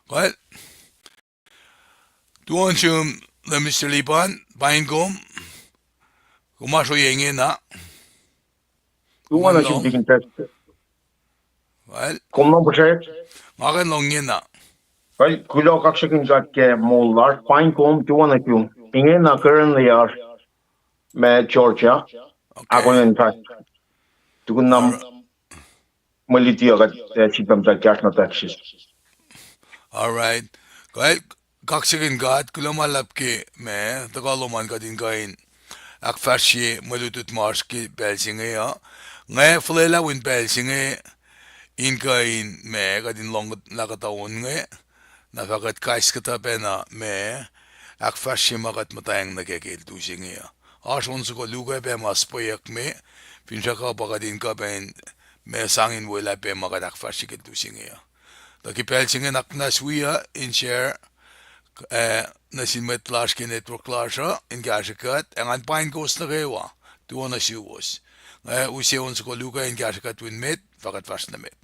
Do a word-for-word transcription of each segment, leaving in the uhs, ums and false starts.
Kuh, tuon sum, Mister Lipan, paing kom. Kom oasr ohiyac ingena. Tuon sum, Deacon Pastor. Kom na puhsrek? Nga kuh in lohng ingena. Kuloh, kaksakihn God ke moul lasr, paing kom, tuon sum. Ingena currently oasr ma Georgia, ahkolah in fahk, tukun na mwe luti uh kuht, eh, sifilpac muhta kahsruh nuh Texas. All right. Kuh, kaksakihn God, kuloh ma luhlahp ke ma tuhkuh lom an kuht in kuh in ahkfahsrye mwe lutlut ma oasr ke pacl se inge uh. Nga fuhlwelah win pacl se inge in kuh in ma kuht in lohng lah kuhtuh on inge, na fah kuht kais kuhtuh pacna ma ahkfahsrye ma kuht muhtwacng nuh kac ke lutu se inge uh. Oasr on soko luo pac ma suhpweyuckme, finsrak uh pa kuht in kuh pac in ma sang in welah pac ma kuht ahkfahsrye ke lutu se inge uh. Tuh ke pacl se inge nuhnak muhnahs wi uh in share, eh, nuh sin mwet lasr ke network lasr uh in kahsrwe kuht, ac ngan paing kowos nuh kwewa, tuo nuh suwos. Nga use on soko luo in kahsrwe kuht win met, fah kuht fahsr nuh met.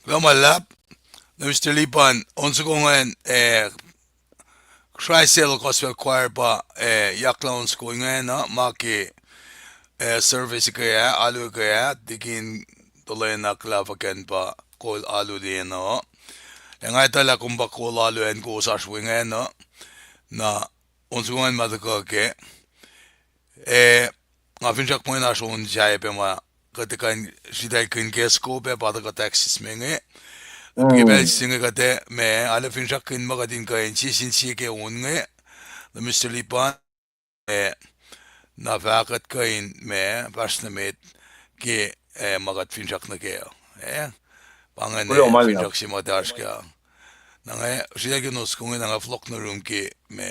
Kuloh ma luhlahp, Mister Lipan, on soko ingacn, eh, Kosrae Sel Gospel Choir pa, eh, yaklah on soko ingacn uh, ma ke, eh, service ke ah, alu ke ah, tikin tuhlacna kuhlahfuhkacn pa kol alu lena uh. Ac nga etuh lah kom pa kol alu acn kowos oasr we ingacn uh, na on soko ingacn ma tuhkuh kac. Eh, nga finsrak mwe na oasr on sahyac pac ma kuht kuh in sritaclkihn ke soko pac pa tuhkuh Texas me inge. Ke pacl se inge kuht ac ma, arlac finsrakkihn ma kuht in kuh in sie sin sie ke on inge, Mister Lipan, eh, na fah kuht kuh in ma, fahsr nuh met ke, eh, ma kuht finsrak nuh kac. Eh, pa ingacn, eh, finsrak se ma tuh oasr kac. Na nga sritaclkihn on soko inge, na nga fohlohk nuh yurum ke ma,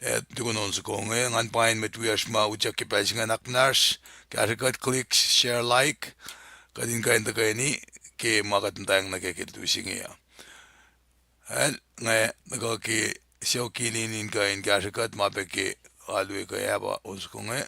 eh, tukun on soko inge, ngan paing mwet wiyacsr ma utyak ke pacl se inge, nuhnak muhnahs, kahsrwe kuht click, share, like, kuht in kuh in tuhkweni ke ma kuht muhtwacng nuh ke ke lutu se inge uh. Ac nga tuhkuh ke siyuck liki in kuh in kahsrwe kuht ma pac ke alu ke ah pa on soko inge.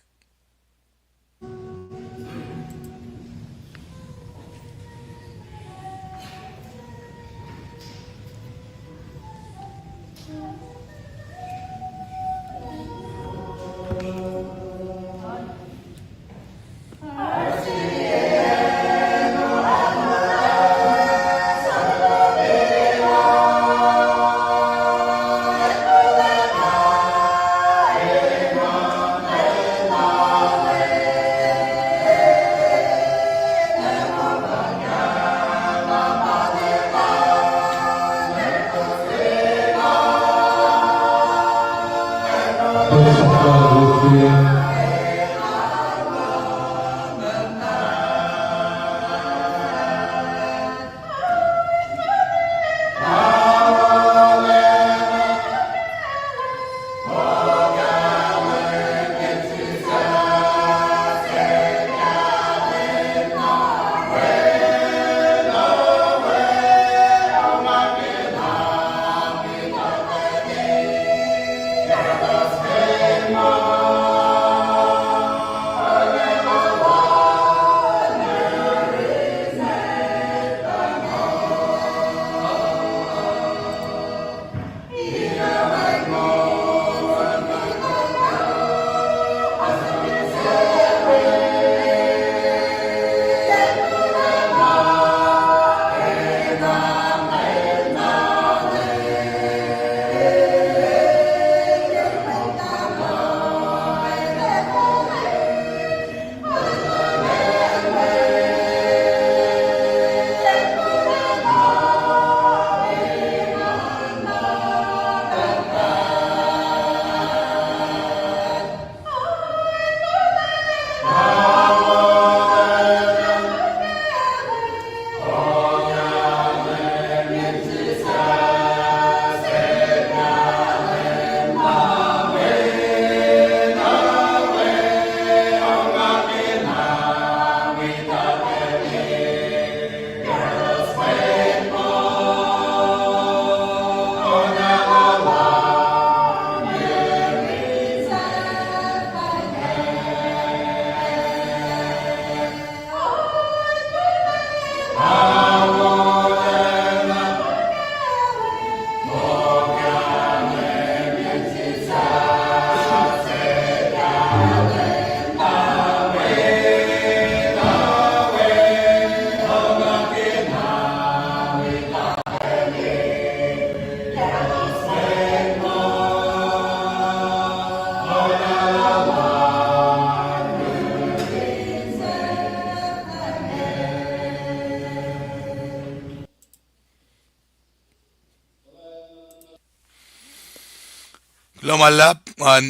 Kuloh ma luhlahp, ngan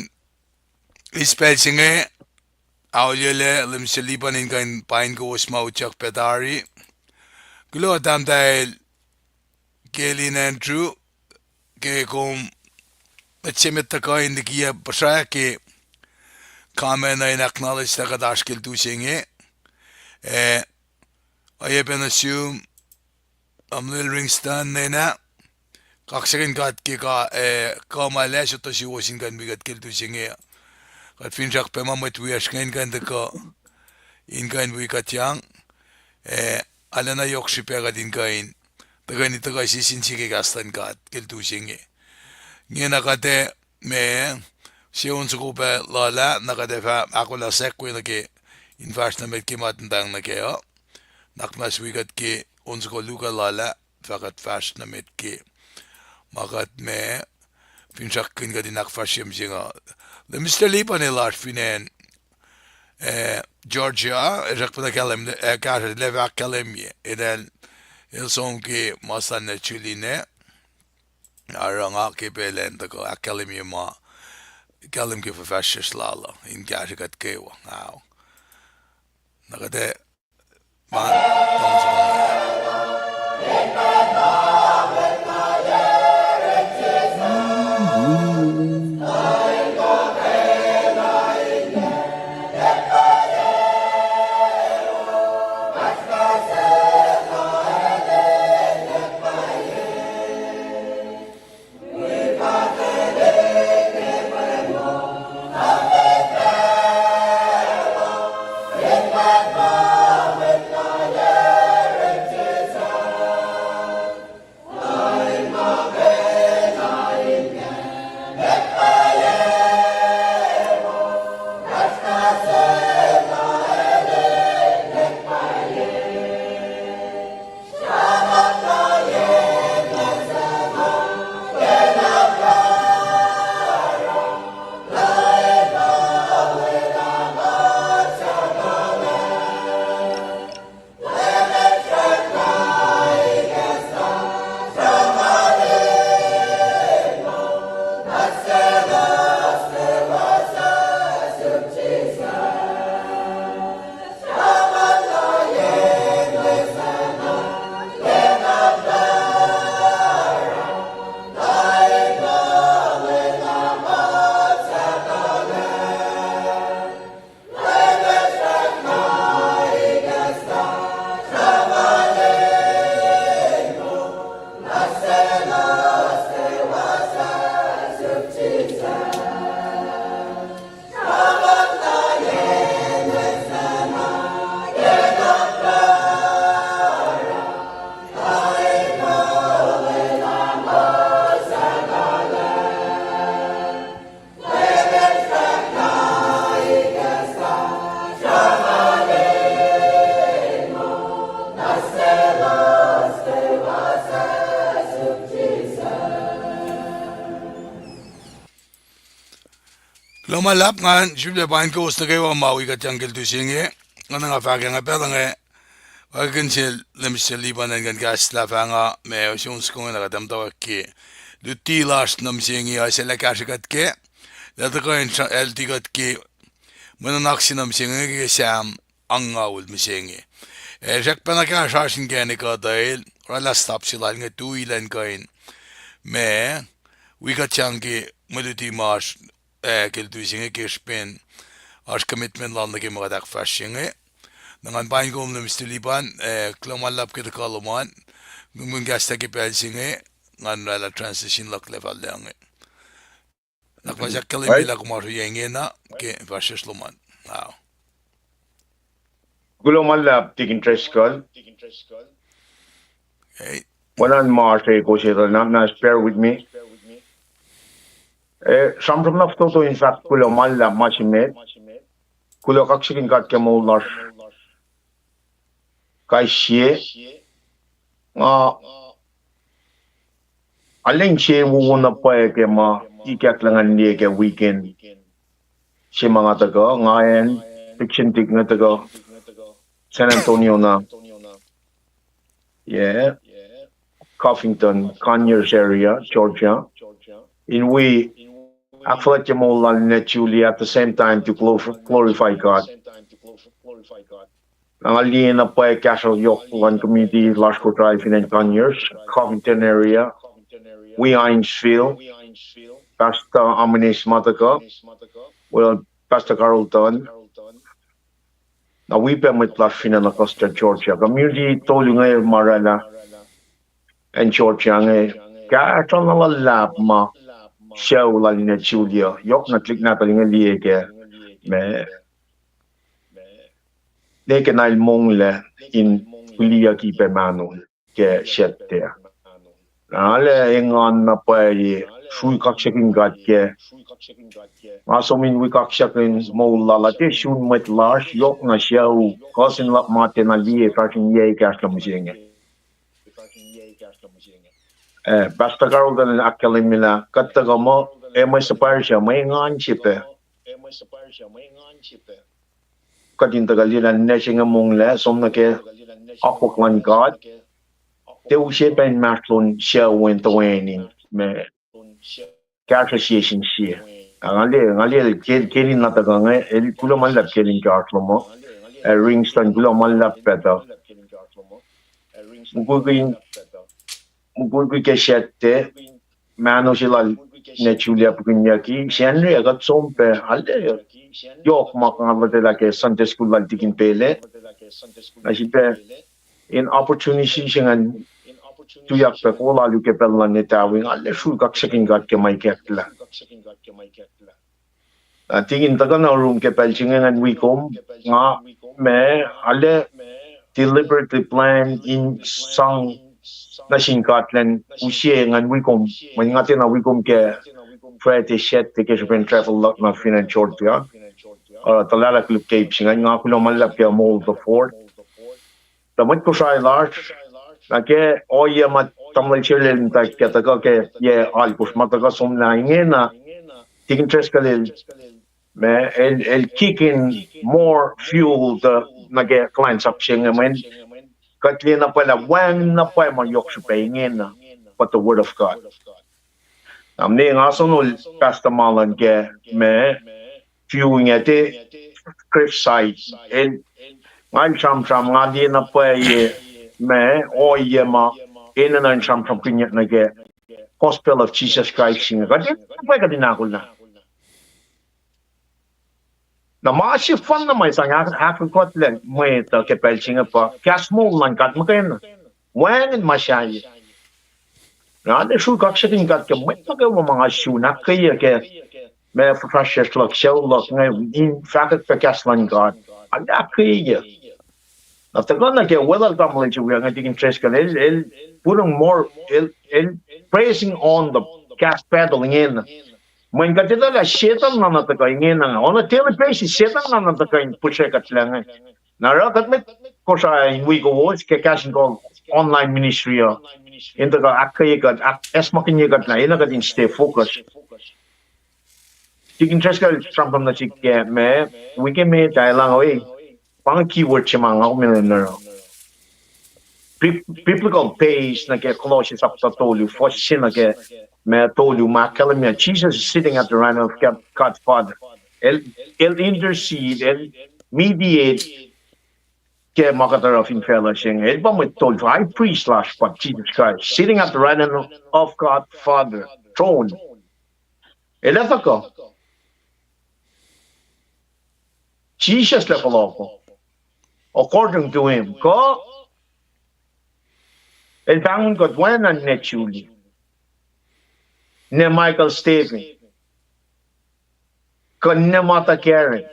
eis pacl se inge auliyak lah Mister Lipan in kuh in pain kowos ma utyak pac tari. Kuloh Tahmtahel Kelin Andrew, ke kom mwet se met tuhkuh in likiyac puhsra ke comment uh in acknowledge lah kuht oasr ke lutu se inge. Eh, oacyacpac nuh sum Tamuhlwel Ringston nena, kaksakihn God ke ka, eh, kuh ma el ac sot nuh suwos in kuh in wi kuht ke lutu se inge. Kuht finsrak pac ma mwet wiyacsr inge in kuh in tuhkuh, in kuh in wi kuhtyang, eh, arulacna yohk srihpac kuht in kuh in tuhkweni tuhkuh sie sin sie ke kahs luhn God ke lutu se inge. Inge na kuht ac, ma, sie on soko pac lal ah, na kuht ac fah ahkolah sack we nuh ke in fahsr nuh met ke ma kuht muhtweng nuh kac uh. Nuhnak muhnahs wi kuht ke on soko luhk uh lal ah, fah kuht fahsr nuh met ke ma kuht, ma, finsrakkihn kuht in ahkfahsrye mihsenge. Lah Mister Lipan el oasr fin acn, eh, Georgia, el srackpacna kahlwem, eh, kahsruh el ac fah ahkkahlwemye. Eltahl, el som ke ma sannah Julie nwe, oruh nga ke pacl an tuhkuh ahkkahlwemye ma, kahlwem ke fuhfahsryucsr lal uh in kahsrwe kuht kwewa. Ao. Na kuht ac, ma, Kuloh ma luhlahp, ngan sifilpac paing kowos nuh kwewa ma wi kuht yang ke lutu se inge. Nga na nga fahk nga pacl inge, wacngihn sel Minister Lipan an kuh in kahslah fahk nga ma osun soko inge lah kuht muhtwacwacack ke luti lasr nuh mihsenge, ac sel ac kahsrwe kuht ke, lah tuhkuh in sa-, ac luti kuht ke mwe nuhnak se nuh mihsenge ke Sam angngaul mihsenge. Ac srackpacna kahsruhsr inkacnek kuht el oraclah stop se lal inge tui lwen kuh in ma wi kuht sang ke mwe luti ma oasr, ah, ke lutu se inge ke srihpen oasr commitment lal nuh ke ma kuht ahkfahsrye inge. Na ngan paing kom Minister Lipan, ah, kuloh ma luhlahp ke tuhkuh lom an, mihn kahslah ke pacl se inge, ngan oraclah transition luhk lah fal inge. Na kuh ma se ahkkahlwemye lah kom oasr ohiyac ingena ke fahsryucsr lom an. Wow. Kuloh ma luhlahp, Deacon Driscoll. Hey. Wacngihn ma se kowos etuh na, na bear with me. Eh, sramsram na fototo in fahk kuloh ma luhlahp ma se met. Kuloh kaksakihn God ke moul lasr kais sie. Nga arulacna sie wowo na pwacye ke ma ikacklah ngan liye ke weekend se ma nga tuhkuh, nga acn Dixon Dick inge tuhkuh San Antonio na, yeah, Covington, Conyers area, Georgia, in wi ahkfuhlwactye moul lal Ned Julia at the same time to glor-, glorify God. Na nga liye na pwacye kahsruh yohk luhn community lasr Kosrae fin acn Conyers, Covington area, wi Hinesville, Pastor Amines ma tuhkuh, well, Pastor Carlton. Na wi pac mwet lasr fin acn Augusta, Georgia. Community tolu inge ma oraclah acn Georgia inge, kahsruh na luhlahp ma sucu lal Ned Julia, yohk na tuhlihk nahtuhl inge liye ke ma ne ke na el monglac in fihliyucki pac mahnol ke Saturday. Na arlac engan na pwacye, srui kaksakihn God ke. Nga som in wi kaksakihn moul lal ah, tiac sun mwet lasr, yohk na sucu, cousin luhk ma tiacna liye fahsr in yac ekahsr luhn mihsenge. Eh, Pastor Carlton ahkkahlwemye lah kuht tuhkuh muh, eh, mwe suhpwacr se, mwe engan se pac. Kuht in tuhkuh liye lah ninac se inge monglac, som nuh ke akwuck luhn God, tiac use pac inmahsrlon sucu in toeni ma kahsruh sie sin sie. Nga liye, nga liye ke-, Kelin na tuhkuh inge, el kuloh ma luhlahp Kelin ke oasr lom uh. Eh, Ringston, kuloh ma luhlahp pac tuh. Mukwikwi, mukwikwi ke Saturday, mahno se lal Ned Julia pukinyucki, Sacnri ac kuht som pac, arlac yohk ma nga lotwelah ke Sunday school lal Tikin Pele. Na srihpac in opportunity se ingacn tuyak pac kol alu ke pacl luhn etawi, nga arlac srui kaksakihn God ke ma ikacklah. Na Tikin tuhkuh nuh room ke pacl se inge ngan wi kom, nga ma arlac deliberately plan in sang nuh sin God elan use ngan wi kom. Mweyen nga tiacna wi kom ke Friday, Saturday ke srihpen travel luhk nuh fin acn Georgia. Uh, tuhlahlah koluk ke ip se ingacn, nga kuloh ma luhlahp ke moul the fourth. Tuh mwet Kosrae lasr, na ke ohiyac ma tamuhlwel Sirlel muhtwacwacack ke tuhkuh ke yac alkosr ma tuhkuh somlah ingena, Tikin Driscoll el, ma el, el kick in more fuel tuh nuh ke kuhlwacnsap se inge, mweyen kuht liye na pwacye lah wacngihn na pwacye ma yohk srihpac ingena, but the word of God. Na mne nga sonol Pastor Marlon ke ma fuel inge tiac Cliffside. El, nga el sramsram, nga liye na pwacye ma ohiyac ma enenuh in sramsramkihnyuck nuh ke Gospel of Jesus Christ inge. Kuht in, pwacye kuht in ahkolah. Na ma sefanna ma sang ahk-, ahkuhtlac mwet uh ke pacl se inge pa kahs moul luhn God muhkwena. Wacngihn ma sahyac. Na arlac srui kaksakihn God ke mwet nuh kwewa ma nga sun ahkkweye ke ma fahsryucsr luhk, sucu luhk inge in fahkwack pac kahs luhn God. Arlac ahkkweye. Na tuhkuh nuh ke weluhl tamuhlwel se wiyuck inge, Tikin Driscoll, el, el putong more, el, el pressing on the gas pedal ingena. Mweyen kuht etuh lah Setan na na tuhkuh ingena, on a daily basis Setan na na tuhkuh in pihsre kuhtlac inge. Na oruh kuht mwet Kosrae in wi kowos ke kahs in kol online ministry uh, in tuhkuh ahkkweye kuht, ahk-, acsmakihnye kuht lah enenuh kuht in stay focus. Tikin Treskel sramsram nuh sik ke ma, wik emet ah elan, we, pa inge keyword se ma nga kom enenuh in oruh. Bib-, biblical base nuh ke Colossians chapter tolu, fuhs se nuh ke ma tolu, ma ahkkahlwemye, Jesus is sitting at the right hand of God, God Father. El, el intercede, el mediate ke ma kuht oruh fin facluh se inge. El pa mwet tolfah, high priest lasr pa Jesus Christ, sitting at the right hand of God Father, throne. El ac tuhkuh. Jisus el ac fohlohkoh, according to him. Kuh el pahngon kuht oacna ninac Julie, ninac Michael Stephen, kuh ninac Martha Karen.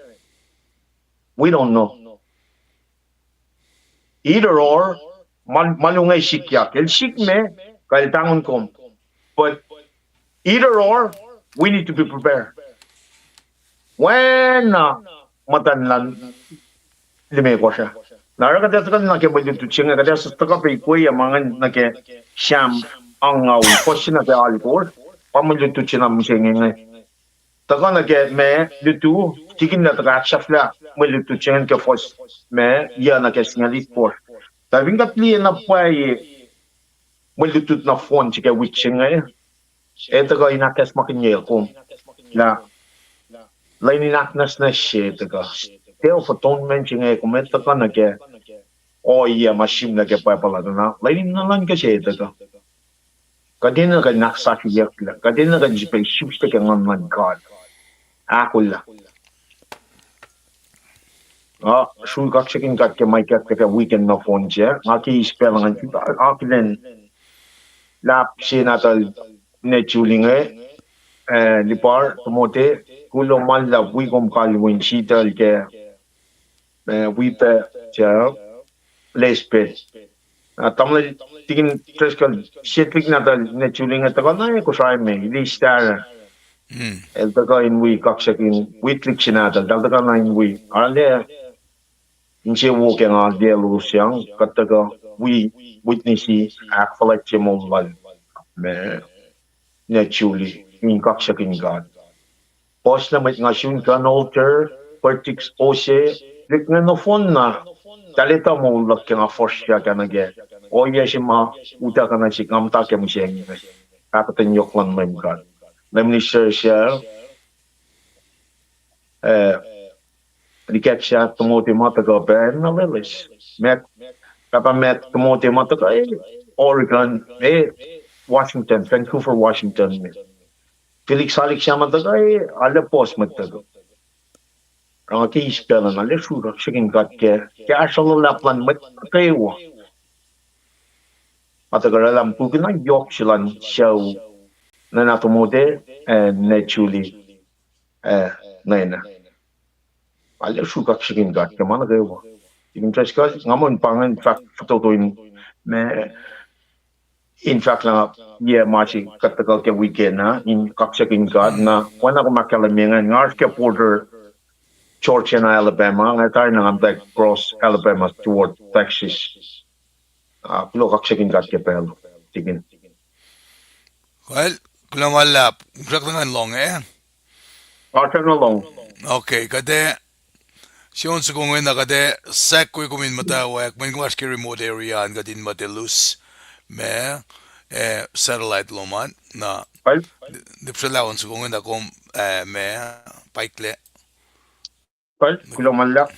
We don't know. Either or, ma, ma luo inge sikyak. El sik me, kuh el pahngon kom. But either or, we need to be prepared. Oacna muhtuhn luhn limekohsr ah. Na oruh kuht ac tuhkuh nuh ke mwe lutlut se inge, kuht ac tuhkuh pac ikoac ma ingacn nuh ke Sam angngaul, fuhs se nuh ke alkosr, pa mwe lutlut se na mihsenge inge. Tuhkuh nuh ke ma lutu, tikin lah tuhkuh ahksahfyelah mwe lutlut se ingacn ke fuhs ma yuc nuh ke singucul itkohsr. Tuh fin kuht liye na pwacye mwe lutlut nohfohn se ke wik se inge, ac tuhkuh in ahkacsmakihnye kom lah lwen in ahknwacsnwacs se tuhkuh, Day of Atonement se inge, kom ac tuhkuh nuh ke ohiyac ma sim nuh ke Bible ah, na lwen in nuhnuhnkuh se tuhkuh. Kuht enenuh kuh in ahksasucyeyucklac, kuht enenuh kuh in sifil isuslac ke Nguhn luhn God. Ahkolah. Nga srui kaksakihn God ke ma ikacklah ke weekend nohfohn se, nga ke eis pacl ngan akihlen luhlahp se nahtuhl ninac Julie inge, eh, Lipar Timothy, kuloh ma luhlahp wi kom kalweni, sritacl ke, eh, wi pac, Lesbeth. Ah, tamuhlwel, tikin Treskel, sie tuhlihk nahtuhl ninac Julie inge tuhkuh na Kosrae me, Elis Tara. El tuhkuh in wi kaksakihn, wi tuhlihk se nahtuhl, eltahl tuhkuh na in wi. Arlac insewowo ke nga liye elos sang, kuht tuhkuh wi witness-i ahkfuhlwactye moul lal, ma, ninac Julie, in kaksakihn God. Puhslah mwet nga sun kuh in altar, practice ose, tuhlihk inge nohfohn na, eltahl etuh moul luhk ke nga fuhsr sahk ah nuh ke ohiyac se ma utuckuh nuh sihk, nga muhta ke mihsenge, pahkotwen yohk luhn Leum God. Leum Elis Tara, eh, likacsah Timothy ma tuhkuh pac, na Lelis. Mac, pahpah Mac Timothy ma tuhkuh, eh, Oregon, eh, Washington, Vancouver, Washington me. Felix Alik Sharma tuhkuh, eh, arlac puhs mwet tuhkuh. Oruh nga ke eis pacl an, arlac srui kaksakihn God ke, ke kahsruh luhlahp luhn mwet nuh kwewa. Ma tuhkuh orwaclah puk na yohk se luhn sucu, ninac Timothy, eh, ninac Julie, eh, ninac. Arlac srui kaksakihn God ke ma nuh kwewa. Tikin Treskel, nga muh in pa ingacn fahk fototo in, ma, in fahk lah, yac ma se kuht tuhkuh ke weekend ah, in kaksakihn God, na oacna kom ahkkahlwemye ingacn, nga oasr ke border Georgia na Alabama, nga tari na nga muhta cross Alabama toward Texas. Ah, kuloh kaksakihn God ke pacl, tikin. Well, kuloh ma luhlahp, srackna ngan lohng, eh? Srackna lohng. Okay, kuht ac, sie on soko inge na kuht ac sahk we kom in muhtwacwacack, mweyen kom oasr ke remote area an kuht in muh elos, ma, eh, satellite lom an, na, lipsrelah on soko inge na kom, eh, ma, paiklac. Kuloh ma luhlahp.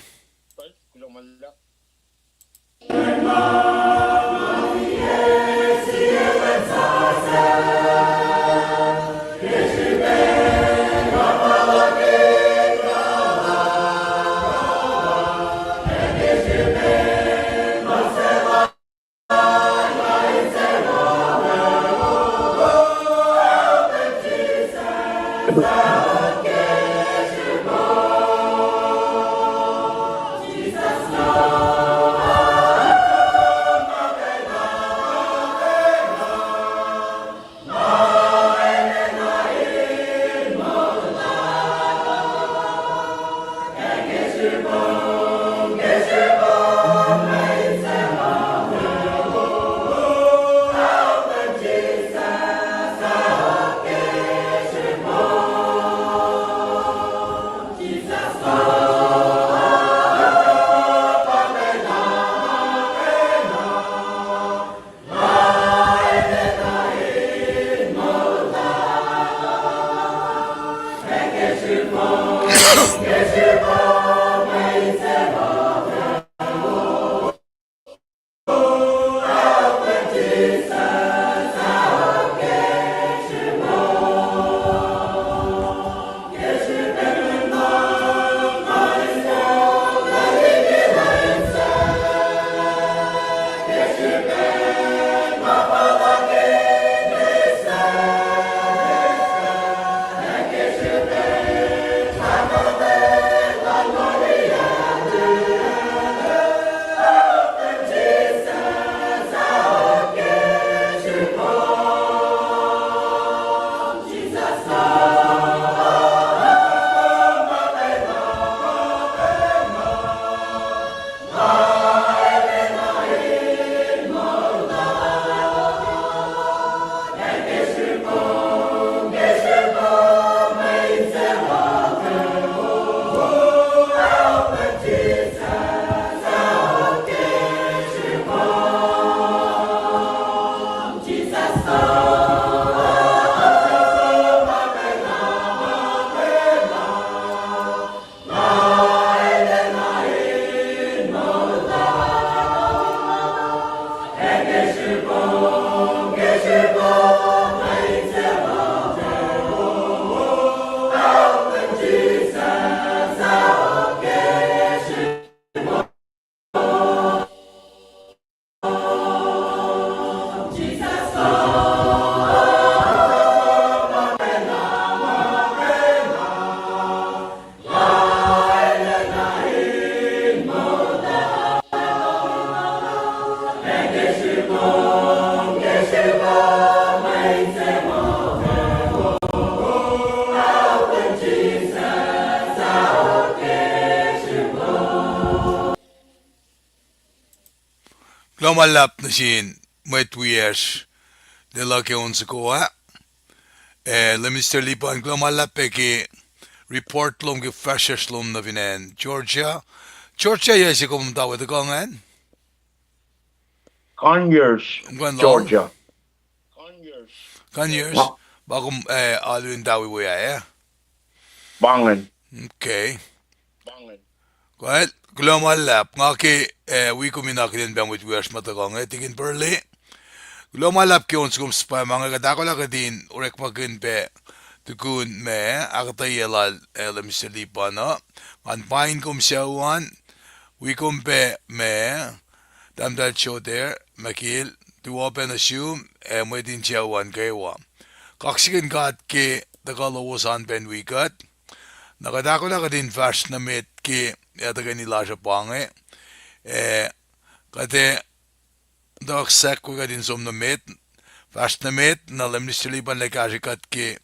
Kuloh ma luhlahp nuh sin mwet wiyacsr lwelah ke on soko ah. Eh, Lay Minister Lipan, kuloh ma luhlahp pac ke report lom ke fahsryucsr lom nuh fin acn Georgia. Georgia, yac se kom muhta we tuhkuh ingacn? Conyers, Georgia. Conyers. Pa kom, eh, alu in tawi we ah, eh? Pa ingacn. Okay. Kuh, kuloh ma luhlahp, nga ke, eh, wi kom in akihlen pac mwet wiyacsr ma tuhkuh inge, Tikin Burley. Kuloh ma luhlahp ke on soko spa ma inge, kuht ahkolah kuht in orekmakihn pac tukun ma ahkuhtweyac lal, eh, Lay Minister Lipan uh. Ngan paing kom sucu an, wi kom pac ma, Tahmtahel Joter, Michael, tuo pac nuh sum, ac mwet in sucu an kwewa. Kaksakihn God ke tuhkuh lowos an pacna wi kuht. Na kuht ahkolah kuht in fahsr nuh met ke, ac tuhkweni lasr uh pa inge. Ac kuht ac tuhk sahk we kuht in som nuh met, fahsr nuh met, na Lay Minister Lipan el kahsrwe kuht ke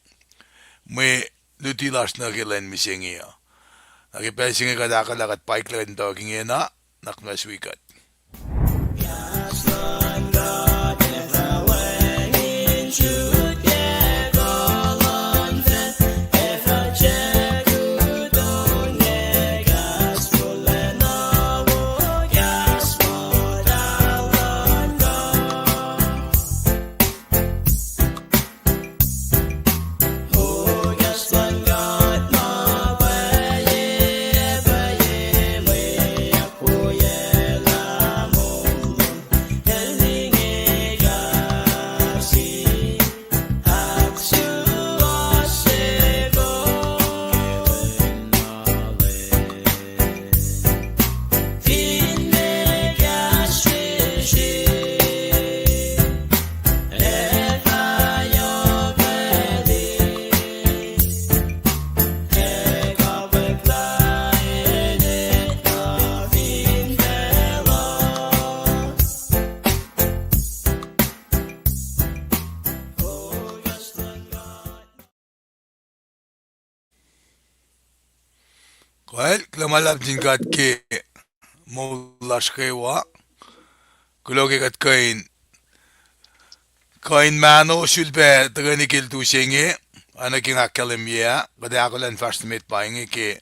mwe luti lasr nuh ke lwen mihsenge uh. Na ke pacl se inge kuht ahkolah kuht paiklah kuht in tuhkuh ingena, nuhnak muhnahs wi kuht. Kuh, kuloh ma luhlahp nuh sin God ke moul lasr kwewa. Kuloh ke kuht kuh in, kuh in mahno sulpac tuhkweni ke lutu se inge, oacna ke nga ahkkahlwemye ah, kuht ac ahkolah in fahsr nuh met pa inge ke,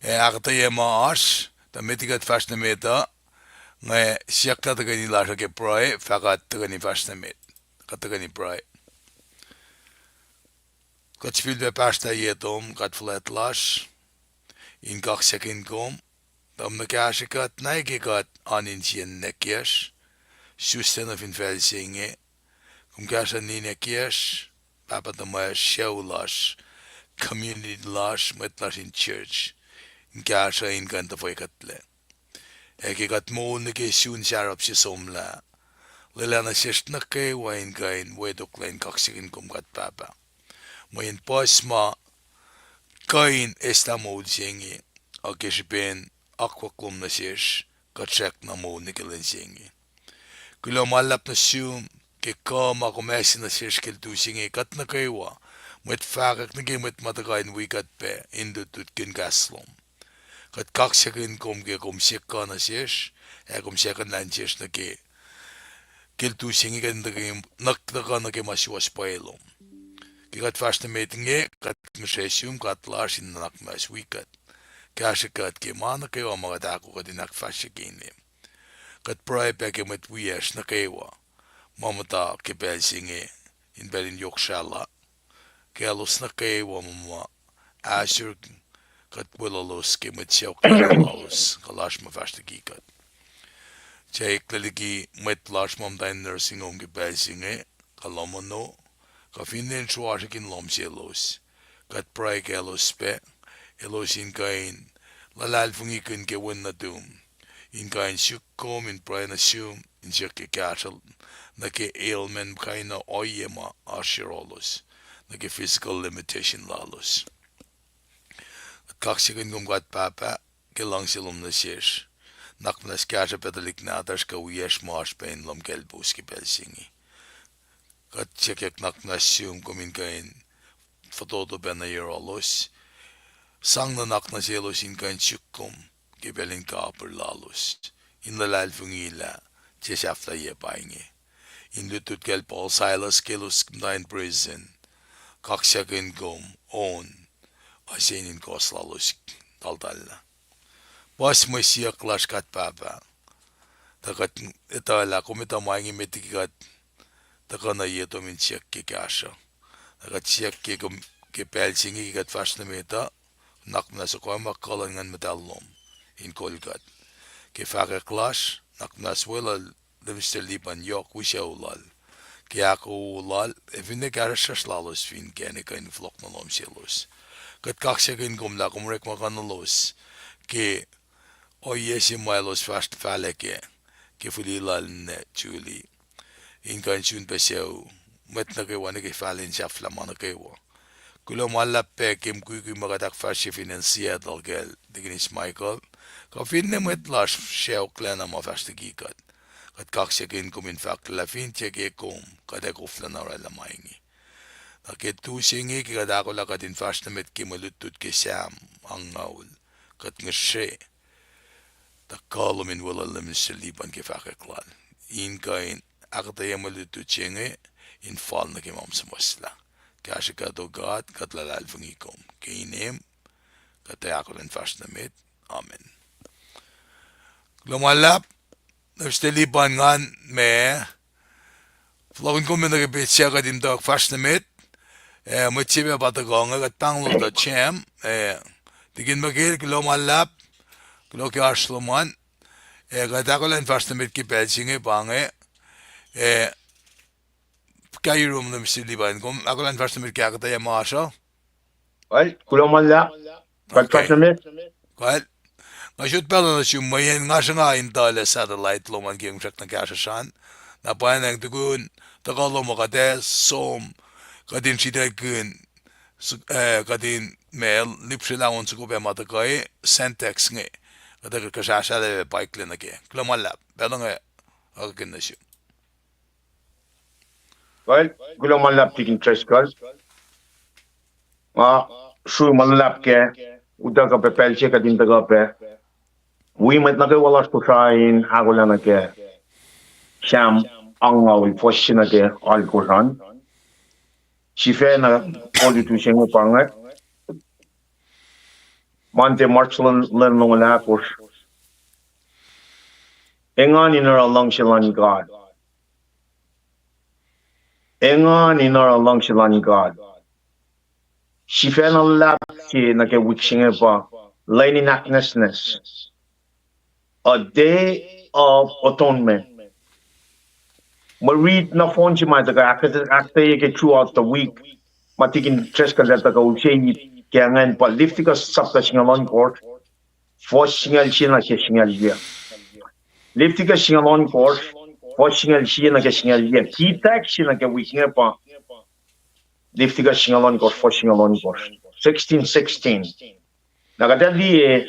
eh, ahkuhtweyac ma oasr, tuh met liki kuht fahsr nuh met uh, nga siyucklah tuhkweni lasr uh ke pruhe, fah kuht tuhkweni fahsr nuh met, kuht tuhkweni pruhe. Kuht sifilpac pahsrtah ye tom, God fuhlwact lasr, in kaksakihn kom, tuh kom nuh kahsrwe kuht na ke kuht oan insiyacn ninac kiyacsr, isuslac nuh fin facl se inge, kom kahsruh ninac kiyacsr, pahpah tuhmwacsr, sucu lasr, community lasr, mwet lasr in church, in kahsruh in kuh in tuhfwekuhtlac. Ac ke kuht moul nuh ke sun sarap se somlah, lwelah nuh sesr nuh kwewa in kuh in wetoklah in kaksakihn kom kuht Pahpah. Mweyen puhs ma kuh in eslah moul se inge, ac ke srihpen akwuck lom nuh sesr, kuht srackna moul nuh ke lwen se inge. Kuloh ma luhlahp nuh sum ke kuh ma kom ase nuh sesr ke lutu se inge kuht nuh kwewa, mwet fahkwack nuh ke mwet ma tuhkuh in wi kuht pac in lutlutkihn kahs lom. Kuht kaksakihn kom ke kom siyuck kuh nuh sesr, ac kom siyuck kuh nuh sesr nuh ke, ke lutu se inge kuht in tuhkuh nuh ke ma suwohs pwacye lom. Ke kuht fahsr nuh met inge, kuht ngihsre sum, God lasr, in nuhnak muhnahs wi kuht. Kahsrwe kuht ke ma nuh kwewa ma kuht ahko kuht in ahkfahsrye ke inem. Kuht pruhe pac ke mwet wiyacsr nuh kwewa ma muhta ke pacl se inge, in pacl in yohk srahlah, kaclos nuh kwewa ma ma ahsor kuht weluhlos ke mwet sacohk lalos, kuh lasr ma fahsr liki kuht. Tuh eklac liki mwet lasr ma muhta in nursing home ke pacl se inge, kuh lohm ono, kuh finne in sruasrihk in lohm selos. Kuht pruhe kaclos pac, elos in kuh in luhlahlfongikihn ke wen nuhtum, in kuh in suk kom, in pruhe nuh sum, in siyuck ke kahsruh nuh ke ailment kain ohiyac ma oasr yohrohlos, nuh ke physical limitation lalos. Kuht kaksakihn kom God Pahpah, ke luhngse lom nuh sesr. Nuhnak muhnahs kahsruh pac tuhlihk nahtuhsr kuh wiyacsr ma oasr pac in lohm kaclpous ke pacl se inge. Kuht siyuck nuhnak muhnahs sum kom in kuh in fototo pacna yohrohlos. Sang nuhnak nuh selos in kuh in suk kom ke pacl in kapihr lalos, in luhlahlfongi lah se sahflahiyac pa inge. In lutlut kacl Paul Silas ke elos muhta in prison, kaksakihn kom on, ase in kohs lalos taltallah. Puhs mwe siyuck lasr kuht Pahpah, tuh kuht etuh lah kom etuh ma inge met liki kuht tuhkuh nuh ye tom in siyuck ke kahsruh. Tuh kuht siyuck ke kom, ke pacl se inge ke kuht fahsr nuh met uh, nuhnak muhnahs okoac ma kuh luhn Nguhn Muhtahl lom in kol kuht. Ke fahkwack lasr, nuhnak muhnahs weluhl Minister Lipan yohk wi sucu lal ke ahkoo lal, ac finne kahsruhsr lalos fin kacne kuh in fohlohk nuh lohm selos. Kuht kaksakihn kom lah kom orekma kuh nuh selos ke ohiyac se ma elos fahsr fahlac kac ke fihli lal ninac Julie, in kuh in sun pac sucu, mwet nuh kwewa nuh ke fahlen sahflah ma nuh kwewa. Kuloh ma luhlahp pac ke mukwikwi ma kuht ahkfahsrye fin acn Seattle kacl Deaconess Michael, kuh finne mwet lasr sacohklacna ma fahsr liki kuht. Kuht kaksakihn kom in fahk lah fin tiac ke kom kuht ac koflacna oraclah ma inge. Na ke tu se inge ke kuht ahkolah kuht in fahsr nuh met ke mwe lutlut ke Sam angngaul, kuht ngihsre tuh kuh lom in weluhl Minister Lipan ke fahkwack lal, in kuh in ahkuhtweyac mwe lutlut se inge in fal nuh ke ma suhmuhslah. Kahsruh kuht, O God, kuht luhlahlfongi kom ke inem, kuht ac ahkolah in fahsr nuh met. Amen. Kuloh ma luhlahp, Minister Lipan, ngan ma fohlohkihn kom nuh ke petsac kuht in tuhkuh fahsr nuh met. Eh, mwet se pac pa tuhkuh inge, kuht pahngon tuh Sam, eh, Deacon Michael, kuloh ma luhlahp, kuloh ke oasr lom an. Eh, kuht ahkolah in fahsr nuh met ke pacl se inge pa inge. Eh, kuh yurum Minister Lipan, kom ahkolah in fahsr nuh met ke ahkuhtweyac ma oasr uh? Kuloh ma luhlahp. Kuht fahsr nuh met. Kuht, nga sot pacl uh nuh sum mweyen nga sruhnga in tuhlac satellite lom an ke nga srackna kahsruhsr an. Na pwacnwacng tukun tuhkuh lom uh kuht ac som, kuht in sritaclkihn, eh, kuht in ma lipsrelah on soko pac ma tuhkuh, send text inge, kuht ac kuhsrahsrahlac pac paiklac nuh kac. Kuloh ma luhlahp, pacl uh nga akihlen nuh sum. Kuloh ma luhlahp Deacon Driscoll. Nga srui ma luhlahp kac, utuckuh pac pacl se kuht in tuhkuh pac wi mwet nuh kwewa lasr Kosrae in ahkolah nuh ke Sam angngaul, fuhs se nuh ke alkosr an. Sifacna olutu se inge pa inge, Monday, March lwen, lwen longoul ahkosr. Engan in oruh luhngse luhn God. Engan in oruh luhngse luhn God. Sifacna luhlahp se nuh ke wik se inge pa lwen in ahknwacsnwacs, a day of atonement. Mwe rit nohfohn se ma tuhkuh ahk-, ahkuhtweye ke throughout the week, ma Deacon Driscoll el tuhkuh use ip ke ingacn pa Leviticus sapta singucul ohnkohsr, fuhs singucul sie nuh ke singucul yac. Leviticus singucul ohnkohsr, fuhs singucul sie nuh ke singucul yac. Key text se nuh ke wik inge pa Leviticus singucul ohnkohsr, fuhs singucul ohnkohsr, sixteen sixteen. Na kuht ac liye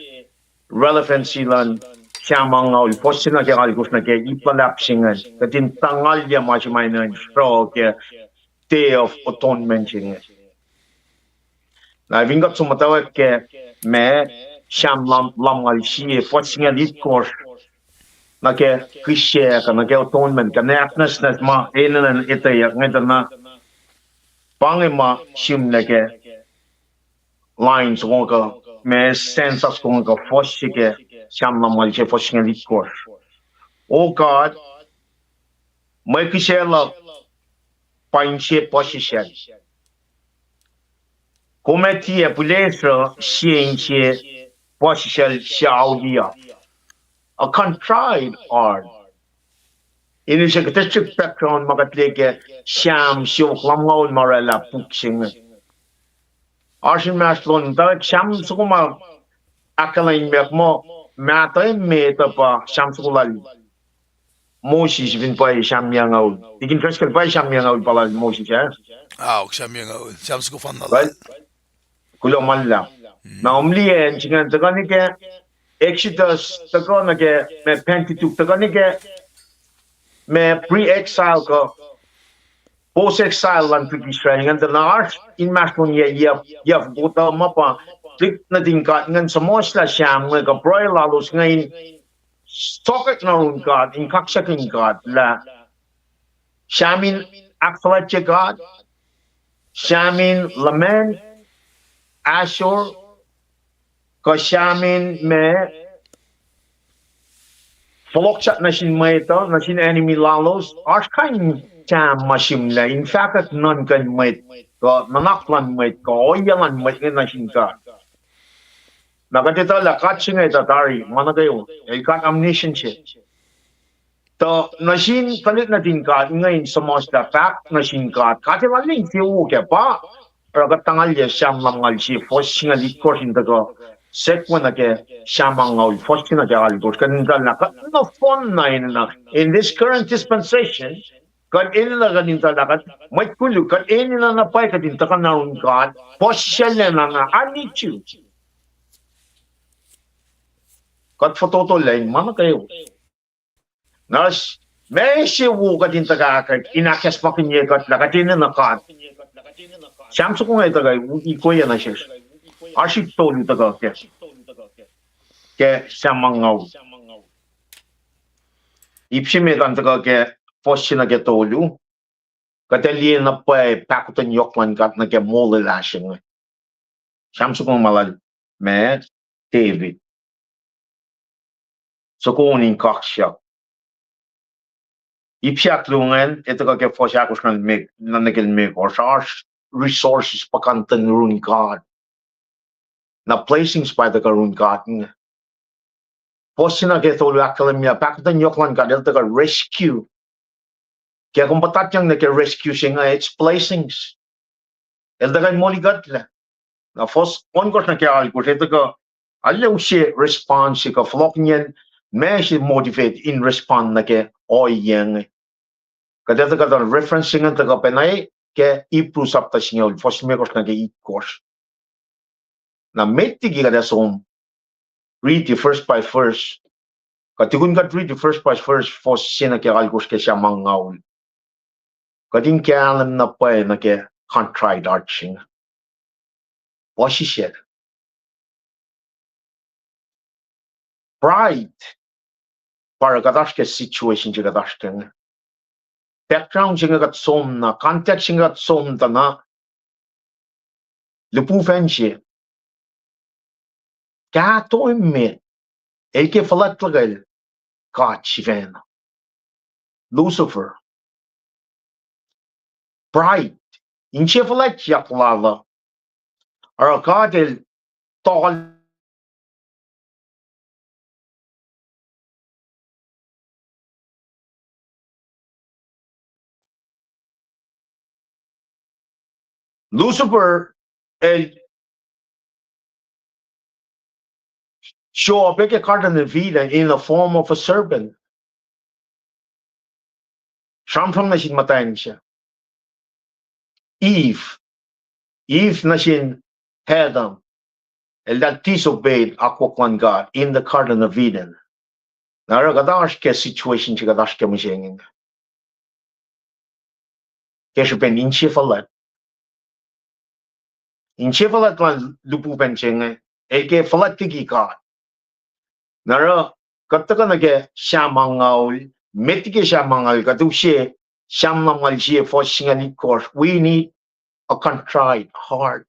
relevancy luhn Sam angngaul, fuhs se nuh ke alkosr nuh ke ip luhlahp se ingacn, kuht in tangalyac ma se ma in sruh ke Day of Atonement se inge. Na fin kuht som muhtwacwacack ke ma Sam lum-, lumngaul sie, fuhs singucul itkohsr, nuh ke kihsac kuh nuh ke atonement kuh nwe ahknwacsnwacs ma enenuh in etweyuck inge tuh na pa inge ma sihmlac ke line soko inge kuh ma stanza soko inge kuh fuhs se ke Sam lumngaul sie, fuhs singucul itkohsr. O God, mwe kihsac luhk pa inse puhsisacl. Kom ac tiac pihlesruh sie inse puhsisacl suc auliyak. A contrite heart. In use kuht srihk background ma kuht liye ke Sam siofok lumngaul ma oraclah puk se inge. Oasr inmahsrlon tuh Sam soko ma ahkkahlwemyeyuck muh mahtuh emet uh pa Sam soko lal Moses fin pwacye Sam yucngucul. Deacon Driscoll, pwacye Sam yucngucul pa lal Moses, ah? Aok, Sam yucngucul. Sam soko fanna lal. Kuloh ma luhlahp. Na om liye acn se ingacn tuhkuh nuh ke Exodus, tuhkuh nuh ke ma Pentateuch, tuhkuh nuh ke ma pre-exile kuh post-exile luhn British Israel ingacn tuh na oasr inmahsrlon yac, yac, yac foko tuh ma pa tuhlihk nuhtin God ingacn suhmuhslah Sam inge kuh pruhe lalos inge in sohkwack nuh yurin God in kaksakihn God lah Sam in ahkfuhlwactye God, Sam in luhman ahsor, kuh Sam in ma fohlohksahk nuh sin mwet uh, nuh sin enemy lalos, oasr kain Sam ma sihmlac in fahkwack nuhnkuh luhn mwet, kuh nuhnak luhn mwet, kuh ohiyac luhn mwet inge nuh sin God. Na kuht etuh lah God se inge tuh tari ma nuh kwewa, el God omniscient se. Tuh nuh sin tuhlihk nuhtin God inge in suhmuhslah fahk nuh sin God, God El arlac insewowo kac pa, oruh kuht tuh ngalye Sam lumngaul sie, fuhs singucul itkohsr in tuhkuh, sekwe nuh ke Sam angngaul, fuhs se nuh ke alkohsr, kuht in etuh lah kuht nohfohn na enenuh in this current dispensation, kuht enenuh, kuht in etuh lah kuht mwet koluk, kuht enenuh na pwacye kuht in tuhkuh nuh yurin God, puhsisacllah na, I need you. Kuht fototolah in ma nuh kwewa. Na s-, ma se wo kuht in tuhkuh ahk-, in ahkacsmakihnye kuht lah kuht enenuh God. Sam soko inge tuhkuh ikoye nuh sesr. Oasr ip tolu tuhkuh ke, ke Sam angngaul. Ip se met an tuhkuh ke fuhs se nuh ke tolu. Kuht ac liye na pwacye pahkotwen yohk luhn God nuh ke molwelah se inge. Sam soko ma lal ma David. Soko in kaksak. Ip se ahkluo ingacn, el tuhkuh ke fuhs ahkosr nuh ke limekohsr, oasr resources puhkantwen yurin God. Na blessings pa tuhkuh yurin God inge. Fuhs se nuh ke tolu ahkkahlwemye pahkotwen yohk luhn God, el tuhkuh rescue. Ke kom puhtatyang nuh ke rescue se inge, it's blessings. El tuhkuh in molikuhtlac. Na fuhs ohnkohsr nuh ke alkohsr, el tuhkuh, arlac use response se kuh fohlohkihnyacn ma se motivate in respond nuh ke ohiyac inge. Kuht etuh kuhtuh reference se inge tuhkuh pacna ke Hebrew sapta singucul, fuhs limekohsr nuh ke itkohsr. Na met liki kuht ac som riti verse by verse. Kuht tukun kuht riti verse by verse, fuhs se nuh ke alkohsr ke Sam angngaul, kuht in kahlwem na pwacye nuh ke contrite heart se inge. Puhsisacl. Pride pa oruh kuht oasr ke situation se kuht oasr ke inge. Background se inge kuht som na, context se inge kuht som tuh na, lihpufacn se, kahto emet, el ke fuhlwact luhkel god sifacna, Lucifer. Pride, inse fuhlwactyak lal uh. Oruh God El tol Lucifer, el show up ke Garden of Eden in the form of a serpent. Sramsram nuh sin muhtwacn se, Eve. Eve nuh sin Adam. Eltahl disobeyed akwuck luhn God in the Garden of Eden. Na oruh kuht oasr ke situation se kuht oasr ke mihsenge inge ke srihpen inse fuhlwact. Inse fuhlwact luhn lihpufacn se inge, el ke fuhlwact liki God. Na oruh kuht tuhkuh nuh ke Sam angngaul, met liki Sam angngaul, kuht use Sam lumngaul sie, fuhs singucul itkohsr, we need a contrite heart.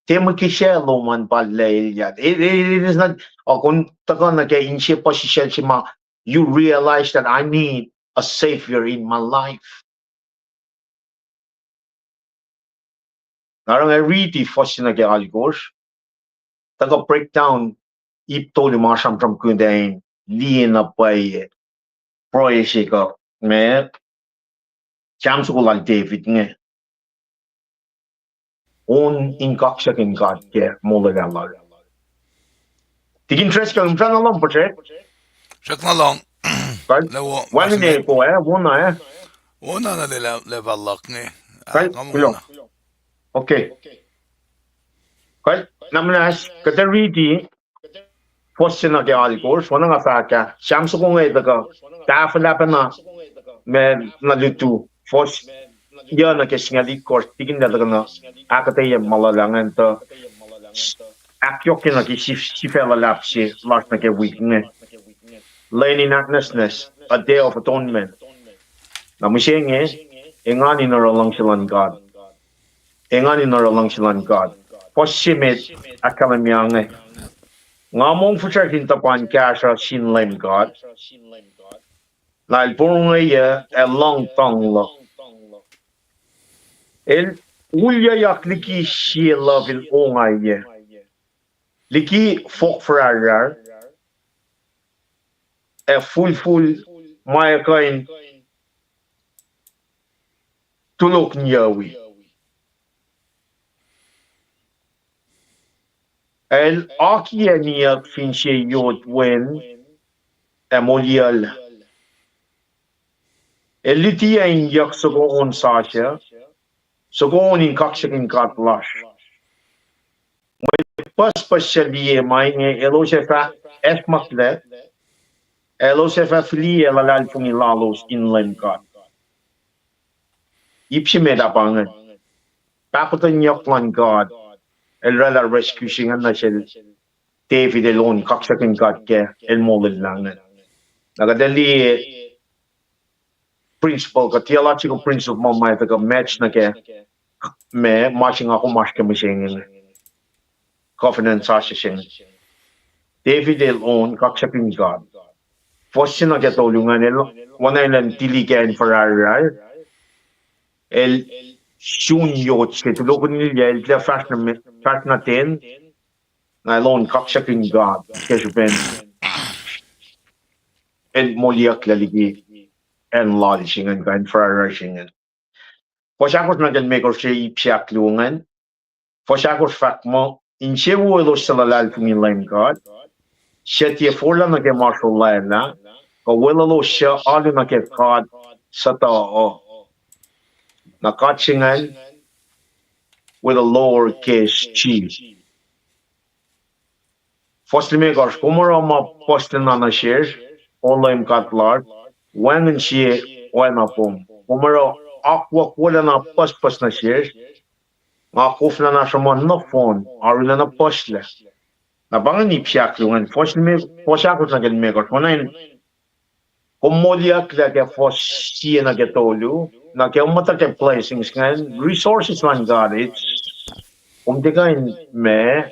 Tiac muhkihsacl lom an pa elyah. It, it, it is not, uh, kom tuhkuh nuh ke inse puhsisacl se ma, you realize that I need a savior in my life. Na oruh nga riti fuhs se nuh ke alkohsr, tuhkuh breakdown ip tolu ma sramsramkihn tuh in liye na pwacye pruhe se kuh ma Sam soko lal David inge, on in kaksakihn God ke molwelah lal. Tikin Driscoll, kom srackna lohng, puhsrek? Srackna lohng. Wacngihn echo, eh, wona, eh? Wona na lwelah, lwelah luhk inge. Kuloh. Okay. Kuh, na muhnahs, kuht ac riti fuhs se nuh ke alkohsr, wona nga fahk ah, Sam soko inge tuhkuh tahfwelah pacna ma na lutu, fuhs yuc nuh ke singucul itkohsr, tikin lah tuhkuh na ahkuhtweyac ma luhlahp ingacn tuh ahkyohkye nuh ke sif-, sifac luhlahp se lasr nuh ke wik inge. Lwen in ahknwacsnwacs, a day of atonement. Na mihsenge, engan in oruh luhngse luhn God. Engan in oruh luhngse luhn God. Fuhs se met ahkkahlwemye inge. Nga mongfihsrwacsr in tuhpan kahsruh sin Leum God. Na el porongoye ac lohng tuhng luhk. El ulyuyak liki sie luhf el ongaiyac, liki fohk forarrar, ac fulful ma ac kuh in tulokihnyucwi. El akiyac niyuck fin sie yot wen ac moliyuclac. El lutiyuc in yuck soko on sasuc, soko on in kaksakihn God lasr. Mwe pucspucs suc liye ma inge elos ac fah acsmaklac, elos ac fah fihliyac luhlahlfongi lalos in Leum God. Ip se met ah pa ingacn. Pahkotwen yohk luhn God, el oraclah rescue se ingacn nuh sel David el on kaksakihn God ke el molwelah ingacn. Na kuht ac liye principle, kuht theological principle ma ma tuhkuh match nuh ke ma, ma se nga kom oasr ke mihsenge inge. Covenant sasuc se inge. David el on kaksakihn God. Fuhs se nuh ke tolu ingacn el, oacna elan tilikac in forarrar, el sun yot se, tulokihnyuclac, el tiac fahsr nuh me-, fahsr nuh ten, na el on kaksakihn God ke srihpen el moliyucklac liki acn lal se ingacn, kuh acn forarrar se ingacn. Fuhs ahkosr nuh ke limekohsr se ip se ahkluo ingacn. Fuhs ahkosr fahk muh, insewowo elos suc luhlahlfongi Leum God, suc tiac forlah nuh ke ma srolwaclah, kuh weluhlos suc alu nuh ke God suhtuh uh. Na God se ingacn with a lower case g. Fuhs limekohsr, kom oruh ma puhslacna nuh sesr, O Leum God lasr, wacngihn sie oacna kom. Kom oruh akwuck wolacna pucspucs nuh sesr, nga koflana sruhmuhn nohfohn, arulacna puhslac. Na pa ingacn ip se ahkluo ingacn, fuhs lime-, fuhs ahkosr nuh ke limekohsr, oacna in kom moliyucklac ke fuhs sie nuh ke tolu, na ke muhta ke blessings ingacn, resources luhn God, it's, kom tiac kuh in ma,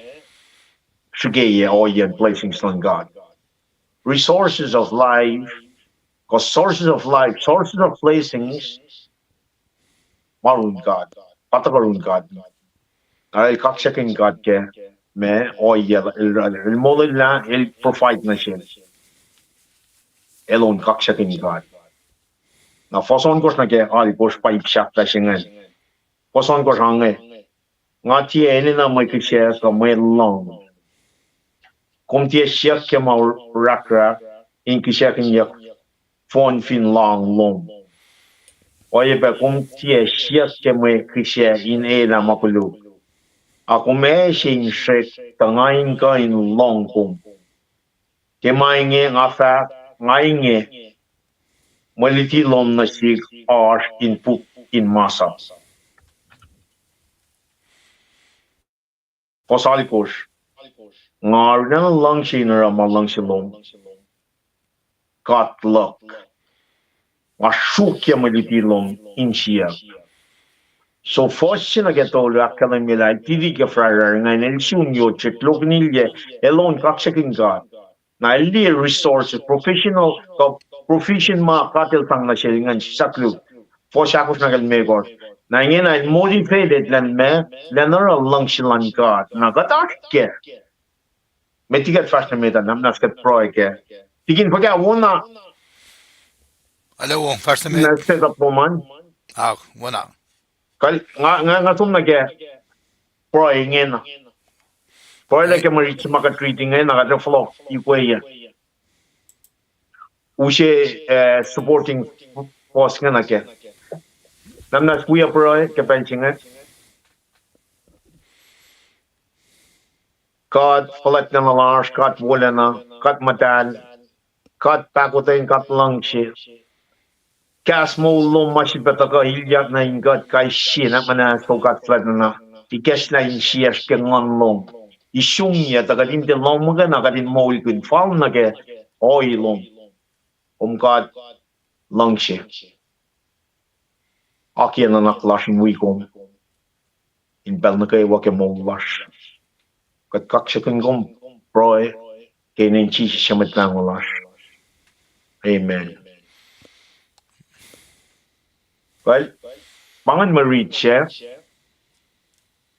srihkeyac ohiyacn blessings luhn God. Resources of life, kuh sources of life, sources of blessings, ma run God, pa tuhkuh run God. Na el kaksakihn God ke ma ohiyac el, el molwelah, el provide nuh sel. El on kaksakihn God. Na fuhs ohnkohsr nuh ke alkohsr pa ip sahflah se ingacn. Fuhs ohnkohsr ange, nga tiac enenuh mwe kihsac kuh mwe lohng. Kom tiac siyuck ke ma orakrak in kihsackuhnyuck fohn fin lohng lom. Oacyacpac kom tiac siyuck ke mwe kihsac in elah ma koluk. A kom ase in srwack tuh nga in kuh in lohng kom. Ke ma inge nga fahk, nga inge, mwe luti lom nuh sihk oasr in puk in masap. Fuhs alkohsr, nga arulacna luhngse in oruh ma luhngse lom. God luhk. Nga sruokyac mwe luti lom insiyuck. So fuhs se nuh ke tolu ahkkahlwemye lah el titi ke frarrar ingacn, el sun yot se, tulokihnyuclac, el on kaksakihn God. Na el liye resources, professional, kuh profession ma God el sang nuh sel ingacn sisaklu. Fuhs ahkosr nuh ke limekohsr. Na ingena el motivated elan ma, elan oruh luhngse luhn God. Na kuht oasr kac. Met liki kuht fahsr nuh met ah, na muhnahs kuht pruhe kac. Tikin fuhkah wona. Hello, fahsr nuh met. Na set up lom an. Ah, wona. Kal-, nga, nga, nga som nuh ke pruhe ingena. Pruhe lah ke mwe rit se ma kuht riti ingena, kuht ac fohlohk ikoac. Use, eh, supporting force ingena kac. Na muhnahs wi pruhe ke pacl se inge. God fuhlwactlacna lasr, God wolacna, God muhtahl, God pahkotwen, God luhngse. Kahs moul lom ma sifilpac tuhkuh ilyak nuh in kuht kais sie, na muhnahs, O God fuhlwactlacna. Ikacslah insiyacsr ke nguhn lom. Isungyac tuh kuht in tiac lohm muhkwena, kuht in moulkihn fal nuh ke ohi lom. Kom God luhngse. Akiyac nuhnak lasr in wi kom in pacl nuh kwewa ke moul lasr. Kuht kaksakihn kom, pruhe ke inen Jisus su Mwet Lahngo lasr. Amen. Well, pa ingacn mwe rit se.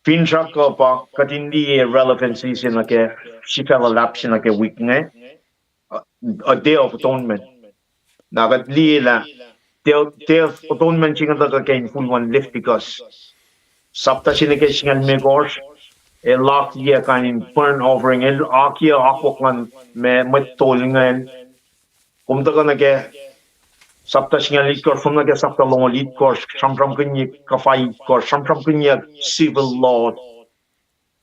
Finsrak uh pa kuht in liye relevancy se nuh ke, sifac luhlahp se nuh ke wik inge, uh, a Day of Atonement. Na kuht liye lah Day, Day of Atonement se inge tuhkuh ke infulwacn Leviticus, sapta se nuh ke singucul limekohsr, el akiyac kain in burnt offering, el akiyac akwuck luhn ma mwet tol ingacn. Kom tuhkuh nuh ke sapta singucul itkohsr, kom nuh ke sapta longoul itkohsr, sramsramkihn kuhfa itkohsr, sramsramkihn civil law.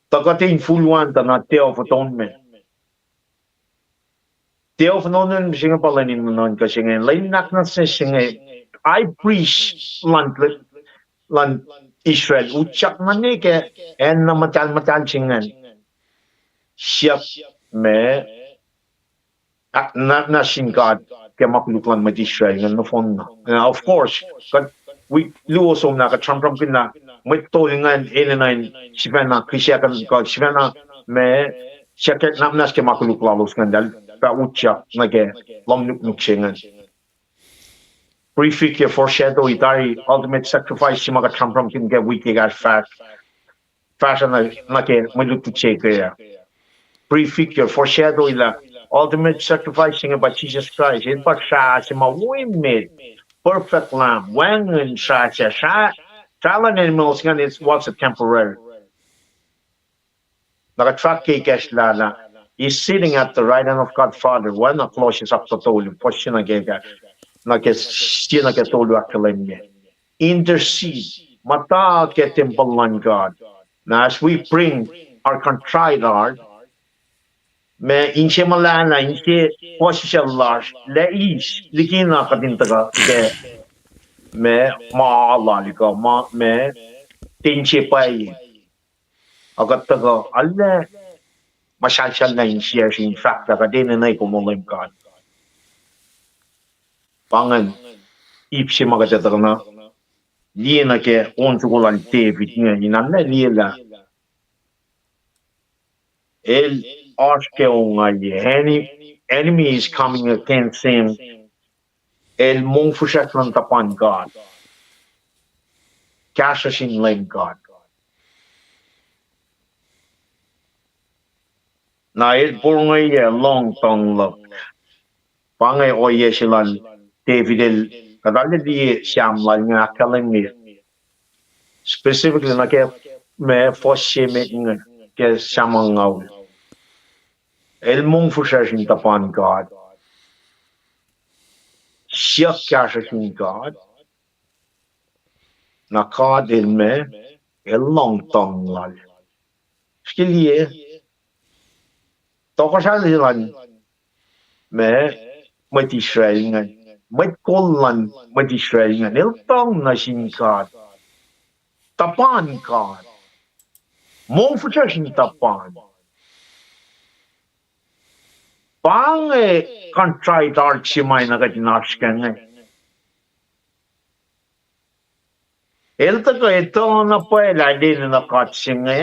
Tuhkuh ke infulwacn tuh na Day of Atonement. Day of Atonement se inge pa lwen in nuhnuhnkuh se inge, lwen in ahknwacsnwacs se inge, high priest luhn, luhn Israel, utyak nuh ke acn na muhtahl muhtahl se ingacn. Siyuck ma, ah, na, na sin God ke ma koluk luhn mwet Israel ingacn nohfohn na. Of course, kuht, wik luo somlah kuht sramsramkihn lah mwet tol ingacn enenuh in sifacna kihsackuhn kuh sifacna ma, siyuck na muhnahs ke ma koluk lalos ingacn, eltahl fah utyak nuh ke lohm nuknuk se ingacn. Prefigure, foreshadow, tari ultimate sacrifice se ma kuht sramsramkihn ke wik ekahsr fahsr, fahsr nuh, nuh ke mwe lutlut se ke prefigure, foreshadow lah ultimate sacrifice se inge pa Jisus Kraist, el pa srah se ma wo emet, perfect lamb, wacngihn srah se, srah, srah luhn animals ingacn, it was a temporary. Na kuht fahk ke ikacslah lah he's sitting at the right hand of God Father, oacna Colossians sapta tolu, fuhs se nuh ke, nuh ke, sie nuh ke tolu ahkkahlwemye. Intercede, muhta ke tempuhl luhn God. Na as we bring our contrite heart, ma inse muhlahlah, inse puhsisacl lasr, lah eis, likina kuht in tuhkuh ke ma, ma lal kuh ma, ma, ke inse pwacye. Ac kuht tuhkuh arlac muhsahlsahllah insiyacsr in fahk lah kuht enenuh kom, O Leum God. Pa ingacn ip se ma kuht ac tuhkuh na liye nuh ke on soko lal David inge, in arlac liye lah el oasr ke ongaiyac, enemy is coming against him. El mongfihsrwacsr luhn tuhpan God, kahsruh sin Leum God. Na el porongoiyac lohng tuhng luhk. Pa inge ohiyac se lal David el, kuht arlac liye Sam lal inge ahkkahlwemye specifically nuh ke ma fuhs se met inge ke Sam angngaul. El mongfihsrwacsr in tuhpan God, siyuck kahsruh sin God, na God el ma, el lohng tuhng lal. Srihke liye, tohkohsrahi luhn ma, mwet Israel ingacn, mwet kol luhn mwet Israel ingacn, el tuhng nuh sin God, tuhpan God, mongfihsrwacsr in tuhpan. Pa inge contrite heart se ma na kuht in oasr ke inge. El tuhkuh etuh na pwacye lah el enenuh God se inge.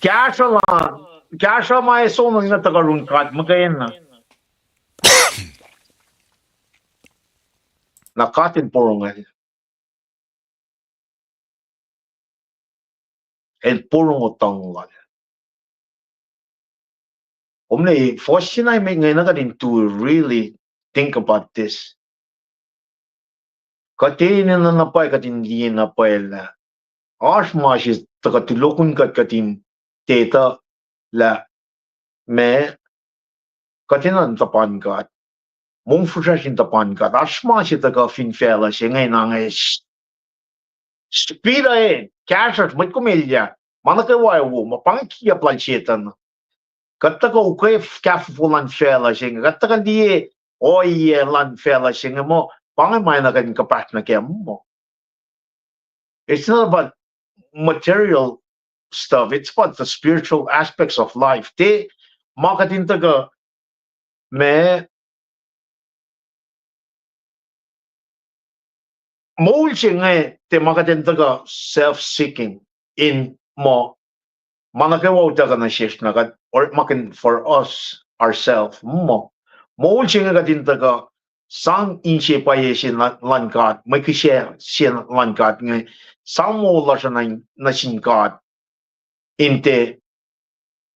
Kahsruh la, kahsruh ma ac soenna tuhkuh run God muhkwena. Na God el porongo, el porongo tuhng lal. Kom liye, fuhs se na met inge na kuht in to really think about this. Kuht enenuh na pwacye, kuht in liye na pwacye lah oasr ma se tuhkuh tulokihn kuht, kuht in tiac etuh lah ma kuht enenuh in tuhpan God, mongfihsrwacsr in tuhpan God. Oasr ma se tuhkuh fin facluh se inge, na inge s-, speed ahead, kahsruhsr, mwet kom elyah, ma nuh kwewa wo, ma pa inge kiyuhp lal Setuhn. Kuht tuhkuh ukwe kahfofo luhn facluh se inge, kuht tuhkuh liye ohiyac luhn facluh se inge muh pa inge ma na kuht in kuhpahsr nuh kac muh. It's not about material stuff, it's about the spiritual aspects of life. Tiac ma kuht in tuhkuh ma moul se inge tiac ma kuht in tuhkuh self-seeking in muh, ma nuh kwewa utuckuh nuh sesr na kuht orekmakihn for us, ourselves, muh. Moul se inge kuht in tuhkuh sang inse pwacye se luhn God, mwe kihsac se luhn God inge, sang moul lasr uh nuh sin God, in tiac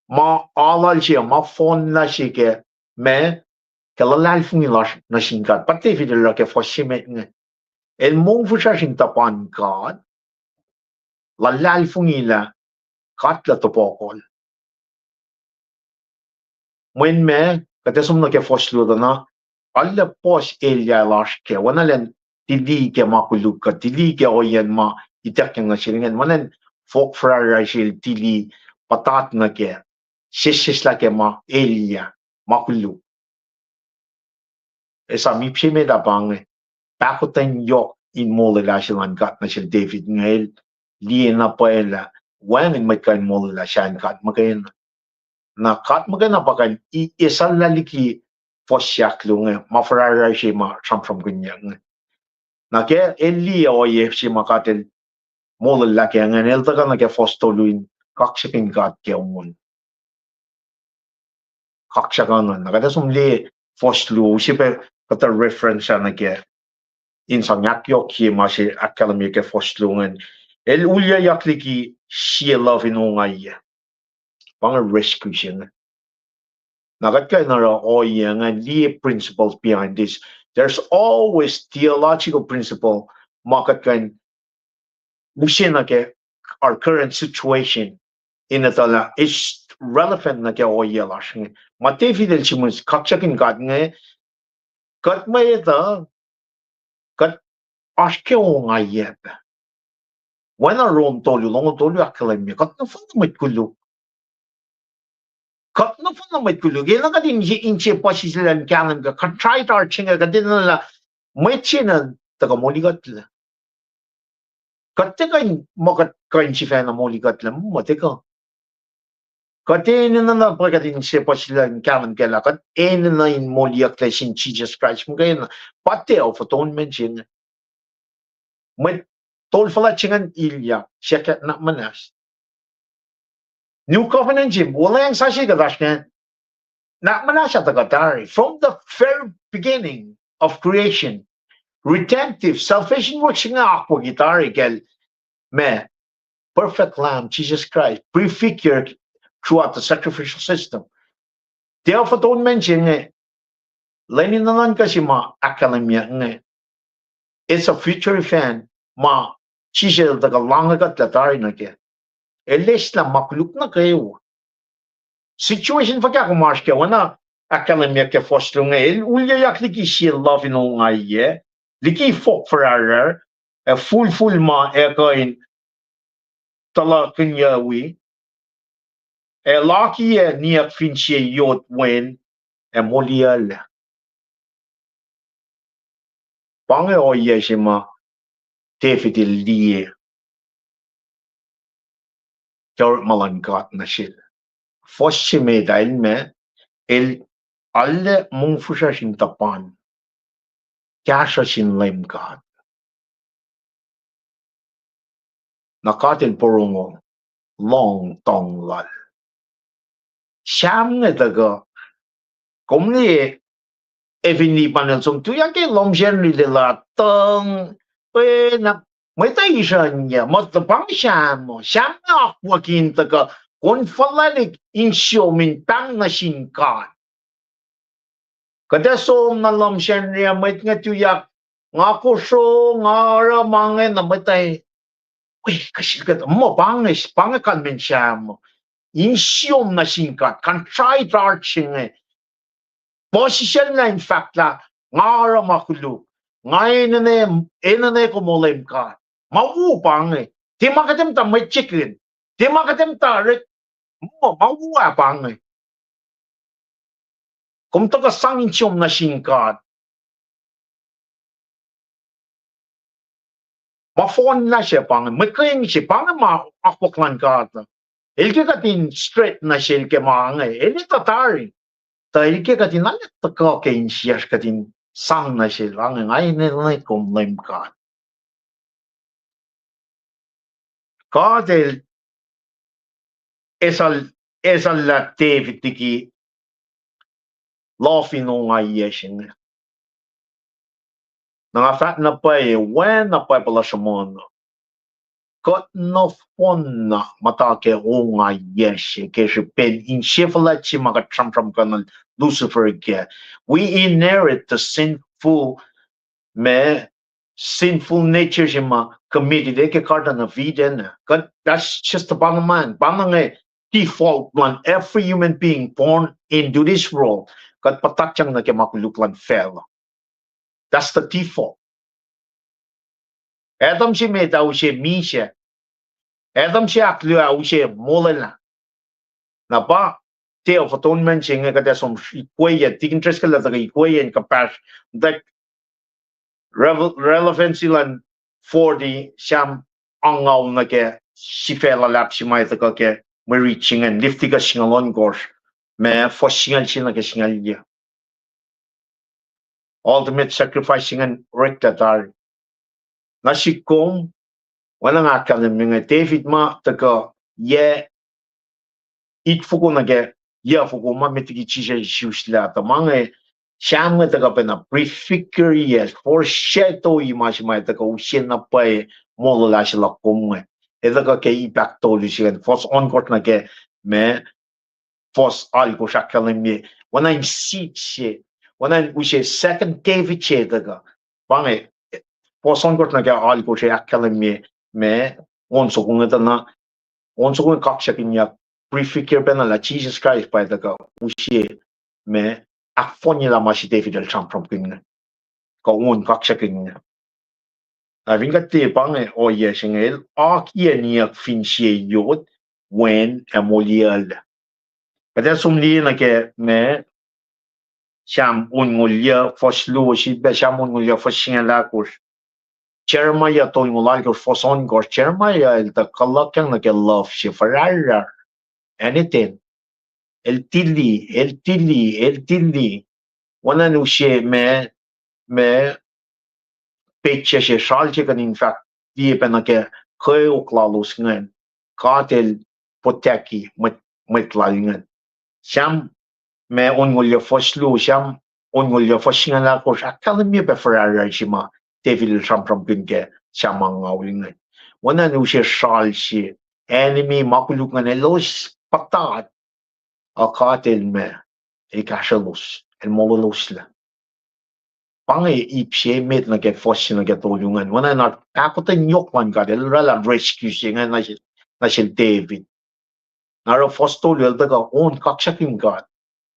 ma aluhl se, ma fohnlah se ke, ma, ke luhlahlfongi lasr nuh sin God. Pa David el oruh ke fuhs se met inge. El mongfihsrwacsr in tuhpan God, luhlahlfongi lah God lah tohpohkohl. Mweyen ma, kuht ac som nuh ke fuhs luo tuh na, arlac puhs elyah lasr ke, oacna lwen tili ke ma koluk kuh tili ke ohiyacn ma ituckyang nuh sel ingacn, oacna lwen fohk fihrahrah sel tili puhtat nuh ke, sesseslah ke ma elyah, ma koluk. Esam ip se met ah pa inge, pahkotwen yohk in molwelah se luhn God nuh sel David inge, el liye na pwacye lah wacngihn mwet kuh in molwelah sahyacn God muhkwena. Na God muhkwena pa kuh in, i-, esalah liki fuhs se ahkluo inge, ma fihrahrah se ma sramsramkihnyuck inge. Na ke el liye ohiyac se ma God el molwelah ke ingacn, el tuhkuh nuh ke fuhs tolu in kaksakihn God ke on. Kaksakihn, na kuht ac som liye fuhs luo, use pac kuhtuh reference ah nuh ke in sang ahkyohkye ma se ahkkahlwemye ke fuhs luo ingacn. El ulyucyak liki sie luhf in ongaiyac. Pa inge rescue se inge. Na kuht kuh in oruh ohiyac ingacn, liye principles behind this. There's always theological principle ma kuht kuh in use nuh ke our current situation in etuh lah it's relevant nuh ke ohiyac lasr inge. Ma David el sihmihs kaksakihn God inge, kuht mwet uh, kuht oasr ke ongaiyac pac. Oacna Rom tolu, longoul tolu ahkkahlwemye, kuht nohfohn na mwet koluk. Kuht nohfohn na mwet koluk. Enenuh kuht in, inse puhsisacl in kahlwem ke contrite heart se inge, kuht enenuh lah mwet se na tuhkuh molikuhtlac. Kuht tiac kuh in, muh kuht kuh in sifacna molikuhtlac, muh tiac kuh. Kuht enenuh na pa kuht in inse puhsisacl in kahlwem kac lah kuht enenuh in moliyucklac sin Jisus Kraist muhkwena. Pa tiac of atonement se inge. Mwet tol fuhlwact se ingacn ilyak, siyuck nuhnak muhnahs. New covenant se, wuhlweacng sasuc kuht oasr ke, nuhnak muhnahs ah tuhkuh tari. From the very beginning of creation, redemptive, salvation work se inge akwucki tari kacl ma, perfect Lamb, Jesus Christ, prefigured throughout the sacrificial system. Tiac of atonement se inge, lwen in nuhnuhnkuh se ma ahkkahlwemye inge, it's a future event ma Jisus el tuhkuh lahngo kuhtlac tari nuh kac. El eslah ma koluk nuh kwewa. Situation fuhkah kom oasr kac, oacna ahkkahlwemyeyuck ke fuhs luo inge, el ulyucyak liki sie luhf in ongaiyac, liki fohk fihrahrah, ac fulfil ma ac kuh in tuhluhkihnyucwi, ac lakiyac niyuck fin sie yot wen, ac moliyuclac. Pa inge ohiyac se ma David el liye ke orekma luhn God nuh sel. Fuhs se met ah el ma, el arlac mongfihsrwacsr in tuhpan kahsruh sin Leum God. Na God el porongo lohng tuhng lal. Sam inge tuhkuh, kom liye, Evan Lipan el som tuyak ke lohm Sacnri lwelah tuhng, e, na, mwet uh isrucnyuc, muh tuh pa inge Sam uh, Sam inge akwucki in tuhkuh, kom fuhlwaclihk insiom in pahng nuh sin God. Kuht ac som na lohm Sacnri ah, mwet inge tuyak, nga kosro, nga oruh ma inge, na mwet uh, we, kuh sel kuht, muh pa inge, pa inge kalmen Sam uh. Insiom nuh sin God, contrite heart se inge. Puhsisacllah in fahk lah, nga oruh ma koluk, nga enenwe, enenwe kom O Leum God. Ma wo pa inge. Tiac ma kuht ac muhta mwet se kihn. Tiac ma kuht ac muhta rek, muh, ma wo ah pa inge. Kom tuhkuh sang insiom nuh sin God. Ma fohnlah se pa inge, mwe keng se pa inge ma akwuck luhn God uh. El ke kuht in straight nuh sel ke ma inge, el etuh tari. Tuh el ke kuht in arlac tuhkuh ke insiyacsr kuht in sang nuh sel, pa inge, nga enenwe kom Leum God. God El esal, esal lah David liki lofin ongaiyac se inge. Na nga fahk na pwacye, oacna Bible uh sruhmuhn, kuht nohfohn na muhta ke ongaiyac se ke srihpen inse fuhlwact se ma kuht sramsramkihn Lucifer kac. We inherit the sinful, ma, sinful nature se ma committed ke Garden of Eden. Kuht, that's just the bottom line. Pa inge default luhn every human being born into this world. Kuht puhtatyang nuh ke ma koluk luhn facluh. That's the default. Adam se met ah use misac. Adam se ahkluo ah use molwelah. Na pa Day of Atonement se inge kuht ac som ikweyac, tikin tres ke lah tuhkuh ikweyac in kuhpahsr, that relevancy luhn forty, Sam angngaul nuh ke sifac luhlahp se ma tuhkuh ke mwe rit se ingacn, Leviticus singucul ohnkohsr, ma fuhs singucul se nuh ke singucul yuc. Ultimate sacrifice se ingacn oreklac tari. Na sihk kom, oacna nga ahkkahlwemye inge, David ma tuhkuh yac itfoko nuh ke yucfoko ma met liki Jisus el isuslah, tuh ma inge, Sam inge tuhkuh pacna prefigure, foreshadowye ma se ma tuhkuh use na pwacye molwelah se luhk kom inge. El tuhkuh ke ip ahktolu se ingacn, fuhs ohnkohsr nuh ke, ma, fuhs alkohsr ahkkahlwemye, oacna in seed se, oacna in use second David se tuhkuh. Pa inge, fuhs ohnkohsr nuh ke alkohsr se ahkkahlwemye, ma, on soko inge tuh na, on soko inge kaksakihnyuck, prefigure pacna lah Jisus Kraist pa tuhkuh use, ma, ahkfohnyelah ma se David el sramsramkihn inge, kuh on kaksakihn inge. Na fin kuht liye pa inge ohiyac se inge, el akiyac niyuck fin sie yot, wen ac moliyuclac. Kuht ac som liye nuh ke, ma, Sam onngoul yuc fuhs luo, sifilpac Sam onngoul yuc fuhs singucul ahkosr. Jeremiah tolngoul alkosr fuhs ohnkohsr, Jeremiah el tuh kuhluhkyang nuh ke love se fuhrarrar, Anatan. El tili, el tili, el tili. Oacna in use ma, ma, petsac se, sral se kuh in fahk, liye pacna ke kweok lalos ingacn, God el protect-i mwet, mwet lal ingacn. Sam, ma, onngoul yuc fuhs luo, Sam onngoul yuc fuhs singucul ahkosr ahkkahlwemye pac fuhrarrar se ma David el sramsramkihn ke Sam angngaul ingacn. Oacna in use sral se, enemy, ma koluk ingacn elos puhtat, a God el ma, el kahsrwelos, el molweloslah. Pa inge ip se met nuh ke fuhs se nuh ke tolu ingacn. Oacna in pahkotwen yohk luhn God, el oraclah rescue se inge nuh sel, nuh sel David. Na oruh fuhs tolu el tuhkuh on kaksakihn God.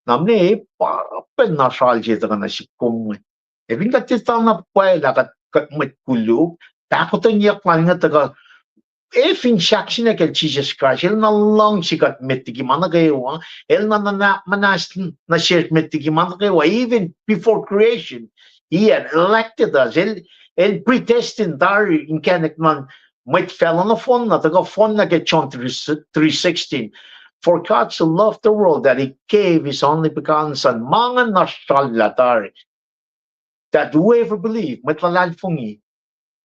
Na mne pa pacna sral se tuhkuh nuh sihk kom inge. Ac fin kuht etuh na pwacye lah kuht, kuht mwet koluk, pahkotwen yohk lal inge tuhkuh, ac fin sahk sina kacl Jisus Kraist, el na luhngse kuht met liki ma nuh kwewa, el na, na, na, muhnahs nuh sesr met liki ma nuh kwewa, even before creation, he had elected us, el, el predestined tari inkacnek luhn mwet facluh nohfohn na, tuhkuh fohn na ke John three sixteen. For God so loved the world that he gave his only begotten Son. Ma ingacn na srallah tari. That whoever believe, mwet luhlahlfongi.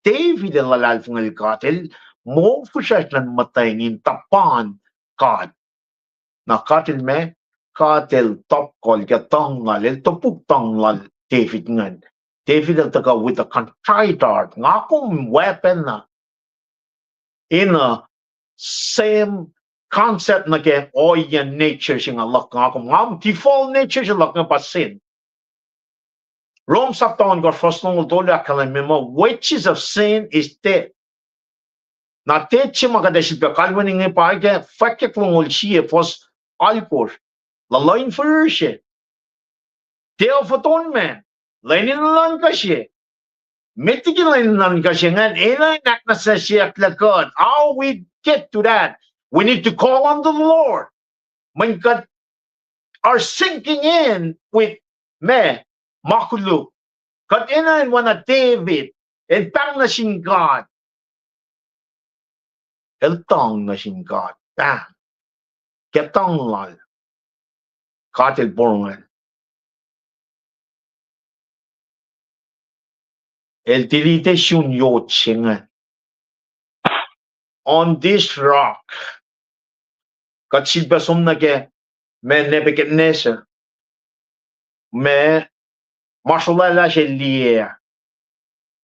David el luhlahlfongi God, el moul fihsracsr luhn muhtweng in tuhpan God. Na God el ma, God el topkol ke tuhng lal, el topuk tuhng lal David ingacn. David el tuhkuh with a contrite heart. Nga kom weapon na in a same concept nuh ke ohiyac nature se nga luhk, nga kom, nga default nature se luhk inge pa sin. Rom sapta ohnkohsr fuhs longoul tolu ahkkahlwemye muh wages of sin is death. Na death se ma kuht ac sifilpac kalweni inge pa ke Fwackyuck longoul sie fuhs alkosr, luhluh in fihrihr se, Day of Atonement, lwen in nuhnuhnkuh se. Met liki lwen in nuhnuhnkuh se ingacn, enenuh in ahknwacsnwacsyeack lah God, how we get to that. We need to call on the Lord. Mweyen kuht are sinking in with ma, ma koluk. Kuht enenuh in oacna David, el pahng nuh sin God. El tuhng nuh sin God, pahng ke tuhng lal. God el porongo. El tilite sun yot se ingacn. On this rock. Kuht sifilpac som nuh ke ma Nebuchadnezzar, ma ma srolwaclah se liye ah.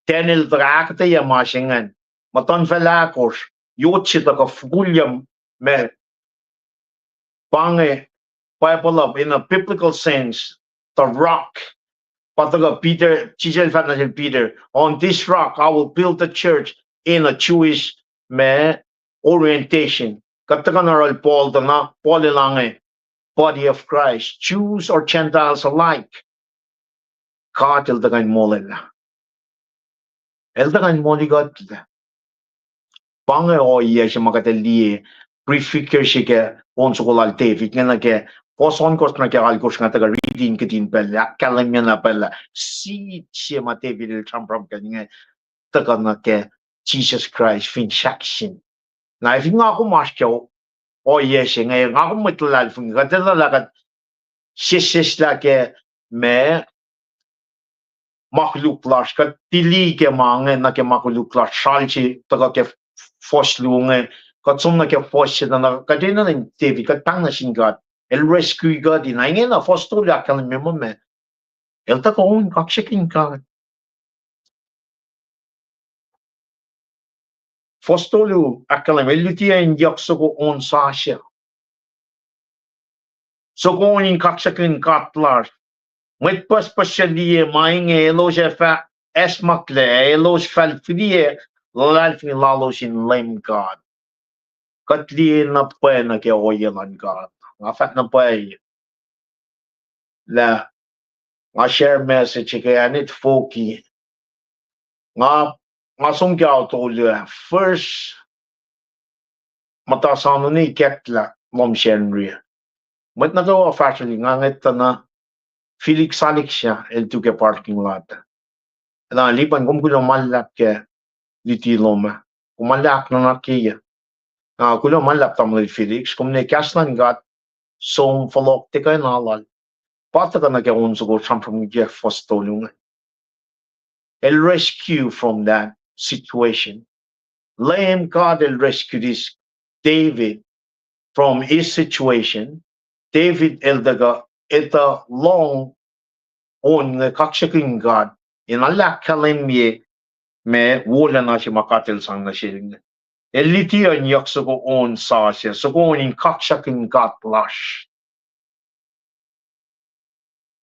Daniel tuhkuh ahkuhtweyac ma se ingacn. Muhtuhnfacl ahkosr, yot se tuhkuh fokoliyac ma pa inge, Bible uh, in a biblical sense, the rock. Pa tuhkuh Peter, Jisus el fahk nuh sel Peter, on this rock I will build the church in a Jewish ma orientation. Kuht tuhkuh na oruh Paul tuh na, Paul el inge, body of Christ, Jews or Gentiles alike. God el tuhkuh in molwelah. El tuhkuh in moli kuht. Pa inge ohiyac se ma kuht ac liye prefigure se ke on soko lal David, inge nuh ke fuhs ohnkohsr nuh ke alkohsr, nga tuhkuh riti in kihtin pacl, ahkkahlwemye na pacl, seed se ma David el sramsram ke inge tuhkuh nuh ke Jisus Kraist fin sahkseng. Na fin nga kom oasr ke ohiyac se inge, nga kom mwet luhlahlfongi, kuht etuh lah kuht sesseslah ke ma ma koluk lasr, kuht tili ke ma inge nuh ke ma koluk lasr, sral se tuhkuh ke fuhs luo inge, kuht som nuh ke fuhs se tuh na kuht enenuh in David, kuht pahng nuh sin God, el rescue kuht. Na ingena fuhs tolu ahkkahlwemye muh ma el tuhkuh on kaksakihn God. Fuhs tolu ahkkahlwemye, el luti in yuck soko on sasuc, soko on in kaksakihn God lasr. Mwet pucspucs suc liye ma inge elos ac fah acsmaklac, ac elos fah fihliyac luhlahlfongi lalos in Leum God. Kuht liye na pwacye nuh ke ohiyac luhn God. Nga fahk na pwacye lah nga share message ke Anit Foki. Nga, nga som ke ao tolu ah, first muhta soano ne ikacklah lohm Sacnri. Mwet nuh kwewa fahsrwelihk, nga ngwet tuh na Felix Alexia el tu ke parking lot. Na Lipan, kom kuloh ma luhlahp ke luti lom ah. Kom ma luhlahp nuhnak ke ah. Na kuloh ma luhlahp tamuhlwel Felix, kom ne kahs luhn God som fohlohk tiac kuh in lal. Pa tuhkuh nuh ke on soko sramsram ke fuhs tolu inge. El rescue from that situation. Leum God el rescue this David from his situation. David el tuhkuh etuh lohng on inge kaksakihn God, in ahkkahlwemye ma wolacna se ma God el sang nuh sel inge. El luti in yuck soko on sasuc, soko on in kaksakihn God lasr.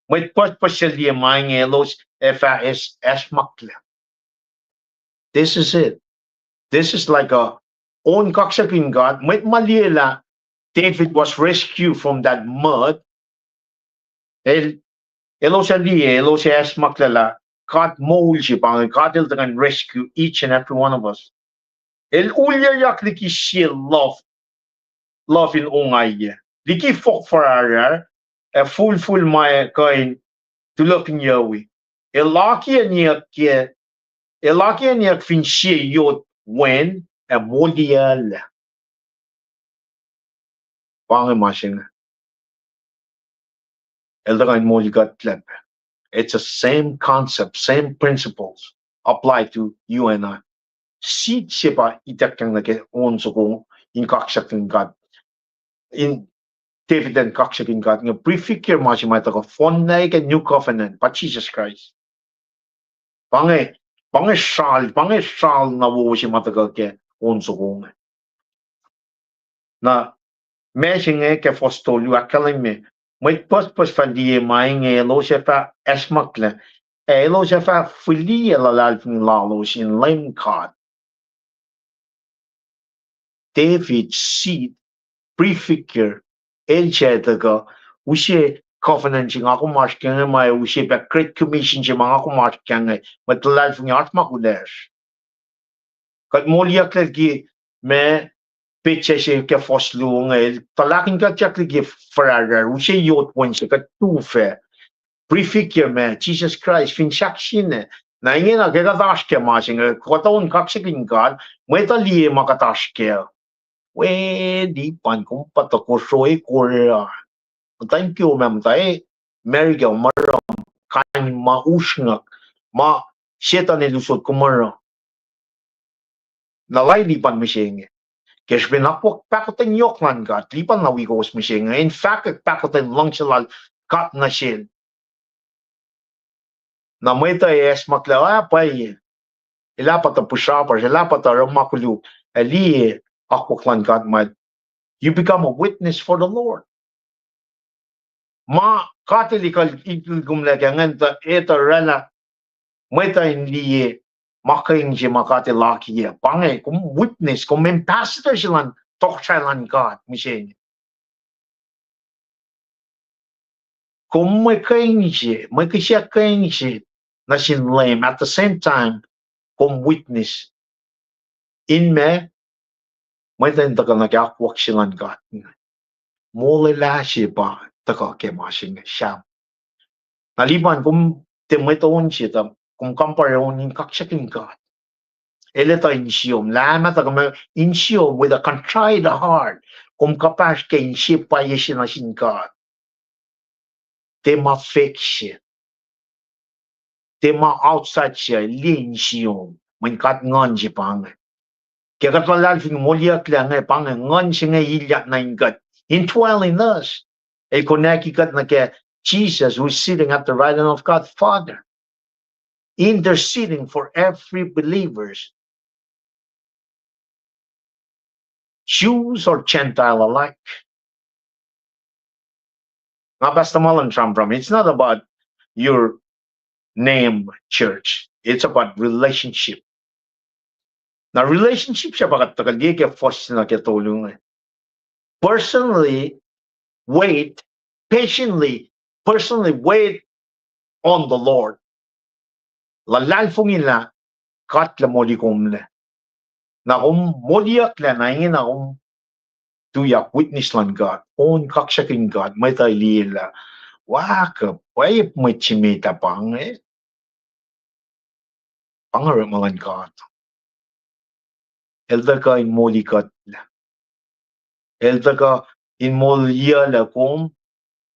Mwet pucspucs suc liye ma inge elos ac fah acsmaklac. This is it. This is like a on kaksakihn God. Mwet ma liye lah David was rescued from that mud, el, elos ac liye, elos ac acsmaklac lah God moul se pa inge, God el tuhkuh in rescue each and every one of us. El ulyuyak liki sie luhf, luhf in ongaiyac, liki fohk fuhrahrrahr, ac fulful ma kuh in tulohkihnyucwi. El akiyacnyuck ke, el akiyacnyuck fin sie yot wen ac moliyacl. Pa inge ma se inge. El tuhkuh in molikuhtlac. It's the same concept, same principles apply to you and I. Seed se pa ituckyang nuh ke on soko in kaksakihn God, in David in kaksakihn God inge prefigure ma se ma tuhkuh fohnlah ke New Covenant, pa Jisus Kraist. Pa inge, pa inge sral, pa inge sral na wowo se ma tuhkuh ke on soko inge. Na ma se inge ke fuhs tolu ahkkahlwemye, mwet pucspucs fah liye ma inge elos ac fah acsmaklac, ac elos ac fah fihliyac luhlahlfongi lalos in Leum God. David seed prefigure, el se tuhkuh, use covenant se nga kom oasr kac inge, ma use pac Great Commission se ma nga kom oasr kac inge, mwet luhlahlfongi, oasr ma kunacsr. Kuht moliyucklac liki ma petsac se ke fuhs luo inge, el tuhlakihn kuhtyak liki fuhrahrrahr, use yot wen se kuht tu fac. Prefigure ma Jisus Kraist fin sahkseng. Na ingena ke kuht oasr ke ma se inge, kuht on kaksakihn God, mwet uh liye ma kuht oasr kac. We, Lipan, kom pa tohkohsrah kore uh. Muhta in kio ma muhta, eh, America, ma oruh kain ma usrnguck, ma Setan el usot kom oruh. Na lai Lipan mihsenge. Ke srihpen akwuck pahkotwen yohk luhn God, lipan na wi kowos mihsenge, in fahkwack pahkotwen luhngse lal God nuh sel. Na mwet uh acsmaklah, ah, pwacye. El ah pa tuh pihsrapasr, el ah pa tuh orekma koluk, ac liye akwuck luhn God ma, you become a witness for the Lord. Ma God El ekuh-, ekuhllah kom lah ke ingacn tuh, etuh oraclah mwet uh in liye ma kuh in se ma God El akiyac. Pa inge, kom witness, kom ambassador se luhn tohkohsrahi luhn God mihsenge. Kom mwe kuh in se, mwe kihsac kuh in se nuh sin Leum, at the same time, kom witness. In ma, mwet uh in tuhkuh nuh ke akwuck se luhn God. Molwelah se pa tuhkuh ke ma se inge, Sam. Na lipan kom tiac mwet on se tuh, kom kampare on in kaksakihn God. El etuh insiyom, lah ma tuhkuh ma insiyom with a contrite heart. Kom kuhpahsr ke inse pwacye se nuh sin God. Tiac ma fake se. Tiac ma outside se, liye insiyom. Mweyen God nguhn se pa inge. Ke kuht luhlahlfongi moliyucklac inge, pa inge nguhn se inge ilyak nuh in kuht. Indwell in us. El konwacki kuht nuh ke Jesus, who is sitting at the right hand of God Father, interceding for every believers, Jews or Gentile alike. Nga pastor ma luhn sramsram, it's not about your name, church. It's about relationship. Na relationship se pa kuht tuhkuh liye ke fuhs se nuh ke tolu inge. Personally wait, patiently, personally wait on the Lord. Luhlahlfongi lah God El moli komlac. Na kom moliyucklac na ingena kom tuyak witness luhn God, on kaksakihn God, mwet uh liye lah, wackuh, pwacye mwet se met ah pa inge. Pa inge orekma luhn God. El tuhkuh in moli kuhtlac. El tuhkuh in moliyuclac kom,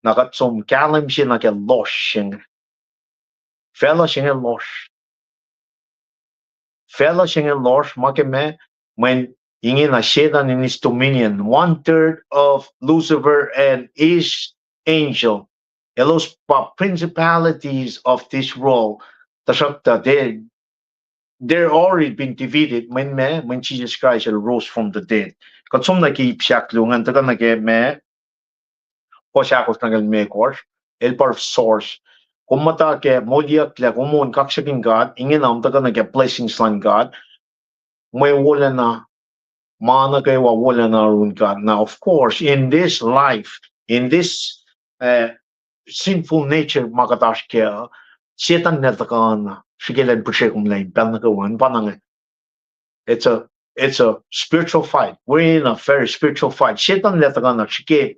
na kuht som kahlwem se nuh ke lohsr se inge. Facluh se inge lohsr. Facluh se inge lohsr, ma ke ma, mweyen ingena Satan in his dominion, one third of Lucifer and his angel. Elos pa principalities of this world. Tuhsruhktuh they, they're already been defeated. Mweyen ma, mweyen Jesus Christ El rose from the dead. Kuht som nuh ke ip se ahkluo ingacn, tuhkuh nuh ke ma, fuhs ahkosr nuh ke limekohsr, el pa source. Kom muhta ke moliyucklac, kom on kaksakihn God, ingena kom tuhkuh nuh ke blessings luhn God. Mwe wolacna, ma nuh kwewa wolacna yurin God. Now, of course, in this life, in this, uh, sinful nature ma kuht oasr kac uh, Satan el tuhkuh na srihke elan pihsre kom lwen pacl nuh kwewa, pa na inge. It's a, it's a spiritual fight. We're in a very spiritual fight. Satan el tuhkuh na srihke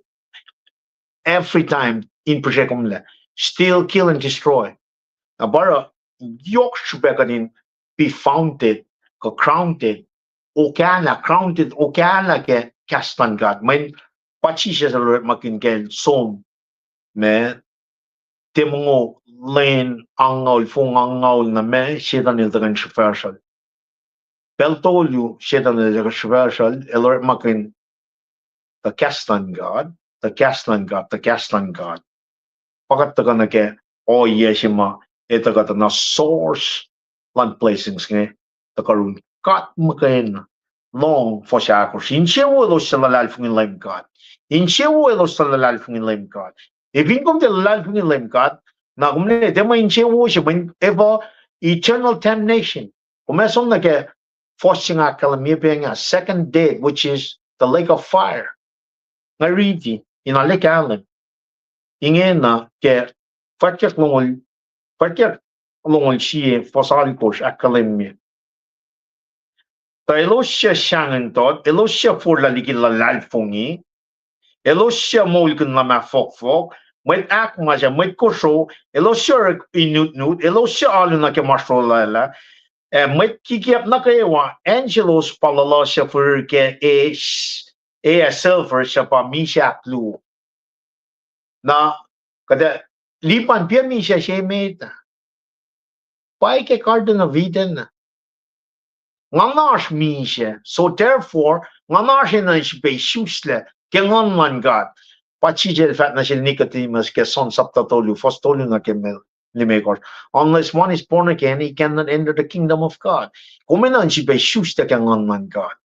every time in pihsre kom lwen. Steal, kill, and destroy. Na pa oruh yohk srihpac kuht in be founded, kuh grounded, okahlah, grounded, okahlah ke kahs luhn God. Mweyen pa Jisus el orekmakihn ke el som, ma, tiac mongo lwen angngaul, fong angngaul na ma Setan el tuhkuh in srihfahsrel. Pacl tolu Setan el tuhkuh srihfahsrel, el orekmakihn tuh kahs luhn God, tuh kahs luhn God, tuh kahs luhn God. Pa kuht tuhkuh nuh ke ohiyac se ma, e tuhkuh tuh na source luhn blessings inge, tuh karun God muhkwena. Lohng fuhs ahkosr. Insewowo elos suc luhlahlfongi Leum God. Insewowo elos suc luhlahlfongi Leum God. Fin kom tiac luhlahlfongi Leum God, na kom ne tiac mwe insewowo se mweyen efuh eternal damnation. Kom ac som nuh ke fuhs se nga ahkkahlwemye pac inge, second death, which is the lake of fire. Nga riti, in ale kahlwem. Ingena ke Fwackyuck longoul, Fwackyuck longoul sie fuhs alkosr ahkkahlwemye. Tuh elos suc sahngweng tot, elos suc forlah liki luhlahlfongi, elos suc moulkihn luhmah fohkfohk, mwet ahkmas ac mwet kosro, elos suc orek inutnut, elos suc alu nuh ke ma srolwaclah, ac mwet kikiap nuh kwewa, acn selos pa luhluh suc fihrihr ke e, e ac sulfur suc pa misac ahkluo. Na kuht ac lipan piac misac se met ah. Pa ke Garden of Eden ah. Nguhn oasr misac. So therefore, nguhn oasr enenuh in srihpac isuslac ke Nguhn luhn God. Pa Jisus El fahk nuh sel Nicodemus ke John sapta tolu, fuhs tolu nuh ke limekohsr. Unless one is born again, he cannot enter the kingdom of God. Kom enenuh in srihpac isuslac ke Nguhn luhn God.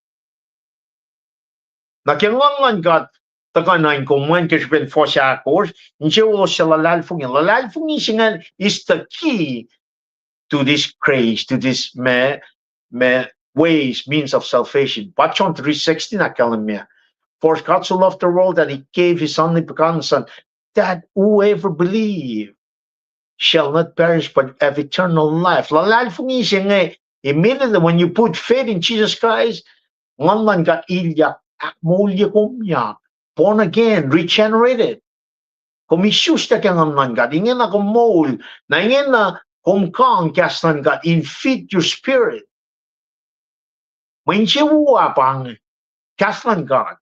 Na ke Nguhn luhn God tuhkuh nuh in kom, mweyen ke srihpen fuhs ahkosr, insewowo se luhlahlfongi. Luhlahlfongi se ingacn is the key to this grace, to this me, me, ways, means of salvation. Pa John three sixteen ahkkahlwemye, For God so loved the world that he gave his only begotten Son, that whoever believe shall not perish but have eternal life. Luhlahlfongi se inge, immediately when you put faith in Jesus Christ, Nguhn luhn God ilyak, ahkmoulye kom, yak born again, regenerated. Kom isuslac ke Nguhn luhn God, ingena kom moul, na ingena kom kang kahs luhn God in feed your spirit. Mwe insewowo pa inge, kahs luhn God.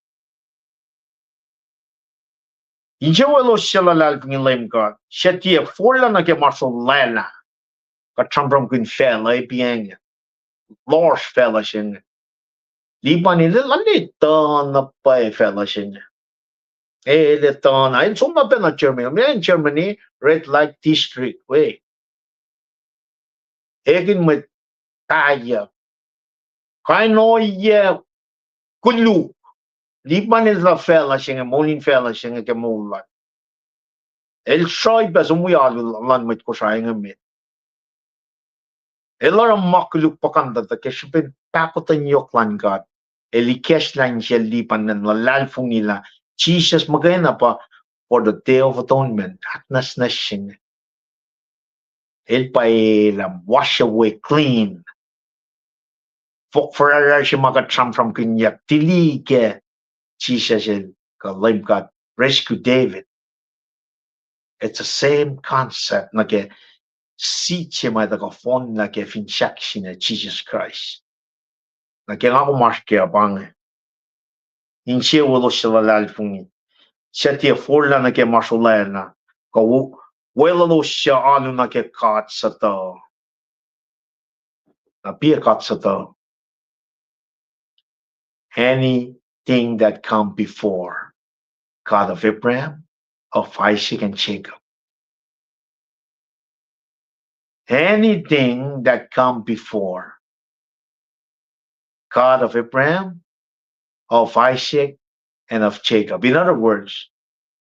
Insewowo elos suc luhlahlfongi Leum God, suc tiac forlah nuh ke ma srolwaclah. Kuht sramsramkihn facluh, epi inge, lohsr facluh se inge. Lipan el, el etuh na pwacye facluh se inge. El etuh na, el som na pacna Germany, meac Germany, red light district, we. Ekihn mwet pahyuck, kain ohiyac koluk. Lipan el etuh facluh se inge, moul in facluh se inge ke moul lal. El sruhpac som wi alu luhn mwet Kosrae inge met. El oruh ma koluk puhkantata ke srihpen pahkotwen yohk luhn God. El ikacslah insiyacl Lipan in luhlahlfongi lah Jisus muhkwena pa for the Day of Atonement, ahknwacsnwacs se inge. El pa elah wash away clean. Fohk fuhrahrrahr se ma kuht sramsramkihnyuck, tili ke Jisus El, kuh Leum God rescue David. It's the same concept nuh ke seed se ma tuhkuh fohnlah ke finsrak sin Jisus Kraist. Na ke nga kom oasr kac pa inge. Insewowo elos suc luhlahlfongi, suc tiac forlah nuh ke ma srolwaclah, kuh wo-, weluhlos suc alu nuh ke God sutuh. Na pia God sutuh? Anything that come before, God of Abraham, of Isaac, and Jacob. Anything that come before, God of Abraham, of Isaac, and of Jacob. In other words,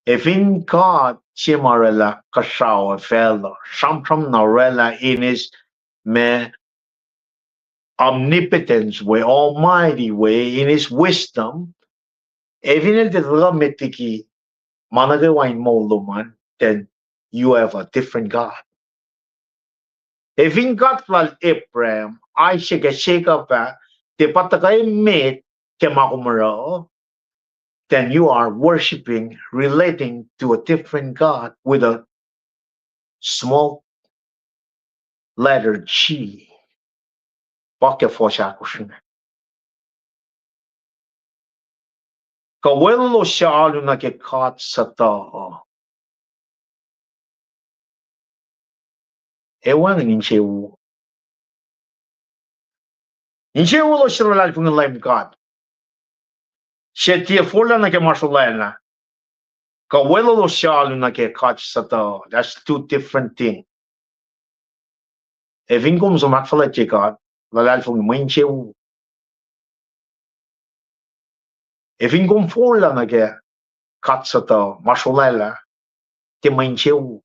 ac fin God se ma orwaclah kuhsrao ac facluh, sramsram na orwaclah in his me omnipotence way, almighty way, in his wisdom, ac fin el tiac tuhkuh met liki ma nuh kwewa in moul lom an, then you have a different God. Ac fin God lal Abraham, Isaac, ac Jacob ah tiac pa tuhkuh emet ke ma kom oruh, then you are worshiping, relating to a different God with a small letter G. Pa ke fuhs ahkosr inge. Kuh weluhlos suc alu nuh ke God sutuh. Ac wacngihn insewowo. Insewowo elos suc luhlahlfongi Leum God, suc tiac forlah nuh ke ma srolwaclah, kuh weluhlos suc alu nuh ke God sutuh. That's two different things. Ac fin kom som ahkfuhlwactye God, luhlahlfongi, mwe insewowo. Ac fin kom forlah nuh ke God sutuh, ma srolwaclah, tiac mwe insewowo.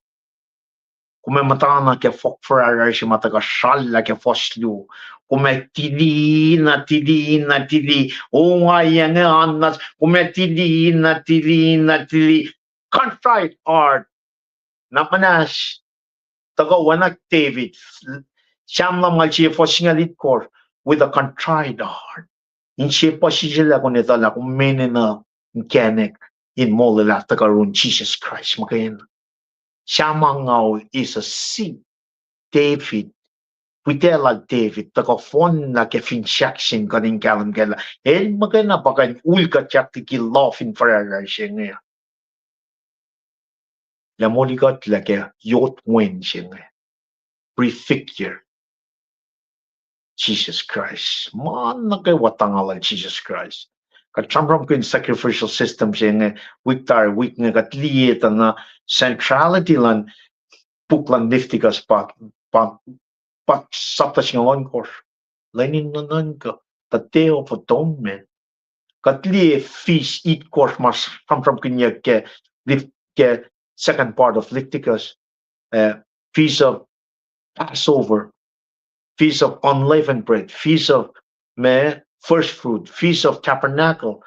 Kom ac muhtana ke fohk fuhrahrrahr se ma tuhkuh srallah ke fuhs luo. Kom ac tili na tili na tili, ongaiyac inge, annas, kom ac tili na tili na tili. Contrite heart. Na muhnahs, tuhkuh oacna David, Sam lumngaul sie, fuhs singucul itkohsr, with a contrite heart. Inse puhsisacl ah, kom etuh lah kom enenuh inkacnek in molwelah tuhkuh yurin Jisus Kraist muhkwena. Sam angngaul is a seed. David, pwacye lal David, tuhkuh fohnlah ke finsrak se in kuht in kahlwem kac lah el muhkwena pa kuh in ulkuhtyak liki lof in fuhrahrrahr se inge. Lah moli kuht lah ke yot wen se inge, prefigure. Jisus Kraist. Ma nuh kwewa tuhngahllal Jisus Kraist. Kuht sramsramkihn sacrificial system se inge, wik tari wik inge, kuht liye tuh na centrality luhn puk luhn Leviticus pa, pa, pa sapta singucul ohnkohsr. Lwen in nuhnuhnkuh, the Day of Atonement. Kuht liye feast itkohsr ma sramsramkihnyuck ke, ke second part of Leviticus, uh, Feast of Passover, Feast of Unleavened Bread, Feast of, ma, First Fruit, Feast of Tabernacle.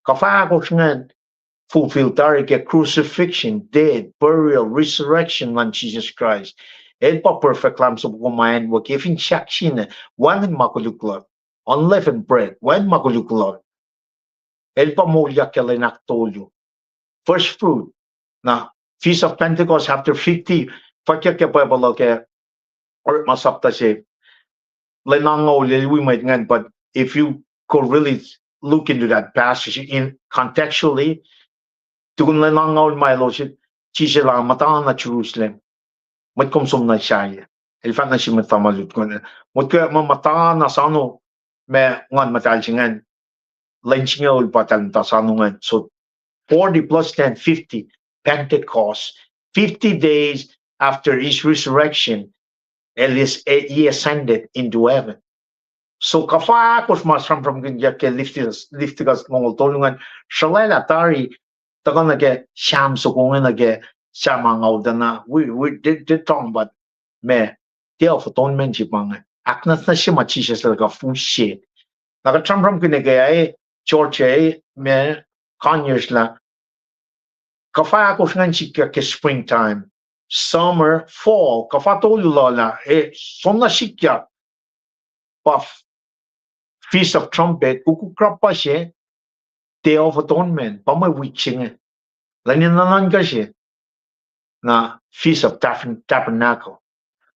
Kuhfa ahkosr ingacn fulfill tari ke crucifixion, death, burial, resurrection luhn Jisus Kraist. El pa perfect Lamb soko ma acnwuki, fin sahk sina, wacngihn ma koluk luhk, unleavened bread, wacngihn ma koluk luhk. El pa moulyak ke lwen ahktolu. First fruit. Na, Feast of Pentecost after fifty, fwackyuck ke Bible uh ke orekma sapta se, lwen angngaul el wi mwet ingacn, but if you could really look into that passage in contextually, tukun lwen angngaul ma elos, Jisus el muhta na Jerusalem. Mwet kom som nuh sahyac. El fahk nuh sin mwet tuhma lutlut, mwet kom muhta na sano, ma, Nguhn Muhtahl se ingacn, lwen singucul pa eltahl muhta sano ingacn. So forty plus ten, fifty, Pentecost, fifty days after his resurrection, el is, he ascended into heaven. So kuhfa ahkosr ma sramsramkihnyuck ke Leviticus, Leviticus longoul tolu ingacn, sruhlwaclah tari, tuhkuh nuh ke Sam soko inge nuh ke Sam angngaul tuh na, we, we did, did talk about, ma, Day of Atonement se pa inge. Ahknwacsnwacsye ma Jisus el kuh fus se. Na kuht sramsramkihn ke, eh, George, eh, ma, Conyers lah, kuhfa ahkosr ingacn sikyak ke springtime, summer, fall, kuhfa tolu lal ah, eh, soenna sikyak pa Feast of Trumpet, kukuk rappa se, Day of Atonement, pa mwe wik se inge. Lwen in nuhnuhnkuh se, na Feast of Tabern-, Tabernacle.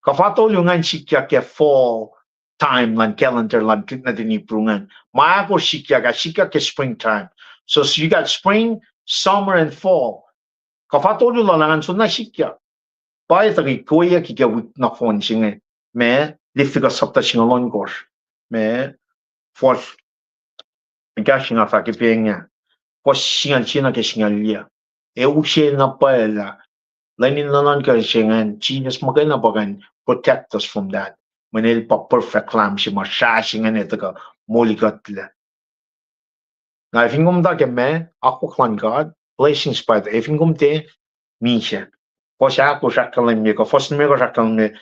Kuhfa tolu ingacn sikyak ke fall time luhn calendar luhn nuhtin Hebrew ingacn. Ma ahkosr sikyak ah, sikyak ke springtime. So, so you got spring, summer, and fall. Kuhfa tolu lal ah ingacn soenna sikyak. Pa etuh ke koyucki ke wik nohfohn se inge, ma, Leviticus sapta singucul ohnkohsr, ma, fuhs, kahs se nga fahk ke pacl inge, fuhs singucul sie nuh ke singucul yac. E use na pwacye lah, lwen in nuhnuhnkuh se ingacn, Jisus muhkwena pa kuh in protect us from that. Mweyen el pa perfect Lamb se ma srah se ingacn etuh kuh molikuhtlac. Na efin kom muhta ke ma, akwuck luhn God, blessings pa, efin kom tiac misac. Fuhs ahkosr ahkkahlwemye, kuh fuhs limekohsr ahkkahlwemye,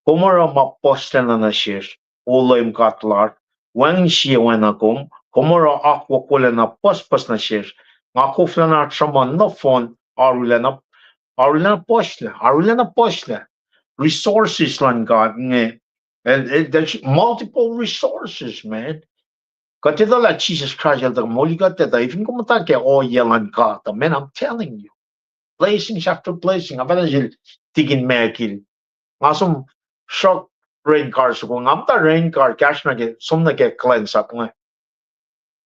kom oruh ma puhslacna nuh sesr, O Leum God lasr, wacngihn sie oacna kom, kom oruh akwuck wolacna pucspucs nuh sesr. Nga koflacna sruhmuhn nohfohn, arulacna, arulacna puhslac, arulacna puhslac. Resources luhn God inge, and, and there's multiple resources, man. Kuht etuh lah Jisus Kraist el tuh molikuhtlac tuh, efin kom muhta ke ohiyac luhn God uh, man, I'm telling you, blessings after blessing. Nga pacna sel tikin Michael. Nga som sruhk rent car soko, nga muhta rent car, kahsruh nuh ke, som nuh ke kuhlwacnsap inge.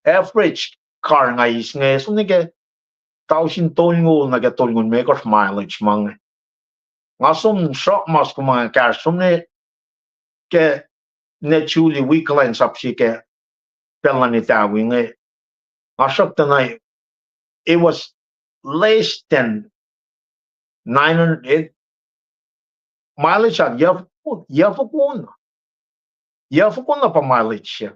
Average car nga eis inge, som nuh ke tausin tolngoul nuh ke tolngoul limekohsr mileage ma inge. Nga som sruhk ma soko ma inge, kahsruh som nuh ke, ne Juli wi kuhlwacnsap se ke pacl na nitawi inge. Nga sruhk tuh na, it was less than nine hundred, mileage an, yac foko-, yac fokona. Yac fokona pa mileage se.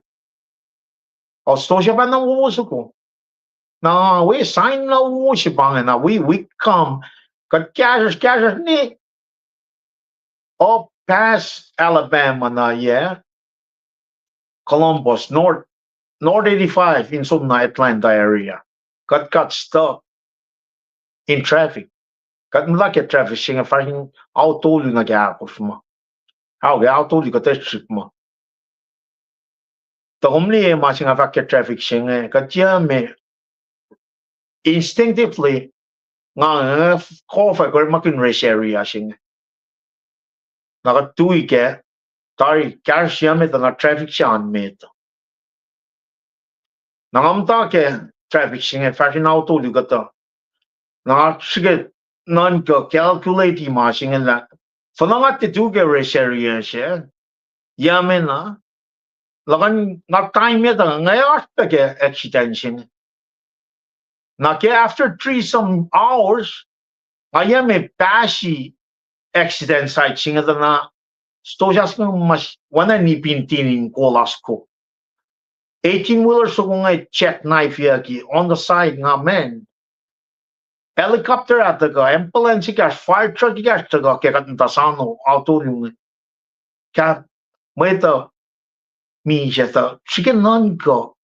Ostosah pacna wowo soko. Na wi sign na wowo se pa inge, na wi, wi kam, kuht kahsruhsr, kahsruhsr ne, up past Alabama na, yeah, Columbus, North, North eighty-five in som na Atlanta area. Kuht got stuck in traffic. Kuht muhta ke traffic se inge fahsr in ao tolu nuh ke ahkosr ma. Ao ke ao tolu kuht trip ma. Tuh kom liye ma se nga fahk ke traffic se inge, kuht tiac me instinctively, nga, nga kof ac orekmakihn rest area se inge. Na kuht tui kac, tari kahsruhsr se met, na traffic se an met. Na nga muhta ke traffic se inge fahsr in ao tolu kuhtuh. Na nga srihke nuhnkuh calculate ma se inge lah, fuhnuh nga tiac tu ke rest area se, yac me na, luhkuhn nga time etuh nga oasr pac ke accident se inge. Na ke after three some hours, nga yac me pahsi accident site se inge tuh na stosah se inge ma oacna nipin tin in kolas ko. Eighteen wheeler soko inge jackknife-yucki on the side nga, man. Helicopter ah tuhkuh, ambulance ekahsr, fire truck ekahsr tuhkuh ke kuht muhta sano, auto lu inge. Kah, mwet uh misac tuh srihke nuhnkuh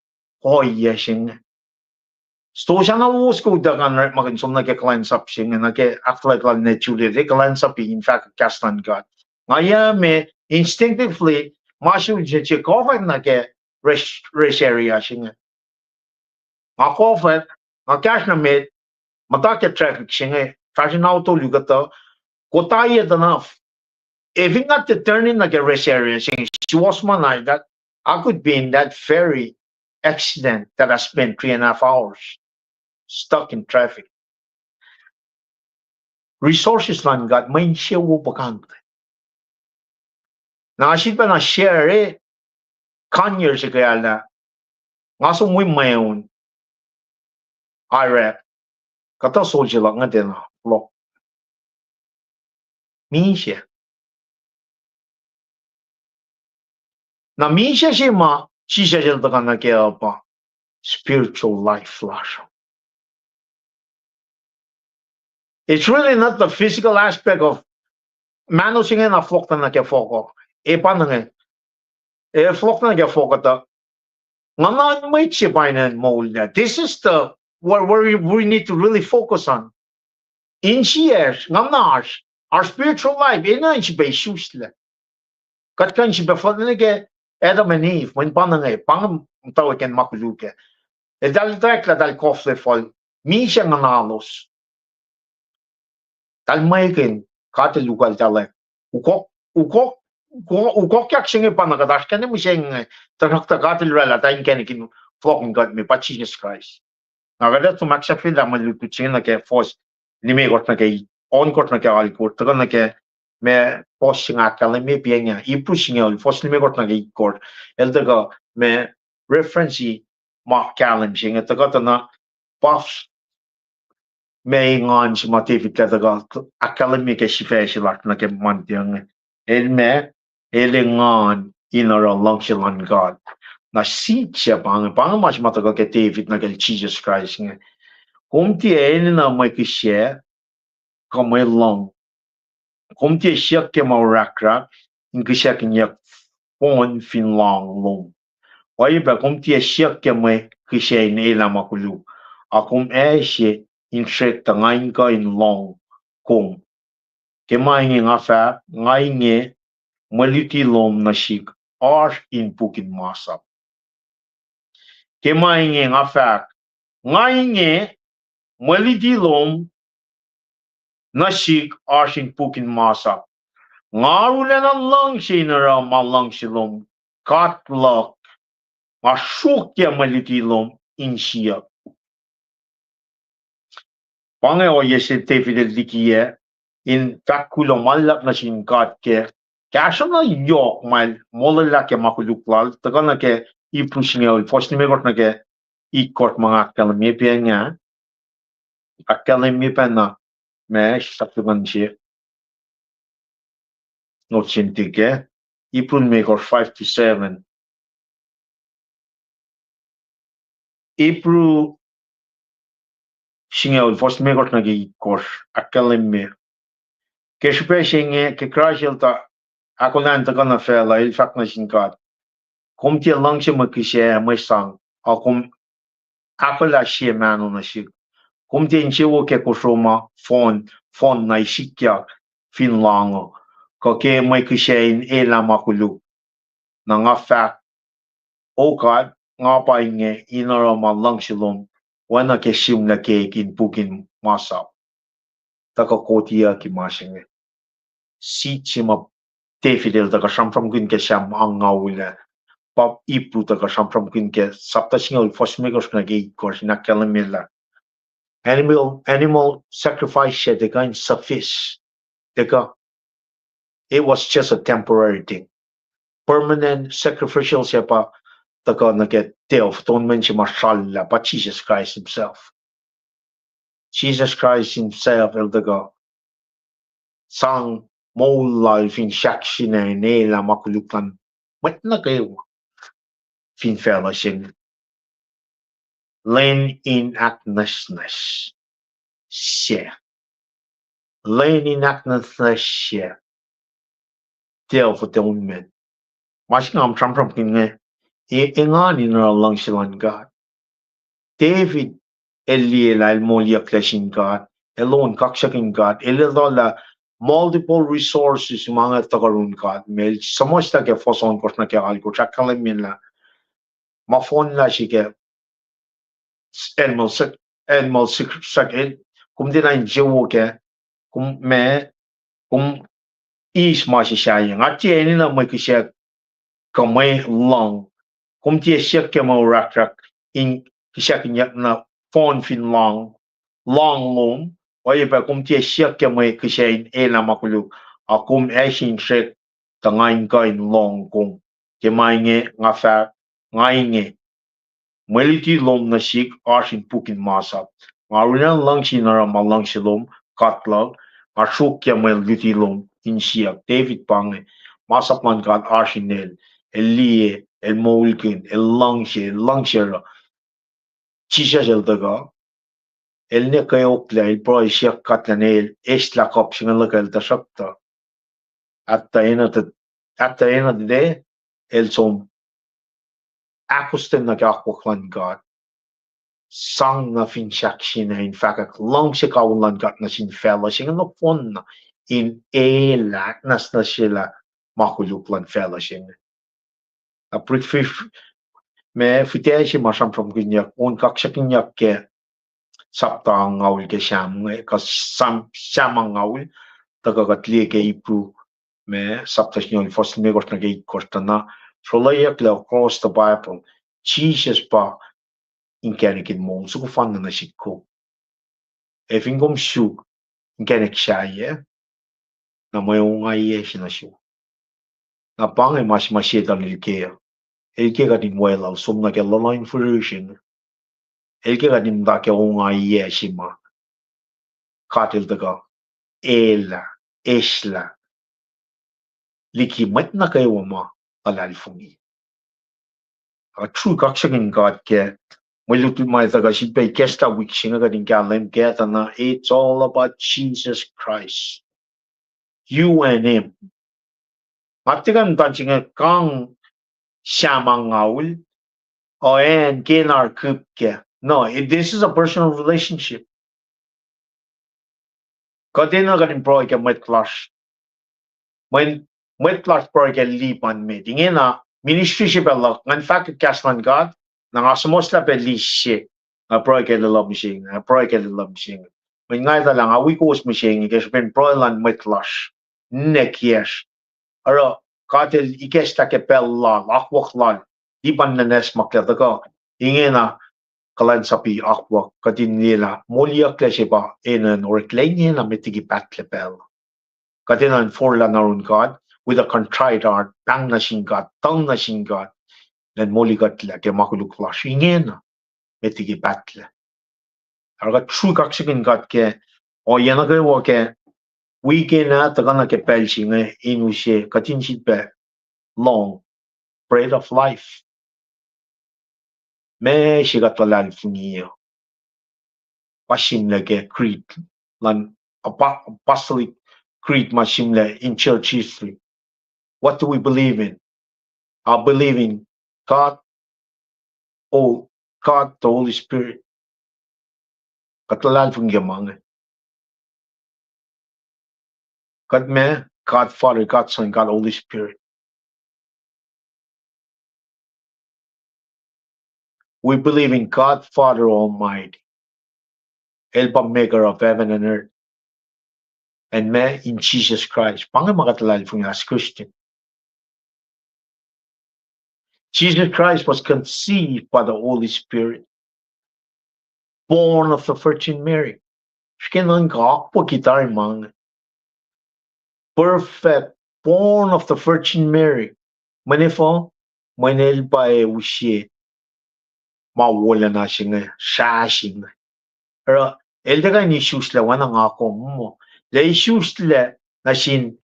ohiyac se inge. Stosah na lowos ke utuckuh in orekmakihn som nuh ke kuhlwacnsap se inge, nuh ke ahkfuhlwact lal Ned Julien, kuhlwacnsap in fahk kahs luhn God. Nga yac me instinctively, ma se un se se kof nuh ke rest, rest area se inge. Nga kof, nga kahsruh na met, muhta ke traffic se inge, fahsrna auto luo kuhtuh, kotaiyac tuh na, if not the turning nuh ke rest area se inge, suwohs ma na that, I could be in that very accident that I spent three and a half hours stuck in traffic. Resources luhn God mwe insewowo puhkantwen. Na sifilpacna share e, Kanye se ke alu, nga som wi mweun Iraq, kuhtuh soldier luhk inge tiacna fohlohk. Misac. Na misac se ma Jisus el tuhkuh nuh kac uh pa spiritual life lasr. It's really not the physical aspect of mahno se inge na fohlohk nuh ke fohk uh. E pa inge, e fohlohk nuh ke fohk uh tuh nguhnan mwet se pa in moul ah. This is the, where, where we, we need to really focus on. Insiyacsr, nguhnasr, our spiritual life, enenuh in srihpac isuslac. Kuht kuh in srihpac fohlohk nuh ke Adam and Eve, mweyen pa inge, pa inge muhtwacwacack ma koluk ah. Eltahl etwacack lah eltahl kof lefal, misac nguhnalos. Eltahl mwekihn, God el ukwacltahl. Ukok, ukok, ukok, ukokyak se inge pa na kuht oasr kena mihsenge, tuhsruhktuh God el oraclah tuh inkacnek in fohlohkihn kuht me pa Jisus Kraist. Na kuht ac som ahksahfyelah mwe lutlut se inge nuh ke fuhs limekohsr nuh ke ohnkohsr nuh ke alkohsr, tuhkuh nuh ke ma fuhs se inge ahkkahlwemye pa inge, Hebrew singucul, fuhs limekohsr nuh ke itkohsr, el tuhkuh ma reference ma kahlwem se inge, tuhkuh tuh na pa ma engan se ma David el tuhkuh ahkkahlwemye ke sifac se lasr nuh ke Monday inge. El ma, el engan in oruh luhngse luhn God. Na seed se pa inge, pa inge ma se ma tuhkuh ke David nuh ke Jisus Kraist inge. Kom tiac enenuh mwe kihsac kuh mwe lohng. Kom tiac siyuck ke ma orahkrahk in kihsackuhnyuck fohn fin loang lom. Oacyacpac kom tiac siyuck ke mwe kihsac in elah ma koluk, a kom ase in srwack tuh nga in kuh in lohng kom. Ke ma inge nga fahk, nga inge, mwe luti lom nuh sihk oasr in puk in masap. Ke ma inge nga fahk, nga inge, mwe luti lom nuh sihk oasr in puk in masap. Nga arulacna luhngse in oruh ma luhngse lom, God luhk, nga sruokyac mwe luti lom in siyuck. Pa inge ohiyac se David el likiyac in fahk kuloh ma luhlahp nuh sin God ke kahsruh na yohk ma el molwelah ke ma koluk lal, tuhkuh nuh ke Hebrew singucul, fuhs limekohsr nuh ke itkohsr ma nga ahkkahlwemye pa inge, ahkkahlwemye pacna ma sahp luhkuhn se not sin tike, Hebrew limekohsr five to seven. Hebrew singucul, fuhs limekohsr nuh ke itkohsr, ahkkahlwemye. Ke srihpac se inge, ke Kraist el tuh ahkolah in tuhkuh nuh facluh, el fahk nuh sin God, kom tiac luhngse mwe kihsac mwe sang, a kom ahkolah sie mahno nuh sihk. Kom tiac insewowo ke kosro ma fohn, fohn na isikyak fin loang uh, kuh ke mwe kihsac in elah ma koluk. Na nga fahk, O God, nga pa inge in oruh ma luhngse lom, oacna ke sihmlac keik in puk in masap. Tuhkuh kotiyucki ma se inge. Seed se ma David el tuhkuh sramsramkihn ke Sam angngaul ah, pa Hebrew tuhkuh sramsramkihn ke sapta singucul, fuhs limekohsr nuh ke itkohsr, in ahkkahlwemye lah animal, animal sacrifice se tuhkuh in suffice. Tuhkuh, it was just a temporary thing. permanent sacrificial se pa tuhkuh nuh ke Day of Atonement se ma srallah pa Jesus Christ himself. Jesus Christ himself el tuhkuh sang moul lal fin srackna in elah ma koluk luhn mwet nuh kwewa fin facluh se inge. Lwen in ahknwacsnwacs se. Lwen in ahknwacsnwacs se. Day of Atonement. Ma se nga sramsramkihn inge, e, engan in oruh luhngse luhn God. David el liye lah el moliyucklac sin God, el on kaksakihn God, el etuh lah multiple resources ma inge tuhkuh yurin God, ma el suhmuhslah ke fuhs ohnkohsr nuh ke alkohsr, ahkkahlwemye lah ma fohnlah se ke animal sac-, animal sac-, sac-, kom tiacna insewowo kac, kom ma, kom eis ma se sahyac. Nga tiac enenuh mwe kihsac kuh mwe lohng. Kom tiac siyuck ke mwe orahkrahk in kihsackuhnyuck na fohn fin lohng, lohng lom, oacyacpac kom tiac siyuck ke mwe kihsac in elah ma koluk, a kom ac srihsrihk tuh nga in kuh in lohng kom. Ke ma inge nga fahk, nga inge, mwe luti lom nuh sihk oasr in puk in masap. Nga arulacna luhngse in oruh ma luhngse lom, God luhk, nga sruokyac mwe luti lom in siyuck. David pa inge, masap luhn God oasr in el, el liye, el moulkihn, el luhngse, el luhngse oruh. Jisus el tuhkuh, el ne kweoklac, el pruhe siyuck God lah el eslah kuhp se inge luhk, el tuhsruhktuh at the end of the, at the end of the day, el som ahkostwen nuh ke akwuck luhn God, sang nuh fin srackna in fahkwack luhngse kawihl luhn God nuh sin facluh se inge nohfohn na, in elah, ahknwacsnwacsyelah ma koluk luhn facluh se inge. Na prik fif-, ma fihtac se ma sramsramkihnyuck, on kaksakihnyuck ke sapta angngaul ke Sam, kuh Sam, Sam angngaul, tuhkuh kuht liye ke Hebrew, ma sapta singucul, fuhs limekohsr nuh ke itkohsr tuh na, srolayucklac across the Bible, Jisus pa inkacnek in moul soko fanna nuh sihk kom. Ac fin kom suk inkacnek sahyac, na mwe ongaiyac se nuh sum. Na pa inge ma se ma Setan el ke, el ke kuht in weluhl som nuh ke luhluh in firir se inge. El ke kuht in muhta ke ongaiyac se ma God el tuhkuh elah, eslah liki mwet nuh kwewa ma luhlahlfongi. Ac true kaksakihn God ke mwe lutlut ma tuhkuh sifilpac ikacslah wik se inge kuht in kahlwem kac tuh na it's all about Jesus Christ. You and him. Nga tiac kuh in muhta se inge kang Sam angngaul, o acn Kenar kip kac. No, it, this is a personal relationship. Kuht enenuh kuht in pruhe ke mwet lasr. Mweyen mwet lasr pruhe ke lipan met. Ingena ministry se pac luhk, ngan fahkwack kahs luhn God, na nga suhmuhslah pac list se, nga pruhe ke luhluh mihsenge, nga pruhe ke luhluh mihsenge. Mweyen nga etuh lah nga wi kowos mihsenge ke srihpen pruhe luhn mwet lasr, ninac kiyacsr. Oruh God el ikacslah ke pacl lal, akwuck lal, lipan nwacsnwacs ma kuht tuhkuh, ingena kuhlwacnsapuh akwuck, kuht in liye lah moliyucklac se pa enenuh in oreklac, ingena met liki pahtlac pacl. Kuht enenuh in forlah na yurin God with a contrite heart, pahng nuh sin God, tuhng nuh sin God, elan molikuhtlac ke ma koluk lasr, ingena met liki pahtlac. Oruh kuht true kaksakihn God ke ohiyac nuh kwewa ke wik ah, tuhkuh nuh ke pacl se inge in use kuht in sifilpac lohng bread of life. Meac se kuht luhlahlfongi uh? Pa sihmlac ke creed luhn apo-, Apostolic Creed ma sihmlac in church history. What do we believe in? I believe in God, oh, God the Holy Spirit. Kuht luhlahlfongi ke ma inge? Kuht ma God Father, God Son, God Holy Spirit. We believe in God Father Almighty. El pa maker of heaven and earth. And ma in Jesus Christ. Pa inge ma kuht luhlahlfongi as Christian. Jesus Christ was conceived by the Holy Spirit, born of the Virgin Mary. Srihke nuhnkuh akwucki tari ma inge. Perfect, born of the Virgin Mary. Mweyen efuh? Mweyen el pa use ma wolacna se inge, srah se inge. Oruh, el tiac kuh in isuslac oacna nga kom muh. El isuslac nuh sin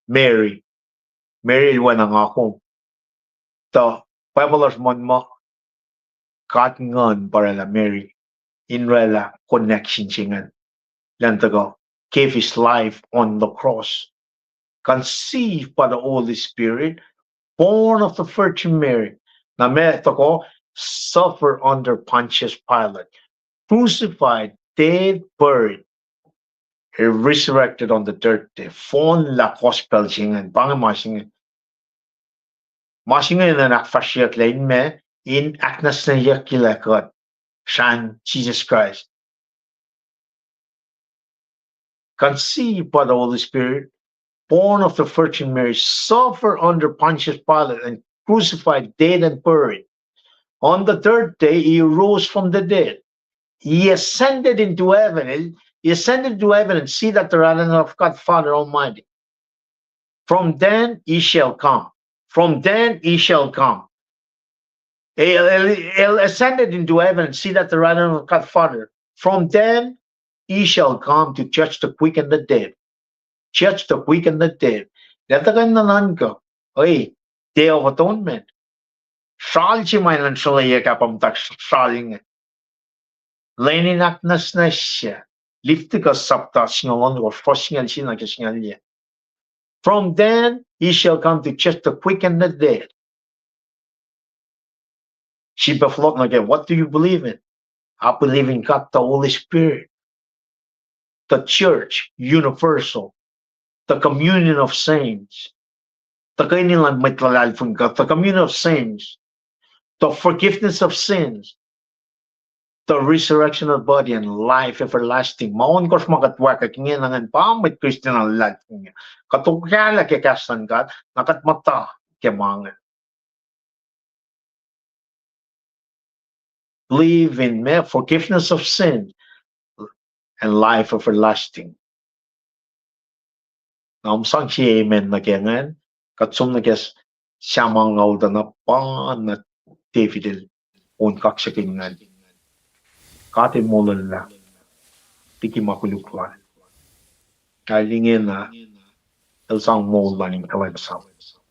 Mary. Mary el oacna nga kom. Tuh Bible lasr muh, God Nguhn pa oraclah Mary in oraclah connection se ingacn. Elan tuhkuh gave his life on the cross. Conceived by the Holy Spirit, born of the Virgin Mary. Na ma tuhkuh, suffer under Pontius Pilate, crucified, dead, buried, resurrected on the third day. Fohnlah gospel se ingacn, pa inge ma se inge. Ma se inge enenuh in ahkfahsryeyucklac in ma, in ahknwacsnwackyeyucklac kuht srahn Jisus Kraist. Conceived by the Holy Spirit, born of the Virgin Mary, suffer under Pontius Pilate, and crucified, dead, and buried. On the third day, he rose from the dead. He ascended into heaven. He ascended to heaven and seated at the right hand of God Father Almighty. From then he shall come. From then he shall come. He, he, he ascended into heaven and seated at the right hand of God Father. From then he shall come to judge the quick and the dead. Judge the quick and the dead. Lah tuhkuh in nuhnuhnkuh, oi, Day of Atonement. Sral se ma enenuh in sruhlwacyac ke pahpah muhtahl sral inge. Lwen in ahknwacsnwacsye. Leviticus sapta singucul ohnkohsr, fuhs singucul sie nuh ke singucul yac. From then he shall come to judge the quick and the dead. Sifilpac fohlohk nuh ke, what do you believe in? I believe in God the Holy Spirit, the church universal, the communion of saints, tuhkweni luhn mwet luhlahlfongi God, the communion of saints, the forgiveness of sins, the resurrection of the body and life everlasting. Ma ohnkohsr ma kuht wacngihn ingena ingacn pa mwet Christian luhlahlfongi. Kuht okahlah ke kahs luhn God, na kuht muhta ke ma inge. Believe in me, forgiveness of sin and life everlasting. Na kom sang sie amen nuh ke ingacn, kuht som nuh ke Sam angngaul tuh na pa na David el on kaksakihn ingacn. God El molwelah liki ma koluk lal. Ac ingena El sang moul lal in kuhlwacnsap.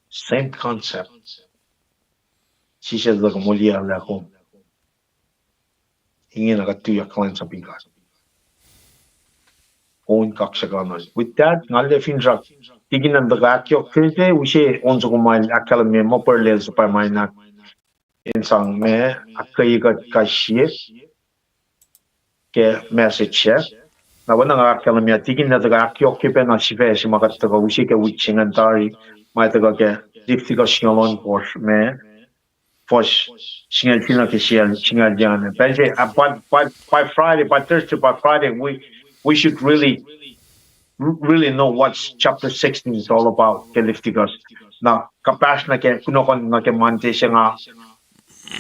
Same concept. Sisel luhk molwelah kom. Ingena kuht tuyak kuhlwacnsapuh God. On kaksakihn. With that, nga luhlahlfongi tikin an tuhkuh ahkyohkye se, use on soko ma el ahkkahlwemye muh pwacrlac el suhpwacma in ahk-, in sang ma, ahkkweye kuht kais sie ke message se. Na oacna nga ahkkahlwemye, tikin an tuhkuh ahkyohkye pacna sifac se ma kuht tuhkuh use ke wik se ingacn tari, ma tuhkuh ke Leviticus singucul ohnkohsr ma, fuhs singucul sie nuh ke singucul yac. Pacl se, uh, by, by, by Friday, by Thursday, by Friday, we, we should really, really know what chapter sixteen is all about ke Leviticus. Na kuhpahsr nuh ke, kunohkohn nuh ke Monday se nga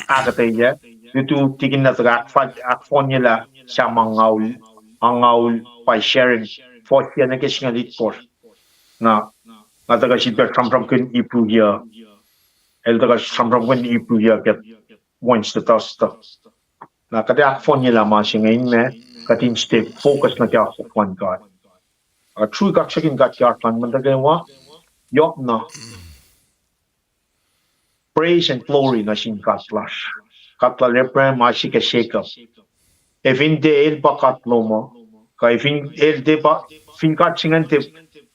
ahkuhtweyac, lutu tikin an tuhkuh ahkfa-, ahkfohnyelah Sam angngaul, angngaul by sharing fuhs yac nuh ke singucul itkohsr. Na, na tuhkuh sifilpac sramsramkihn Hebrew yac, el tuhkuh sramsramkihn Hebrew yac ke Wednesday, Thursday. Na kuht ahkfohnyelah ma se inge in ma, kuht in stay focus nuh ke akwuck luhn God. Ac true kaksakihn God ke oasr lasr nuh kwewa, yohkna praise and glory nuh sin God lasr. God lal Abraham, Isaac, ac Jacob. Ac fin tiac el pa God lom uh, kuh fin el tiac pa, fin God se ingacn tiac,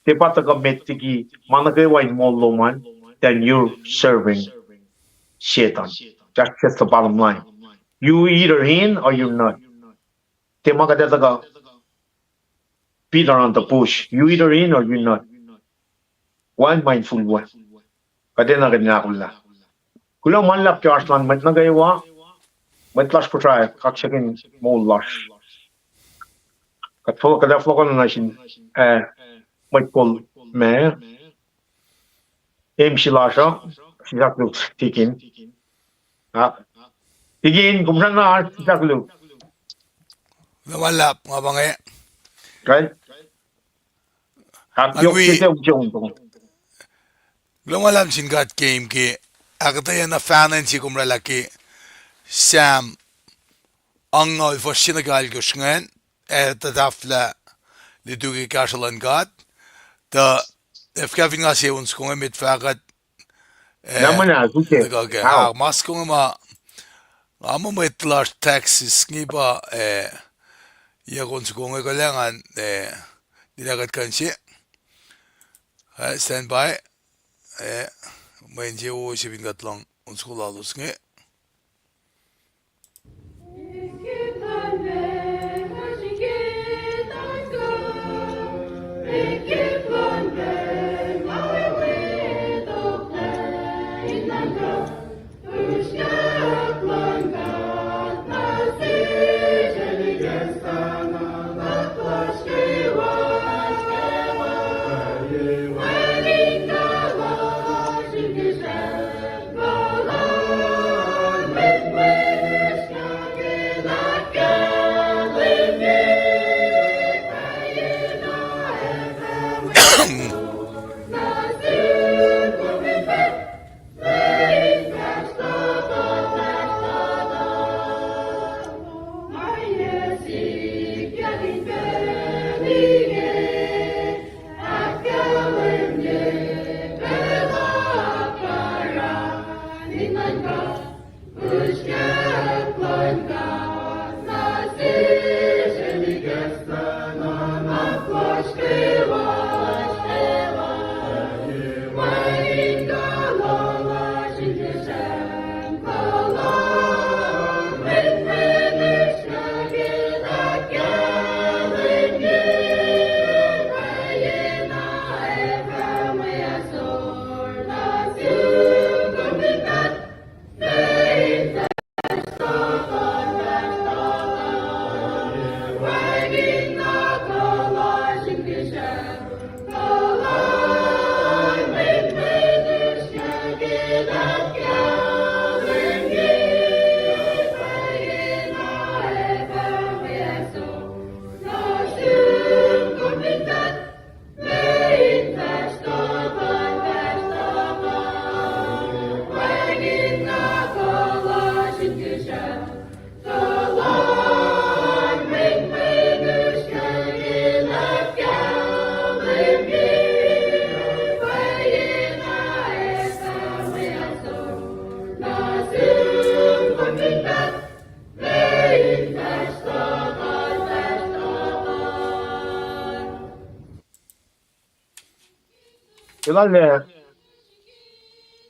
tiac pa tuhkuh met liki ma nuh kwewa in moul lom an, then you're serving Satan. That's just the bottom line. You either in or you're not. Tiac ma kuht ac tuhkuh beat around the bush. You either in or you're not. Wacngihn ma infulwen. Kuht enenuh kuht in ahkolah. Kuloh ma luhlahp ke oasr lasr nuh kwewa. Mwet lasr Kosrae, kaksakihn moul lasr. Kuht fohlohk, kuht fohlohk nuh sin, eh, mwet kol ma, M C lasr uh, sisaklu tikin. Ah, tikin, kom srackna oasr sisaklu. Kuloh ma luhlahp, nga pa inge. Kuht ahkyohkye ke use on tong. Kuloh ma luhlahp sin God ke, ke ahkuhtweyac na fahna in sie kom oraclah ke Sam angngaul fuhsr se nuh ke alkosr ingacn, ac tuh tahfwelah lutu ke kahsruh luhn God, tuh ac fuhkah fin nga se on soko inge met fahkwack, eh, nuh ke, ah, ma soko inge ma, nga muh mwet lasr Texas inge pa, eh, yac on soko inge kuhlwacng an, eh, ninac kuht kuh in se. Eh, stand by. Eh, mwe insewowo se fin kuht lohng on soko lalos inge. Elale,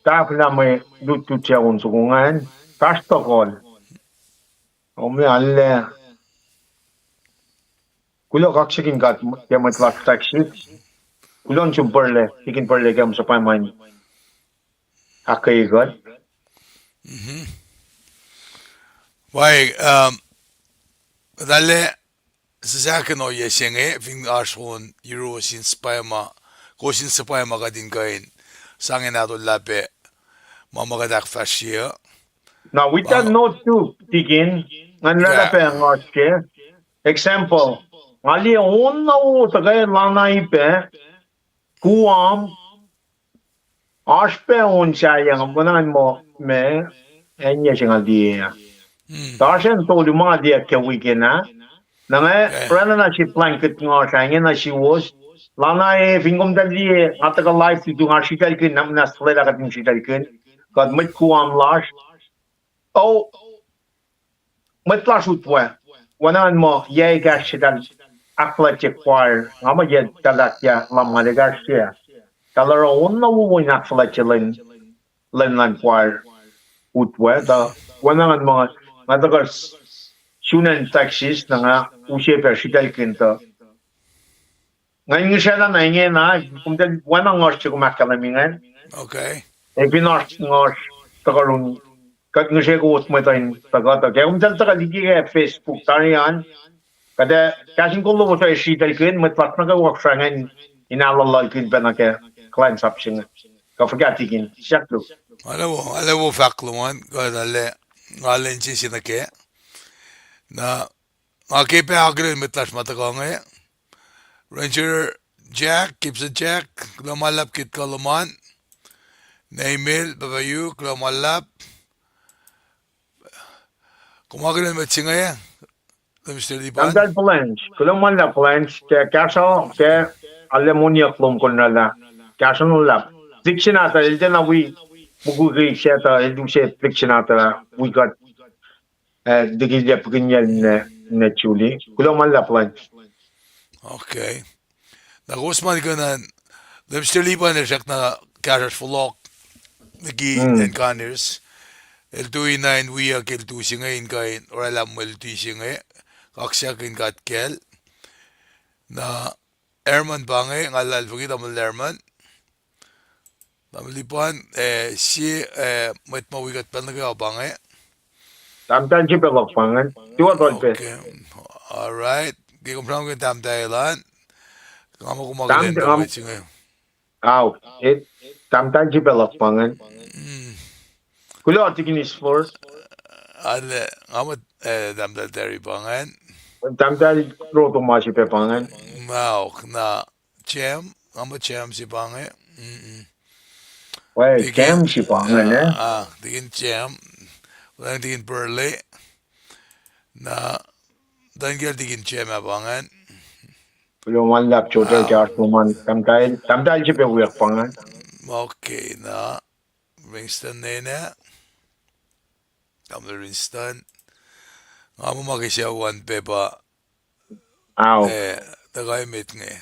tahfwelah mwe lutlut se on soko ingacn, fahsr tohkohl. Omealle, kuloh kaksakihn God ke mwet lasr Texas. Kuloh nuh sum Purle, Tikin Purle ke kom suhpwacma in ahkkweye kuht. Wai, um, elale, sisahkihn ohiyac se inge, fin oasr on yuruwos in suhpwacma, kowos in suhpwacma kuht in kuh in sang in ahtolah pac ma ma kuht ahkfahsrye uh. Na with that note too, Tikin, ngan oraclah pac ngohsr ke example, nga liye on na wo tuhkuh Lanai pac, Guam, oasr pac on sahyac, nga muh na ngan muh ma, acn yac se nga liye ah. Tuh oasr acn tolu ma nga liye ke weekend ah. Na nga oraclah na sie blanket ngohsr ah inge nuh suwos. Lanai, fin komtal liye, nga tuhkuh live lutu, nga sritaclkihn, na muhnahs fuhlwelah kuht in sritaclkihn. Kuht mwet Guam lasr. Oh, mwet lasr utwe. Oacna ngan muh yac ekahsr se eltahl ahkfuhlwactye choir. Nga muh yac eltahl ahkya lumngaul ekahsr se. Eltahl oruh on na wowo in ahkfuhlwactye lwen, lwen luhn choir utwe. Tuh oacna ngan muh nga tuhkuh sun acn Texas, na nga use pac sritaclkihn tuh ngan ngihsraclah na ingena, komtal oacna ngohsr se kom ahkkahlwemye ingacn. Ac fin oasr ngohsr tuhkuh run, kuht ngihsre kowos mwet uh in tuhkuh tuh ke komtal tuhkuh liki ke Facebook tari an, kuht ac kahs in kol lowos uh sritaclkihn, mwet lasr nuh kwewa sracngacn in aluhlulkihn pac nuh ke kuhlwacnsap se inge. Kuh fuhkah, Tikin, siyuck luhk. Alu, alu wo fahk lom an, kuht arlac, nga arlac insese nuh kac. Na nga ke pac akihlen mwet lasr ma tuhkuh inge. Ranger Jack, Gibson Jack, kuloh ma luhlahp ke kuh lom an. Neimail, Papa Yu, kuloh ma luhlahp. Kom akihlen mwet se inge, Lemister Lipan. Tahmtahel Blanche, kuloh ma luhlahp Blanche, ke kahsruh, ke arlac moniyuck lom konraclah. Kahsruh luhlahp. Fihk se na tuh el tiacna wi mukwikwi se tuh el use fihk se na tuh wi kuht, eh, liki yac pukinyacl nwe, nwe Juli. Kuloh ma luhlahp Blanche. Okay. Na kowos ma nikihn an, Lemister Lipan el srackna kahsruhsr fohlohk liki acn Conyers. El tui na in wiyuck el tu se inge in kuh in oraclah mwe luti se inge, kaksakihn God kacl. Na Ehrman pa inge, nga luhlahlfongi tamuhlwel Ehrman. Tamuhlwel Lipan, eh, sie, eh, mwet ma wi kuht pacl nuh kwewa pa inge. Tahmtahel Sipacluck pa ingacn. Tuh tuh pac. Okay. All right. Ke kom sramsramkihn tahmtahel an, nga muh kom akihlen mwet se inge. Ao, eh, tahmtahel Sipacluck pa ingacn. Kuloh, Tikinis Flores. Arlac, nga muh, eh, tahmtahel Terry pa ingacn. Tahmtahel Roto ma srihpac pa ingacn. Maok, na Jem, nga muh Jem se pa inge. Jem se pa ingacn, eh? Ah, Tikin Jem. Wacngihn Tikin Burley. Na, tuh kacl Tikin Jem ah pa ingacn. Kuloh ma luhlahp, Jotel, Josh, Roman, tahmtahel, tahmtahel srihpac wiyuck pa ingacn. Okay, na, Winston nena. Tamuhlwel Winston. Nga muh ma ke sucu an pac pa, eh, tuhkuh emet inge.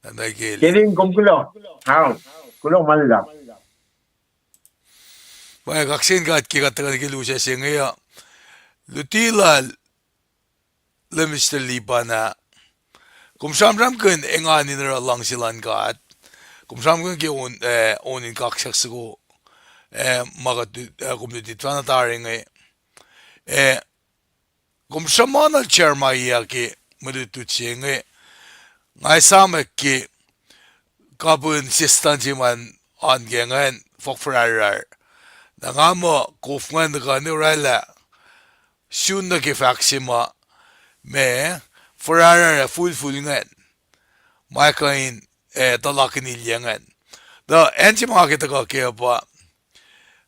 Na, na ke, Kelin, kom kuloh. Ao, kuloh ma luhlahp. Pwacye, kaksakihn God ke kuht tuhkuh nuh ke lusac se inge uh. Luti lal Lemister Lipan ah, kom sramsramkihn engan in oruh luhngse luhn God. Kom sramsramkihn ke on, eh, on in kaksak soko, eh, ma kuht, eh, kom luti tuhfahna tari inge. Eh, kom sruhmuhn nuh Jeremiah ke mwe lutlut se inge. Nga esamwack ke kapihn sestan se ma oan ke ingacn, fohk forarrar. Na nga muh kof ingacn tuhkuh in oraclah sun nuh ke fahk se ma, ma forarrar ac fulful ingacn, ma kuh in, eh, tuhlakihn ilyac ingacn. Tuh acn se ma nga ke tuhkuh kac pa,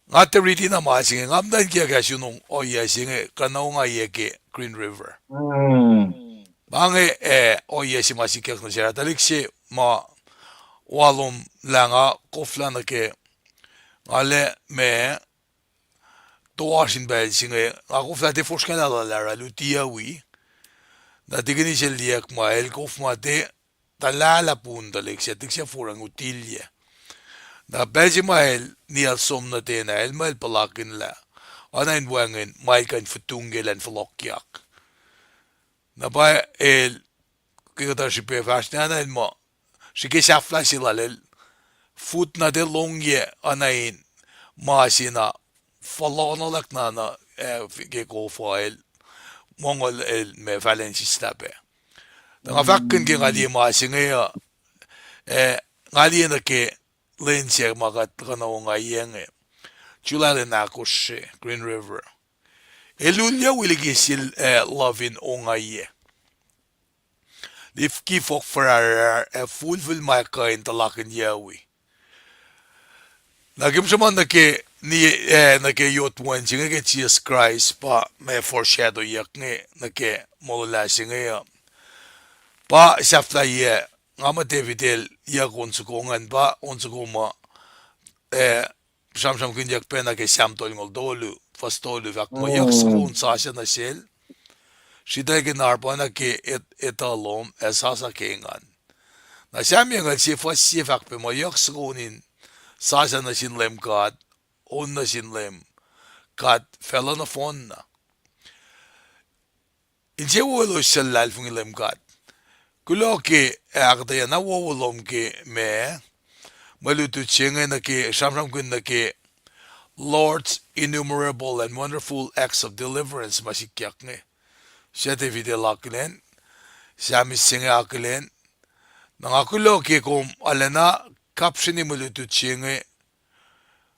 nga tuh riti na ma se inge, nga muhtwacn kiyuhk ah sun ohiyac se inge, kuh na ongaiyac ke Green River. Ma inge, eh, ohiyac se ma sikyak nuh sel ah, tuhlihk se ma walomlah nga koflah nuh ke, nga lah ma toasr in pacl se inge, nga koflah tiac fosrngahlah luhlah oruh luti ah wi. Na Tikin Isel liyeyuck ma el kof ma tiac tuhlahlah pun tuhlihk se, tuhlihk se foracng utilyac. Na pacl se ma el niyacl som nuh ten ah, el muh el puhlakihn lah oacna in wacngihn ma el kuh in fotongke elan fohlohkyak. Na pa el, ke kuhtuh srihpac fahsr na el muh, srihke sahflah se lal el fot na tiac lohngyac oacna in ma se na fohlohnohlwack na, na, eh, ke kof uh el mongo el ma fahlen sislah pac. Tuh nga fahkkihn ke nga liye ma se inge uh, eh, nga liye nuh ke lwen se ma kuht tuhkuh na ongaiyac inge, July lwen ahkosr se, Green River. El ulyac wi liki sil, eh, love in ongaiyac. Liki fohk forarrar ac fulfil ma kuh in tuhlakihnyuck wi. Na ke kom sruhmuhn nuh ke, ni, eh, nuh ke yot wen se inge ke Jisus Kraist pa ma foreshadow-yuck inge nuh ke molwelah se inge uh. Pa sahflahiyac, nga muh David el yuck on soko ingacn pa on soko ma, eh, sramsramkihnyuck pac nuh ke Sam tolngoul tolu, fuhs tolu, fahk muh yuck soko on sasuc nuh sel, sritacl ke narpana ke etuh lom ac sasuc ke engan. Na Sam yucngucul sie fuhs sie fahk pac muh yuck soko on in sasuc nuh sin Leum God, on nuh sin Leum God facluh nohfohnna. Insewowo elos suc luhlahlfongi Leum God. Kuloh ke ahkuhtweyac na wowo lom ke ma, mwe lutlut se inge nuh ke, sramsramkihn nuh ke Lord's innumerable and wonderful acts of deliverance ma sikyak inge. Suc David el akihlen, Psalmist se inge akihlen. Na nga kuloh ke kom arulacna caption-i mwe lutlut se inge,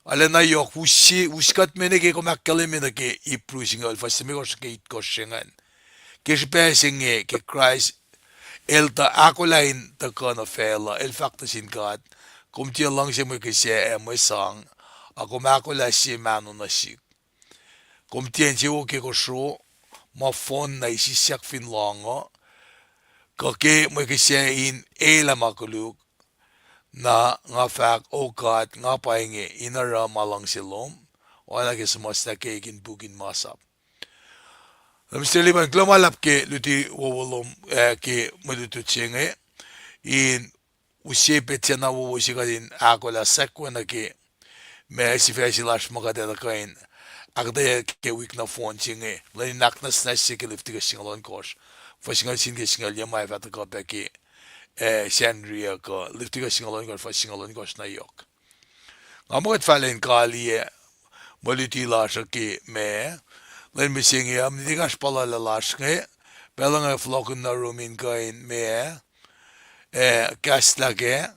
arulacna yohk, us kuht me nuh ke kom ahkkahlwemye nuh ke Hebrew singucul fuhs limekohsr nuh ke itkohsr se ingacn. Ke srihpac se inge ke Kraist el tuh ahkolah in tuhkuh nuh facluh, el fahk nuh sin God, kom tiac luhngse mwe kihsac ac mwe sang, a kom ahkolah sie mahno nuh sihk. Kom tiac insewowo ke kosro, ma fohn na isisyak fin lohng uh, kuh ke mwe kihsac in elah ma koluk, na nga fahk, O God, nga pa inge, in oruh ma luhngse lom, oacna ke suhmuhslah keik in puk in masap. Mister Liban, kuloh ma luhlahp ke luti wowo lom, ah, ke mwe lutlut se inge, in use petsac na wowo se kuht in ahkolah sahk we nuh ke ma sifac se lasr ma kuht etuh kuh in ahkuhtweyac ke wik nohfohn se inge, lwen in ahknwacsnwacs se ke Leviticus singucul ohnkohsr, fuhs singucul sie nuh ke singucul limekohsr, ac fah tuhkuh pac ke, ah, Sacnri uh kuh Leviticus singucul ohnkohsr, fuhs singucul ohnkohsr na yohk. Nga muh kuht fah lwen kaliyac mwe luti lasr uh ke ma, lwen mihsenge uh, nitekacsr puhluhlah lasr inge, pacl inge fohlohkihn nuh yurum in kuh in ma, ah, kahslah kac,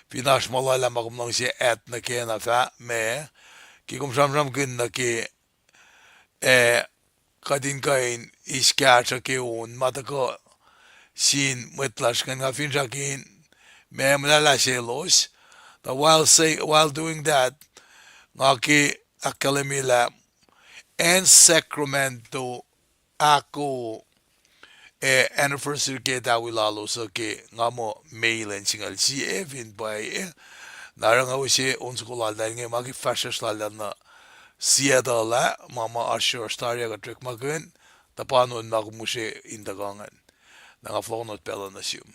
fin oasr ma lwelah ma kom luhngse add nuh kac na fah ma, ke kom sramsramkihn nuh ke, ah, kuht in kuh in eis kahsruh ke on ma tuhkuh sin mwet lasr ingacn, nga finsrak in ma muhlahlah selos. Tuh while say, while doing that, nga ke ahkkahlwemye lah acn Sacramento ahko, ah, anniversary ke tawi lalos uh ke nga muh May lwen singucul sie fin pwacye, eh, na oruh nga use on soko laltahl inge ma ke fahsruhsr laltahl nuh Seattle ah, ma ma oasr yohrohsr tari ah kuht orekmakihn, tuh pa on ma kom use in tuhkuh ingacn. Na nga fohlohk not pacl uh nuh sum.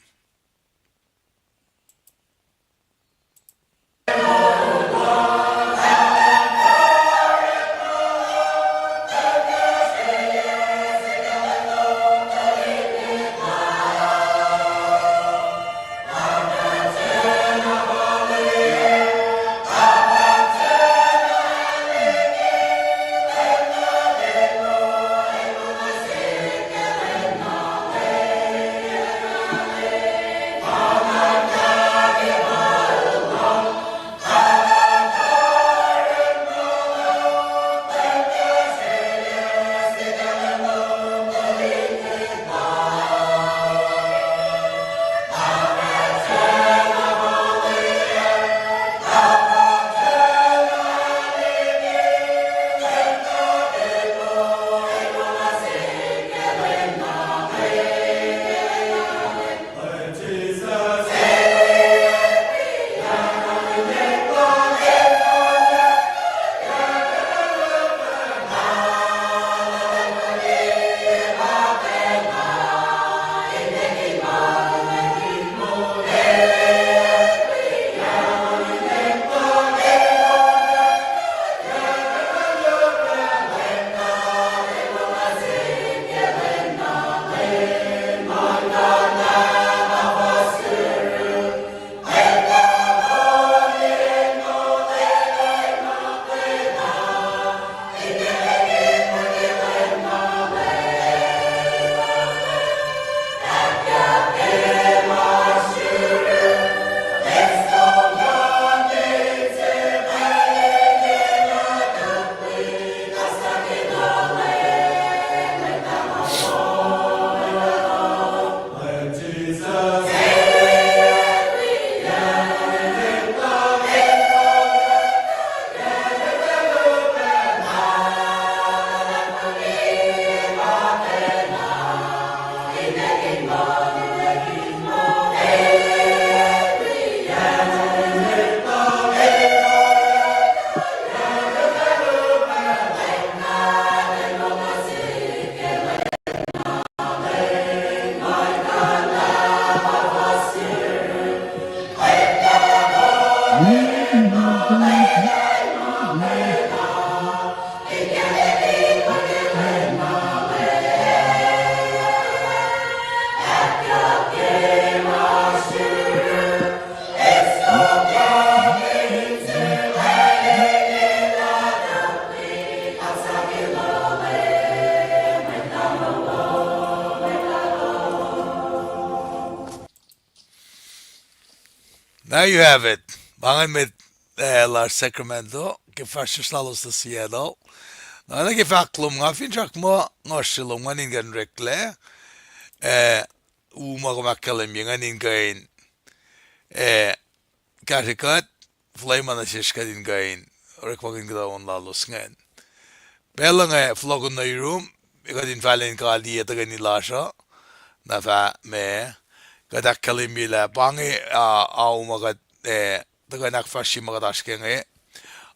There you have it. Ma ingacn met, eh, lasr Sacramento, ke fahsruhsr lalos nuh Seattle. Na, na ke fahk lom, nga finsrak muh nga srelom, nga in kuh in oreklac, eh, u ma kom ahkkahlwemye, nga in kuh in, eh, kahsrwe kuht, fuhlweack ma nuh sesr kuht in kuh in orekmakihn kuhtuh on lalos ingacn. Pacl inge fohlohkihn nuh yurum, kuht in fahlen kaliyac tuhkweni lasr uh, na fah ma, kuht ahkkahlwemye lah pa inge, ah, ao ma kuht, eh, tuhkuh in ahkfahsrye ma kuht oasr ke inge.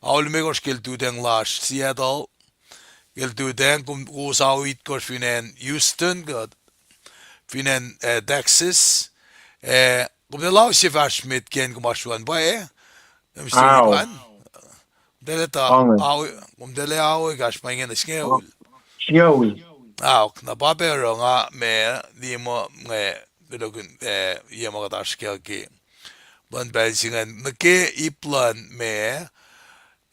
Ao limekohsr ke lututacng lasr Seattle, ke lututacng, kom kowos ao itkohsr fin acn Houston, kuh fin acn, eh, Texas, eh, kom tiac lao sie fahsr met ke acn kom oasr an pwacye, eh? Kom singit an? Kom tiac lah ta, ao, kom tiac lah ao ekahsr ma ingena singucul. Singucul. Aok, na pa pac oruh nga ma liye muh inge, kunohkohn, eh, ye ma kuht oasr ke, ke luhn pacl se ingacn nuh ke ip luhn ma,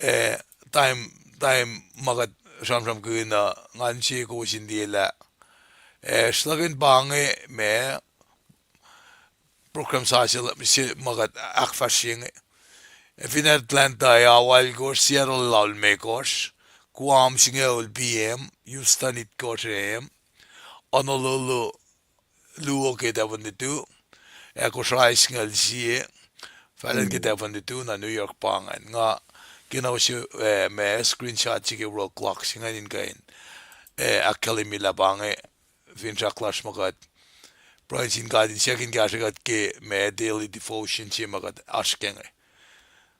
eh, time, time ma kuht sramsramkihn uh, ngan se kowos in liye lah, eh, srihluhkihn pa inge ma program sasuc se ma kuht ahkfahsrye inge. Eh, fin Atlanta ac ao alkohsr, Seattle al limekohsr, Guam singucul P M, Houston itkohsr A M, Honolulu luo ke tahfuhn lutu, ac Kosrae singucul sie, fahlen ke tahfuhn lutu, na New York pa ingacn. Nga kena use, eh, ma screenshot se ke roadblock se ingacn in kuh in, eh, ahkkahlwemye lah pa inge finsrak lasr ma kuht pruhe sin God in siyuck in kahsrwe kuht ke ma daily devotion se ma kuht oasr ke inge.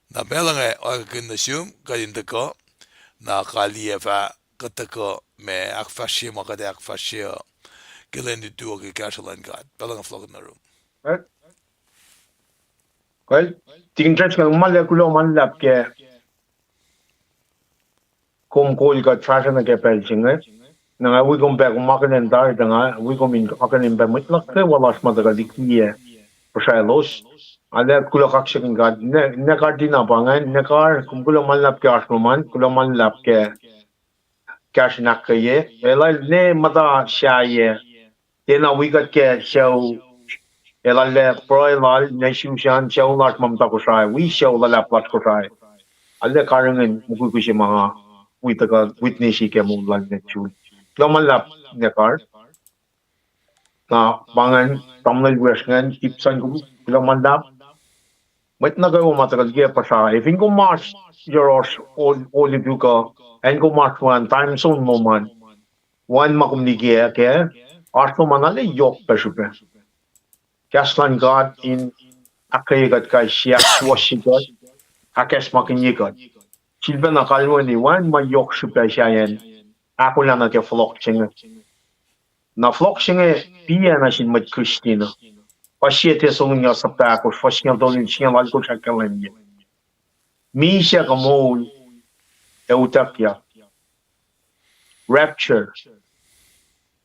Na pacl inge oakwuck nuh sum, kuht in tuhkuh, na kaliyac fah kuht tuhkuh ma ahkfahsrye ma kuht ahkfahsrye uh ke lwen lutu uh ke kahsruh luhn God. Pacl inge fohlohkihn nuh yurum. Well, Tikin Driscoll, ma la kuloh ma luhlahp ke kom kol kuht fahsruh nuh ke pacl se inge. Na nga wi kom pac kom akihlen tari tuh nga wi kom in akihlen pac mwet luhk kwewa lasr ma tuhkuh likiyac puhsraclos. Alu kuloh kaksakihn God, ne, ne kartina pa ingacn, ne kar, kom kuloh ma luhlahp ke oasr lom an, kuloh ma luhlahp ke kahsruh in ahkkweye. Elal ne muhta sahyac, tiacna wi kuht ke sucu, elal lah pruhe lal, ne susan, sucu lasr ma muhta Kosrae, wi sucu luhlahp lasr Kosrae. Alu karihngihn mukwikwi se ma nga wi tuhkuh witness ke moul lal ne sum. Kuloh ma luhlahp ne kar. Na pa ingacn, tamuhlwel wiyacsr ingacn, ip sun kom, kuloh ma luhlahp. Mwet nuh kwewa ma tuhkuh likiyac puhsra, ac fin kom oasr yohrohsr ol, olutu kuh, acn kom oasr we an, time zone lom an, wacngihn ma kom likiyac kac, oasr lom an arlac yohk pac srihpac. Kahs luhn God in ahkkweye kuht kais sie, ahksuwohsye kuht, ahkacsmakihnye kuht. Sifilpacna kalweni, wacngihn ma yohk srihpac sahyacn ahkolah nuh ke fohlohk se inge. Na fohlohk se inge piyac nuh sin mwet Kristin uh. Pa sie Thessalonians sapta ahkosr, fuhs singucul tolu, singucul alkohsr ahkkahlwemye. Misac kuh moul ac utuckyak. Rapture.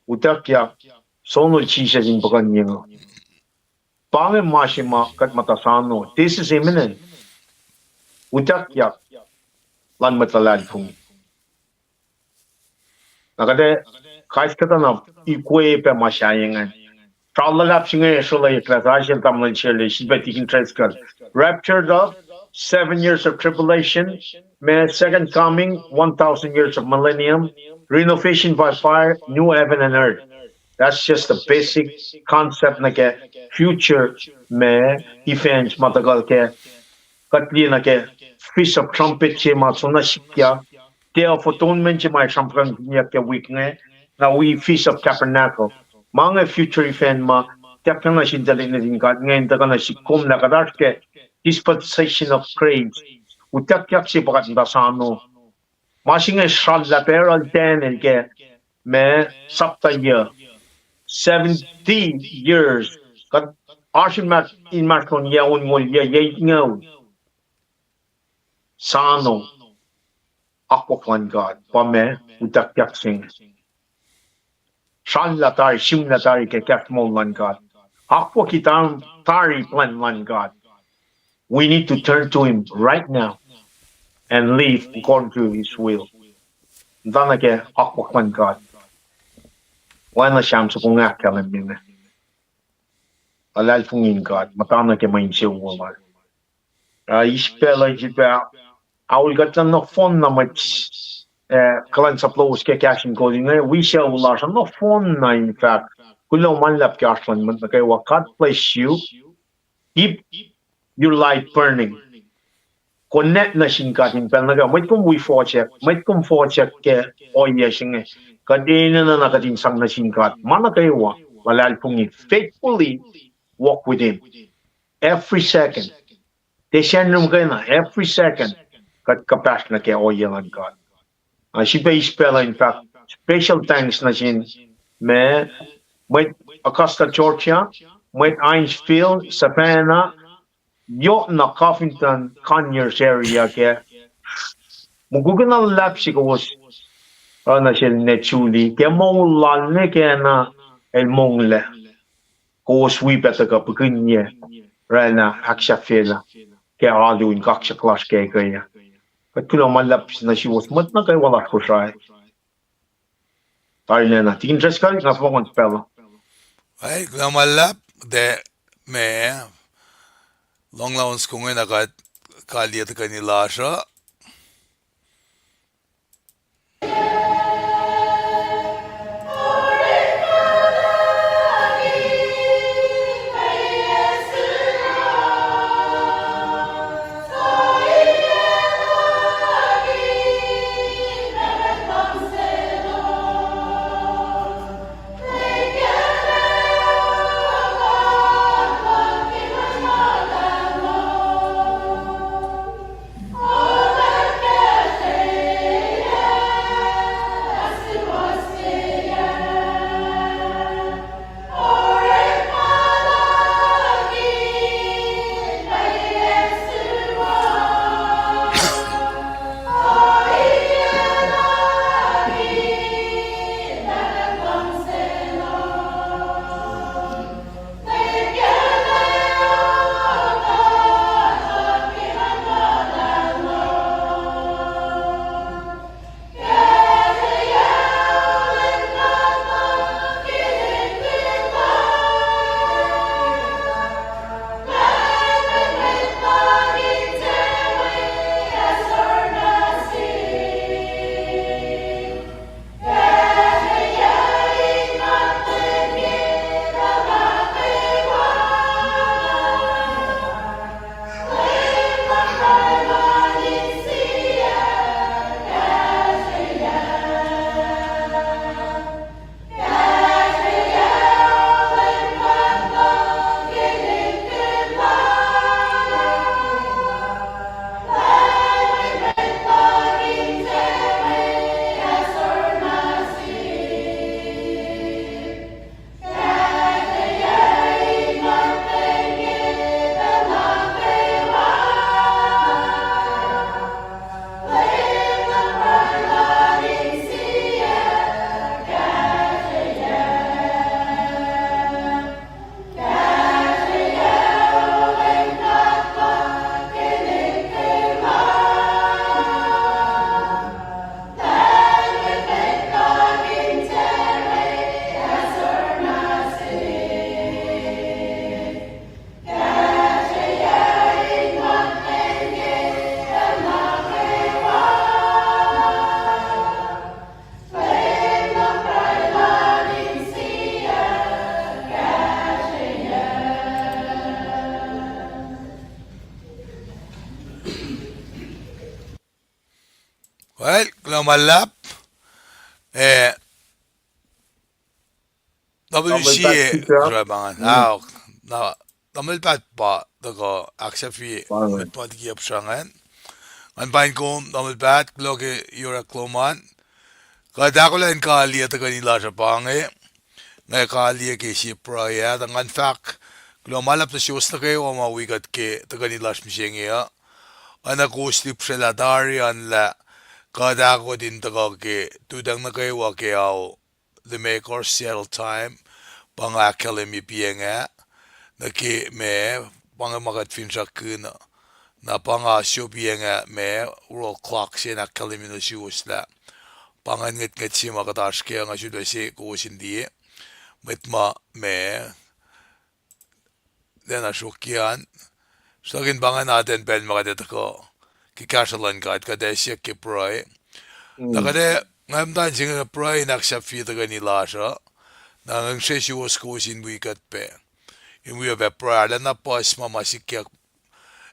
Utuckyak. Sonol Jisus in puhkuhnyeng uh. Pa inge ma se ma kuht muhta soano. This is imminent. Utuckyak luhn mwet luhlahlfongi. Na kuht ac, kais kuhtuh na ikwe pac ma sahyac ingacn. Sral luhlahp se inge srolweyucklac, sel tamuhlwel Sele, sifilpac Tikin Driscoll. Rapture, the seven years of tribulation, ma second coming, one thousand years of millennium, renovation by fire, new heaven and earth. That's just the basic concept nuh ke future ma events ma tuhkuh ke kuht liye nuh ke Feast of Trumpet se ma soenna sikyak, Day of Atonement se ma sramsramkihnyuck ke wik inge, na wi Feast of Tabernacle. Ma inge future event ma, tiac kuh na sin tuhlihk nuhtin God inge in tuhkuh nuh sihk kom lah kuht oasr ke dispensation of grace. Utuckyak se pa kuht muhta soano. Ma se inge sral lah pacl Daniel ke ma sapta yuh, seventy years. Kuht oasr inmahsrlon yac onngoul, yac, yac itngoul. Soano, akwuck luhn God pa ma, utuckyak se inge. Sral lah tari, sihmlah tari ke kahs moul luhn God. Akwucki tari plwacn luhn God. We need to turn to Him right now and live according to His will. Muhta nuh ke akwuck luhn God. Oacna Sam soko inge ahkkahlwemye inge. Luhlahlfongi in God, muhta nuh ke mwe insewowo lal. Ah, eis pacl uh, sifilpac, aol kuht lah nohfohn na mwet, eh, kuhlwacnsap lowos ke kahs in kol inge, wi sucu lasr uh nohfohn na in fahk, kuloh ma luhlahp ke oasr luhn mwet nuh kwewa. God bless you. Ip your life burning. Connect nuh sin God in pacl nuh kwewa. Mwet kom wi fohsack, mwet kom fohsack ke ohiyac se inge. Kuht enenuh na kuht in sang nuh sin God ma nuh kwewa, luhlahlfongi, faithfully walk with Him every second. Tiac sacnri muhkwena, every second kuht kuhpahsr nuh ke ohiyac luhn God. Na srihpac eis pacl uh in fahk special thanks nuh sin me, mwet Augusta, Georgia, mwet Hinesville, Savannah, yohkna Covington, Conyers area ke. Mukwikwi na luhlahp se kowos oruh nuh sel ne Julie ke moul lal ne kena el monglac. Kowos wi pac tuhkuh pukinye oraclah ahksahfyelah ke alu in kaksak lasr ke ekuh ah. Kuht kuloh ma luhlahp nuh suwos mwet nuh kwewa lasr Kosrae. Tarilacna tikin Driscoll, nga fohn pacl uh. Ai, kuloh ma luhlahp, tuh me lohng lalos konge na kuht kaliyac tuhkweni lasr uh. Well, kuloh ma luhlahp. Eh, Tamuhlwel Pat, Peter. Sorry, ma ngan. Mm. Ah, na, Tamuhlwel Pat pa tuhkuh ahksahfye mwet ma liki apsrangacn. Ngan pain kom, Tamuhlwel Pat, kuloh ke orekma lom an. Kuht ahkolah in kaliyac tuhkweni lasr uh pa inge. Nga kaliyac ke sie pruhe ah, tuh ngan fahk kuloh ma luhlahp nuh suwos nuh kwewa ma wi kuht ke tuhkweni lasr mihsenge uh. Oacna kowos lihpsrwelah tari an lah kuht ahkot in tuhkuh ke tutacng nuh kwewa ke ao limekohsr Seattle time, pa nga ahkkahlwemye piacng ah, nuh ke ma, pa inge ma kuht finsrakkihn uh. Na pa nga sop piacng ah ma, world clock se in ahkkahlwemye nuh suwos lah pa ingacn ngwetngwet se ma kuht oasr kac uh, nga sulac se kowos in liye. Mwet ma ma, tiacna sruokyac an. Sruhkin pa ingacn atacn pacl ma kuht ac tuhkuh ke kahsruh luhn God, kuht ac siyuck ke pruhe. Mm. Na kuht ac, nga muhta in se inge pruhe in ahksahfye tuhkweni lasr uh. Na nga ngihsre suwos kowos in wi kuht pac, in wi pac pruhe arulacna puhs ma ma sikyak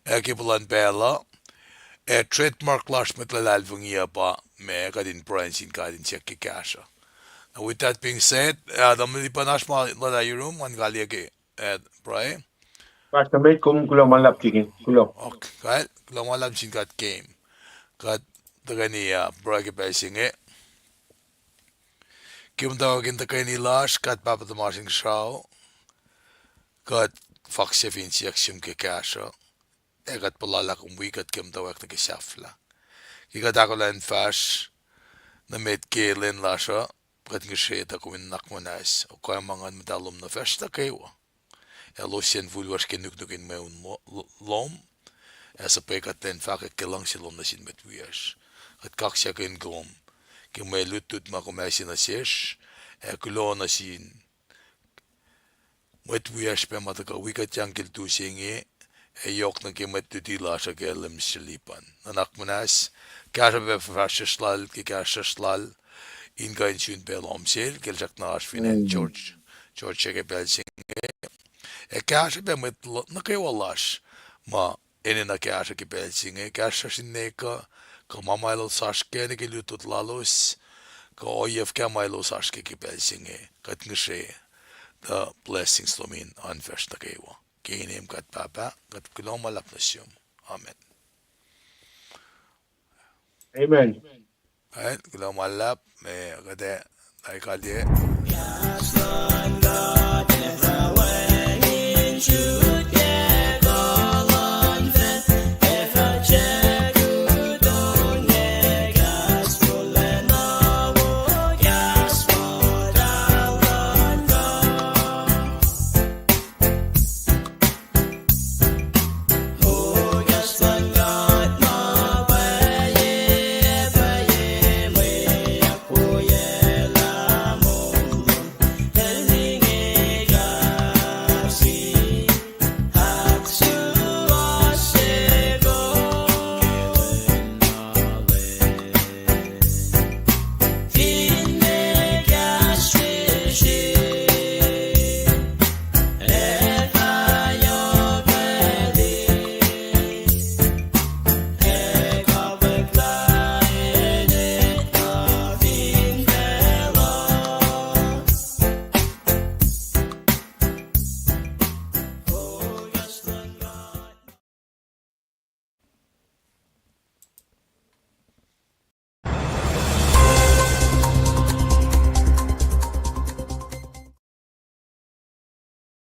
ac ke puhlan pacl uh, ac trademark lasr mwet luhlahlfongi uh pa ma kuht in pruhe nuh sin God in siyuck ke kahsruh. Now, with that being said, uh, tamuhlwel Lipan, oasr ma luhlah yurum, ngan kalyei ke, uh, pruhe. Pastor Met, kom kuloh ma luhlahp ke, kuloh. Okay, kuloh ma luhlahp sin God ke kuht tuhkweni, uh, pruhe ke pacl se inge. Ke muhtwacwacack in tuhkweni lasr, God Pahpah tuhmasr Inkuhsrao, kuht fakse fin siyuck sum ke kahsruh, ac kuht puhla lah kom wi kuht ke muhtwacwacack nuh ke sahflah. Ke kuht ahkolah in fahsr nuh met ke lwen lasr uh, kuht ngihsre tuh kom in nuhnak muhnahs, okoac ma Nguhn Muhtahl lom nuh facsr nuh kwewa. Ac elos in fuhlwacsr ke nuknuk in mweun lo-, lo-, lom, ac suhpwe kuht in fahkwack ke luhngse lom nuh sin mwet wiyacsr. Kuht kaksakihn kom ke mwe lutlut ma kom ase nuh sesr, ac kuloh nuh sin mwet wiyacsr pac ma tuhkuh wi kuht yang ke lutu se inge, ac yohk nuh ke mwet luti lasr uh ke Elder Mister Lipan. Nuhnak muhnahs, kahsruh pac fahsr sesr lal, ke kahsruh sesr lal, in kuh in sun pac lohm sel, ke el srackna oasr fin acn George, Georgia ke pacl se inge. Ac kahsruh pac mwet nuh kwewa lasr ma enenuh kahsruh ke pacl se inge, kahsruh sesr in nwe kuh, kuh ma ma elos oasr kac nuh ke lutlut lalos, kuh ohiyac fuhkah ma elos oasr kac ke pacl se inge, kuht ngihsre tuh blessings lom in oan facsr nuh kwewa. Ke inem God Pahpah, kuht kuloh ma luhlahp nuh sum. Amen. Amen. Kuloh ma luhlahp, ma kuht ac, ac kalyei.